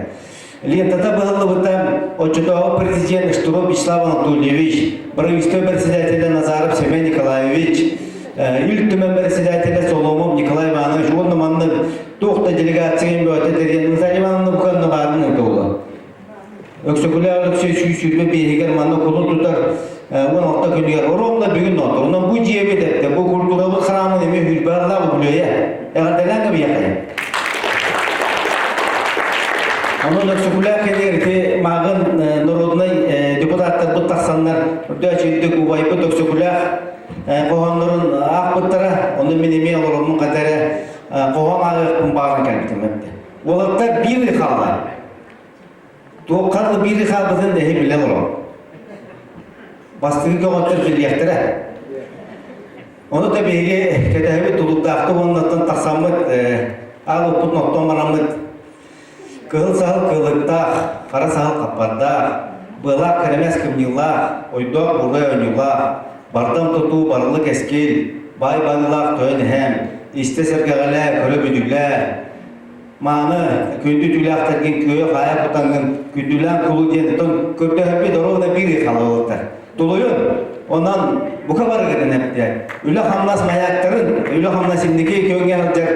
Speaker 7: Лентата быһыллыбыта оччотооҕу президент Штыров Вячеслав Анатольевич, правительство председателя Назаров Семен Николаевич, Ил Түмэн председателя Соломов Николай Иванович уонна маннык туох да делегация бөҕөтө тэрийэн Наталья Ивановна буканна баарын ыытылла. Өксөкүлээх Өлөксөй 125-игэр манна кулун тутар 16 күнүгэр оруобуна бүгүн ноотор. Онон бу дьиэбит эттэ, бу культурабыт храмын эмиэ хүрбэҕэлээх үбүлүөйэ. Эҕэрдэлээн кэбиһиэххэ. Онон Өксөкүлээх кэлиэр ити мааҕын народнай депутаттарбыт тахсаннар үрдөөчүйдүк убайбыт Өксөкүлээх хоһооннорун аахпыттара. Онон мин эмиэ олороммун хата эрэ хоһоон ааҕыахпын баҕаран кэлбитим эбит. Уолаттар биир ый хаалла. Туохха да биир хаалбытын эһи билэ олорон. Бастыҥ көҕөттөр билиэхтэрэ. Ону да биһиги кэтэһэбит тулуктаахтык уоннаттан тахсаммыт аал оппутун оттон бараммыт кыһыл саһыл кыылыктаах, хара саһыл хаппардаах, быалаах кэрэмэс кымньыылаах, ойдоох бургай оонньуулаах, бардам тутуу барылы кэскил, баай баныылаах тойон эһэм, истэ сэргэҕэлээ, көрө бүдүлээ, Мааны күндү түүлээхтэргин күө-хаайа кутаҥҥын күндүлээн кулу диэн оттон көрдөһөрбүт оруобуна биир ый хаалалыттар. Тулуйун, онон бука барыгытын эптэ. Үлэ-хамнас маяктарын, үлэ-хамнас инники күөҥҥэ сылдьар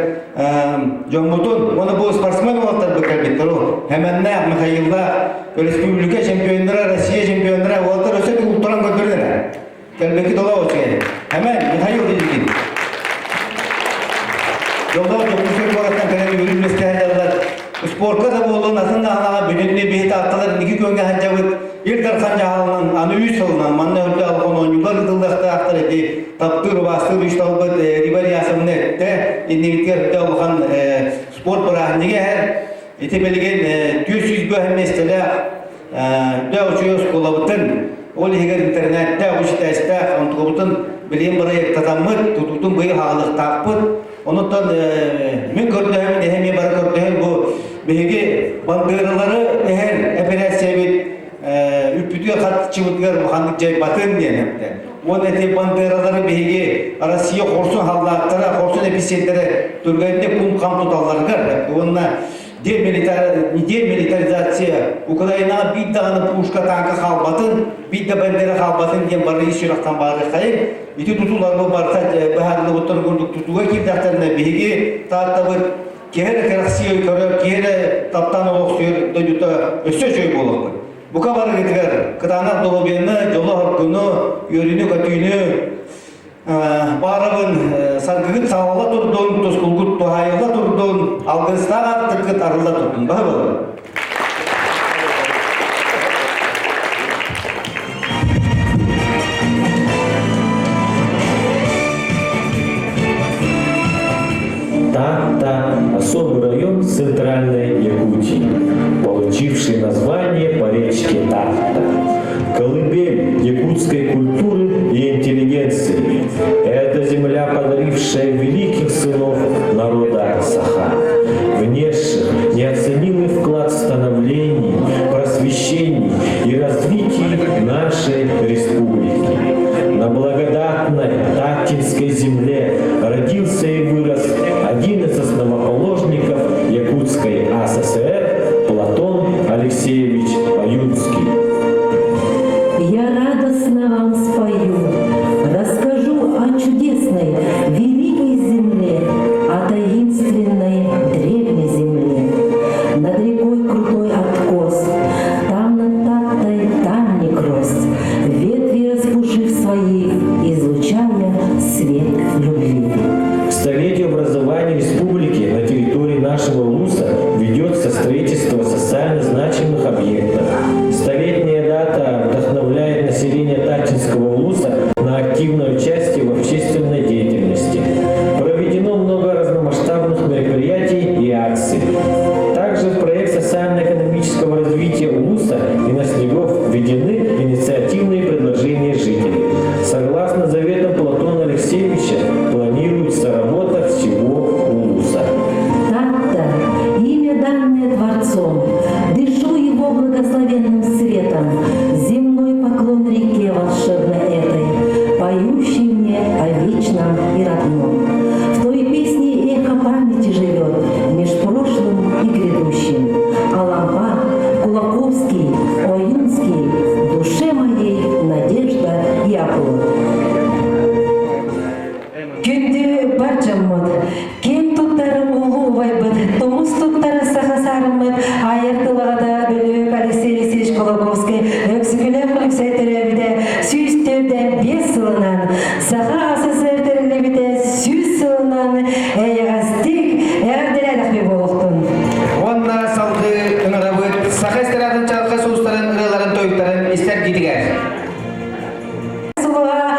Speaker 7: дьоммутун, уонна бу спортсмен уолаттарбыт кэлбиттэр ол. Хэмэннээх, Михаиллаах, республика чемпионнара, Россия чемпионнара уолаттар өссө тугуттаран көрдөрүнэр. Кэлбэки тола очугай. Хэмэн, Михаил Дедикин. Жолдоо Дьокуускай куораттан кэлэн үөрүүлэстэһэллэр. Спорка да буоллун, атын да анаҕа бүтүннүү биһи таатталар инники күөҥҥэ сылдьабыт. Ил Дархан дьаһалынан аны үс сылынан манна үрдэ алҕан оонньуулар ыытыллыахтаахтар ити таптыыр убаастыыр үс талбыт Риба Ильясовна эттэ иннигитигэр үрдэ улахан спорт бырааһынньыга эһэр ити билигин 400 миэстэлээх дэ учуй оскуолабытын ол иһигэр интернеттээх үчүтэстээх онтукабытын билигин бырайыактатаммыт тутуутун быйыл хаалыахтаахпыт Онуттан мин көрдөһөмүн эһэми бары көрдөһөн бу биһиги бандыыралары эһэр эпэрээссийэбит үппүтүгэр хатчыбытыгар улаханнык дьайбатын диэн эптэ. Уонна ити бандыыралары биһиги Россия хорсун халлааттара, хорсун эписиэрдэрэ түргэнник кум-хам туталларыгар уонна демилитаризация Украинаҕа биир даҕаны пушка танка хаалбатын, биир да бандера хаалбатын диэн бары ис сүрэхтэн баарыаххайын. Ити тутууларбыт барыта быһаарыллыбыттарын курдук тутууга киирдэхтэринэ биһиги Тааттабыт киһи эрэ кэрэхсии көрөр, киһи эрэ таптаан олохсуйар дойдута өссө үчүгэй буолуохпут. Бука барыгытыгар кытаанах доруобуйаны, дьолу-соргуну, үөрүүнү-көтүүнү баарабын саргыгыт саалла турдун, тускулгут туһаайылла турдун, алгыстаах аартыккыт арылла турдун. Баһы болун.
Speaker 15: Таатта – особый район Центральной Якутии, получивший название по речке Таатта. Колыбель якутской культуры и интеллигенции. Это земля, подарившая великих сынов народа Саха, внесших неоценимый вклад в становлении, просвещении и развитии нашей республики. На благодатной Таттинской земле родился и вырос один из основоположников Якутской АССР Платон Алексеевич Аюнский.
Speaker 1: Я радостно вам спою, расскажу о чудесной, великой земле, о таинственной древней земле. Над рекой крутой откос, там над Таттой тальник рос, ветви распушив свои, излучая свет любви.
Speaker 15: К столетию образования республики на территории нашего ЛУСа ведется строительство социально значимых объектов. Столетняя дата вдохновляет население Таттинского УЛУСа на активное участие в общественной деятельности. Проведено много разномасштабных мероприятий и акций. Также в проект социально-экономического развития УЛУСа и Наслегов введены инициативные предложения жителей. Согласно заветам Платона Алексеевича, планируется работа всего УЛУСа.
Speaker 1: Так-то, имя данное Творцом, дышу его благословенным светом, земной поклон реке волшебной этой, поющей мне о вечном и родном. В той песне эхо памяти живет меж прошлым и грядущим. Алампа, Кулаковский, Оюнский, душе моей надежда и оплот. Күндү бар дьоммут, киэн туттар улуу убайбыт, тумус туттар саха саарыммыт, айар тылаҕата Бөлүөк Алексей Алексеевич Кулаковскай Өксүкүлээх Өлөксөй төрөөбүтэ 145 сылынан, Саха АССР тэриллибитэ 100 сылынан эйэҕэстик эҕэрдэлээтэхпит буолуохтун.
Speaker 2: Уонна салгыы ыҥырабыт саха эстрадатын чаҕылхай сулустарын ырыаларын тойуктарын истэргитигэр.
Speaker 1: Сулуһа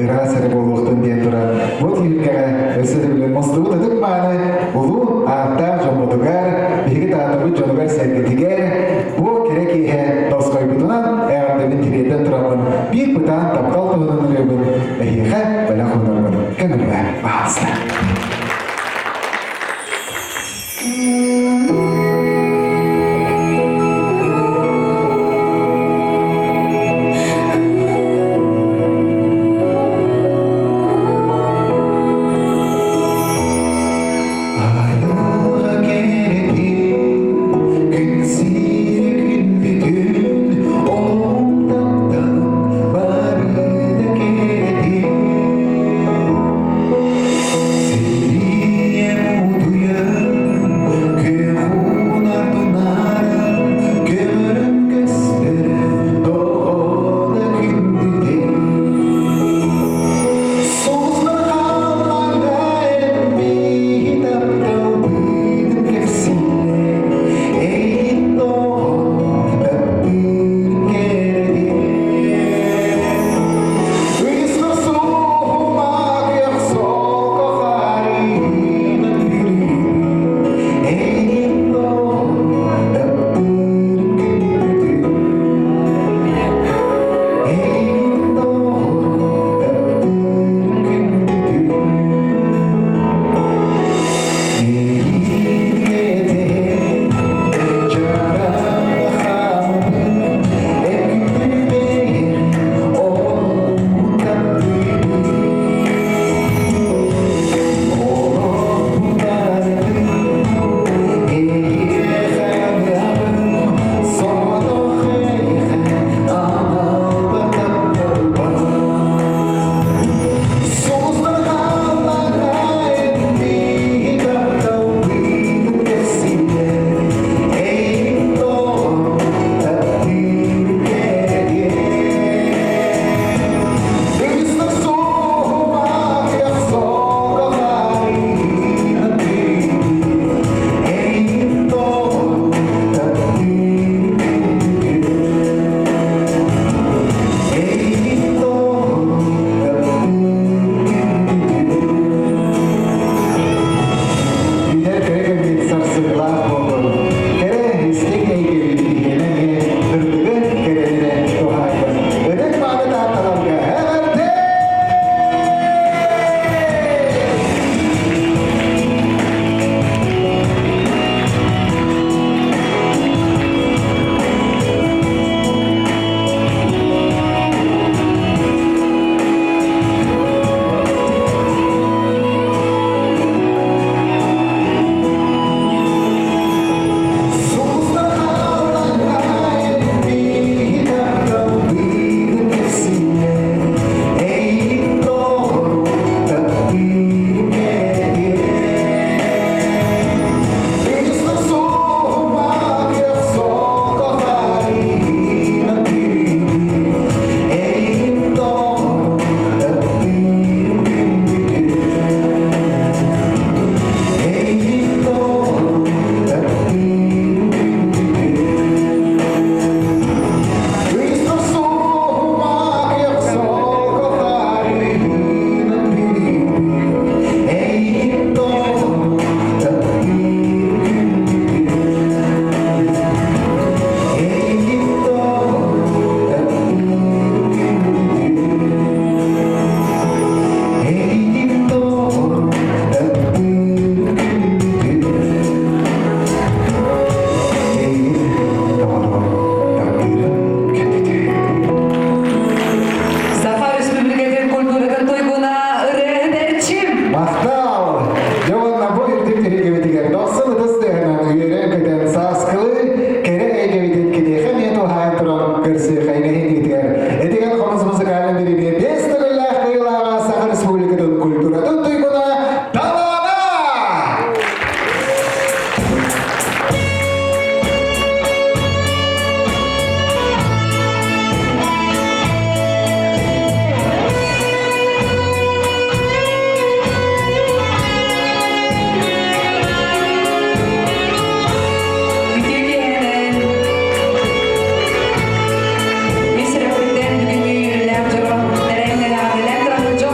Speaker 16: ыраас эрэ буолуохтун диэн туран, бу түһүлгэҕэ өссө төгүлүн мустубут ытык мааны улуу ааттаах дьоммутугар, биһиги таатабыт дьонугар-сэргэтигэр бу кэрэ киэһэ тосхойбутунан эҕэрдэбин тириэрдэн тураммын биир бытаан таптал туһунан ырыабын эһиэхэ бэлэх уунарбын көҥүллээн баҕаста. Билэр кэрэ кэммит сарсыҥҥылаах буоллун. Кэрэ истиҥ эйгэбит биһиэнэ эмиэ сырдыгы кэрэлэрэ туһаайбыт. Ытык мааны таатталарга эҕэрдэ!
Speaker 1: Саха Республикатын культуратын туйгуна ырыаһыт Эрчим!
Speaker 16: Махтал! Дьэ уонна бу үрдүк түһүлгэбитигэр дохсун ытыс тыаһынан үөрэн-көтөн сааскылыы кэрэ эйгэбитин киниэхэ эмиэ туһаайан туран көрсүөхэй нэһилиэтигэр Этигэн хомус музыкальнай бириэмийэ биэс төгүллээх кыайыылааҕа Саха Республикатын культуратын туйгуна Талаана!
Speaker 1: Үтүө киэһэнэн! Ис сүрэхпиттэн бүгүҥҥү үөрүүлээх дьоро тэрээһиннэр эҕэрдэлээн тураммыт.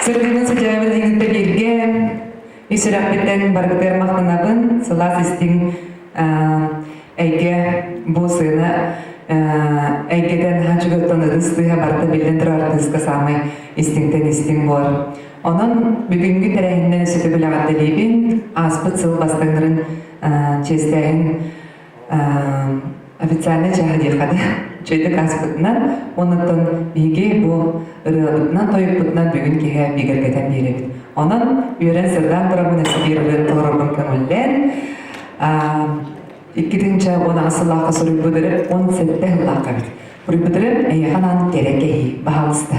Speaker 1: Сырдыгын сыдьаайбын эһигиттэ бииргэ ис сүрэхпиттэн баргытыгар махтанабын, сылаас истиҥ эйгэ бу сыана эйгэтэн хачыгыттан ытыс тыаһа барыта биллэн турар артыыска саамай истиҥтэн истиҥ буолар. Онон бүгүҥҥү тэрээһиннэн өссө төгүл эҕэрдэлиибин, ааспыт сыл бастыҥнарын чиэстээһин официальнай чааһа диэххэ да үчүгэйдик ааспытынан уоннаттан биһиги бу ырыабытынан тойукпутунан бүгүн киһи бигэргэтэн биэрэбит. Онон үөрэн сырдаан тураммын өссө биир ырыаны толорорбун көҥүллээн 2018 сыллаахха суруйбут ырыа 17 сыллаахха эбит. Суруйбут ырыам эйиэхэ анаан кэрэ кэһии баһаалыста.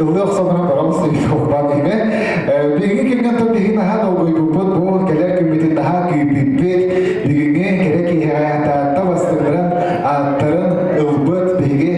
Speaker 16: Ыллыы охсонорон барабыс диэбит Уйбаан иһимэ. Биһиги кимҥэ тон биһиги наһаа долгуйбуппут, бу кэлэр күммүтүн наһаа күүппүппүт. Бүгүҥҥү кэрэ киэһэҕэ Таатта бастыҥнарын ааттарын ылбыт биһиги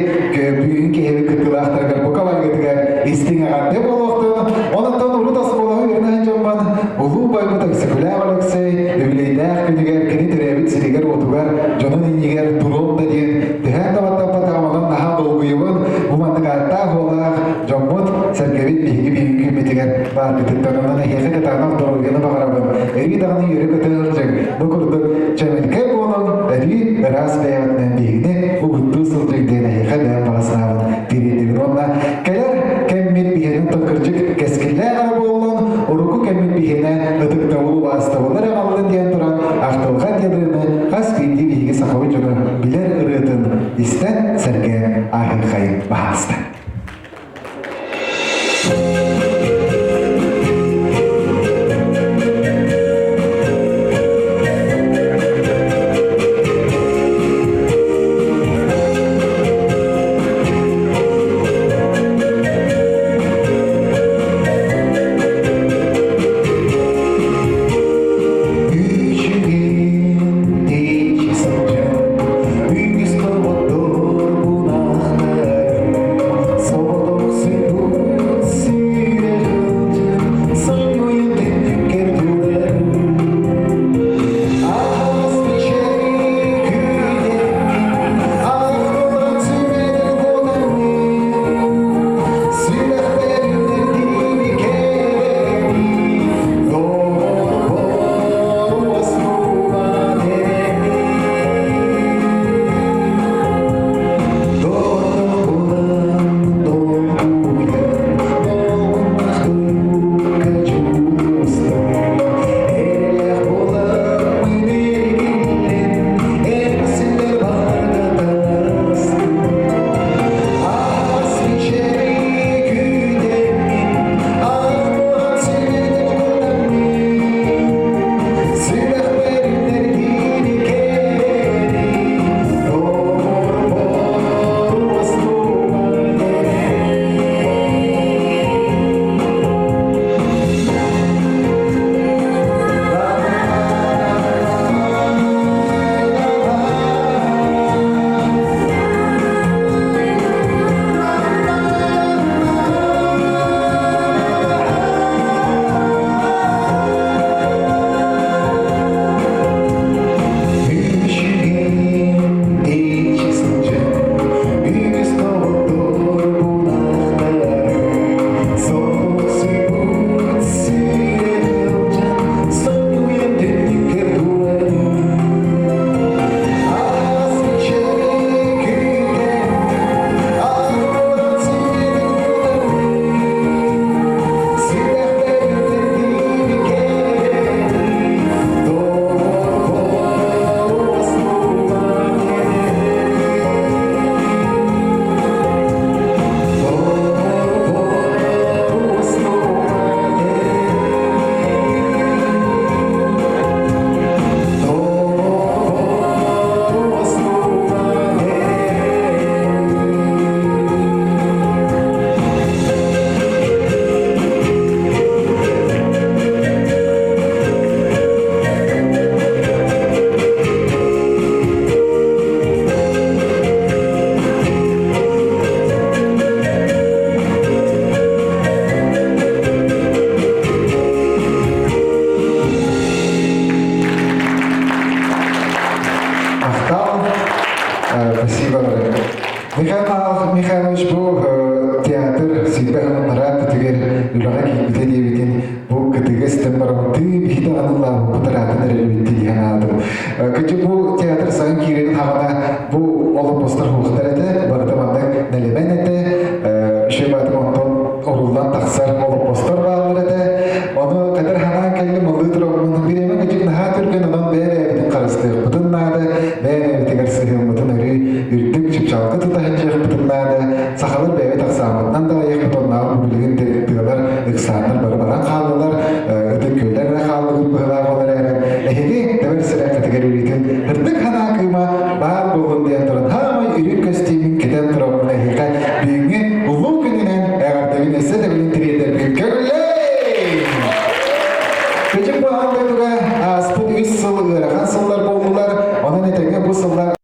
Speaker 16: бүгүҥҥү киэһэбит кыттыылаахтарыгар бука барыгытыгар истиҥ эҕэрдэ буолуохтун. Онон урут оскуолаҕа үөрэнэн дьоммун улуу убайбыт Өксөкүлээх Өлөксөй үбүлүөйдээх күнүгэр кини төрөөбүт сиригэр-уотугар дьонун иннигэр туруом да диэн түһээн да баттаппатаҕым, онон наһаа долгуйабын. Бу маннык ааттаах-уоллаах дьоммут, сэргэбит биһиги биһиги күммүтүгэр бааргытыттан онон эһиэхэ кытаанах доруобуйаны баҕарабын. Өрүү даҕаны үөрэ-көтө сылдьыҥ. Бу курдук чэмэлкэй буолан, өрүү ыраас бэйэҕитинэн биһигини угуттуу сылдьыҥ диэн эһиэхэ бэйэм баҕа санаабын тириэрдибин уонна кэлэр кэммит биһиэнин кырдьык кэскиллээх эрэ буоллун, урукку кэммит биһиэнэ ытыктабыл убаастабыл эрэ аҕаллын диэн туран ахтылҕан диэн ырыаны хас биирдии биһиги сахабыт дьоно билэр ырыатын истэн сэргээн ааһыаххайын баһаалыста. Махтал. Спасибо. Михаил Михайлович бу театр силбэ ханнара битигэр үлэҕэ киирбитэ диэбитин бу кытыга истэн баран тыы биһи даҕаны лаабыппыт ыраатан эрэрбит дии санаатым. Кыдьык бу театр сайын киирэрин хаҕана бу олоппостор хуохтар этэ, барыта маннык нэлэмэн этэ, шебатын онтон оруллан тахсар олоппостор бааллар этэ. Ону кадыр ханаан кэллим ыллыы тураммын бириэмэ кыдьык наһаа түргэн онон бэйэ-бэйэбитин харыстыахпытын наада, бэйэ-бэйэбитигэр сыһыаммытын өрүү үрдүк чыпчаалга тута сылдьыахпытын наада. Сахалар бэйэбит ахсааммытынан да айыахпыт оннооҕор бу билигин тыалар ыксааннар бары баран хааллылар, ытык күөллэр эрэ хааллыбыт быһыылаах ол эрээри эһиги тэбэр сүрэххитигэр үрүтүн ырдык санаа кыыма баар буоллун диэн туран хаамай үрүҥ көстүүмүн кэтэн тураммын эһиэхэ бүгүҥҥү улуу күнүнэн эҕэрдэбин. сыллар.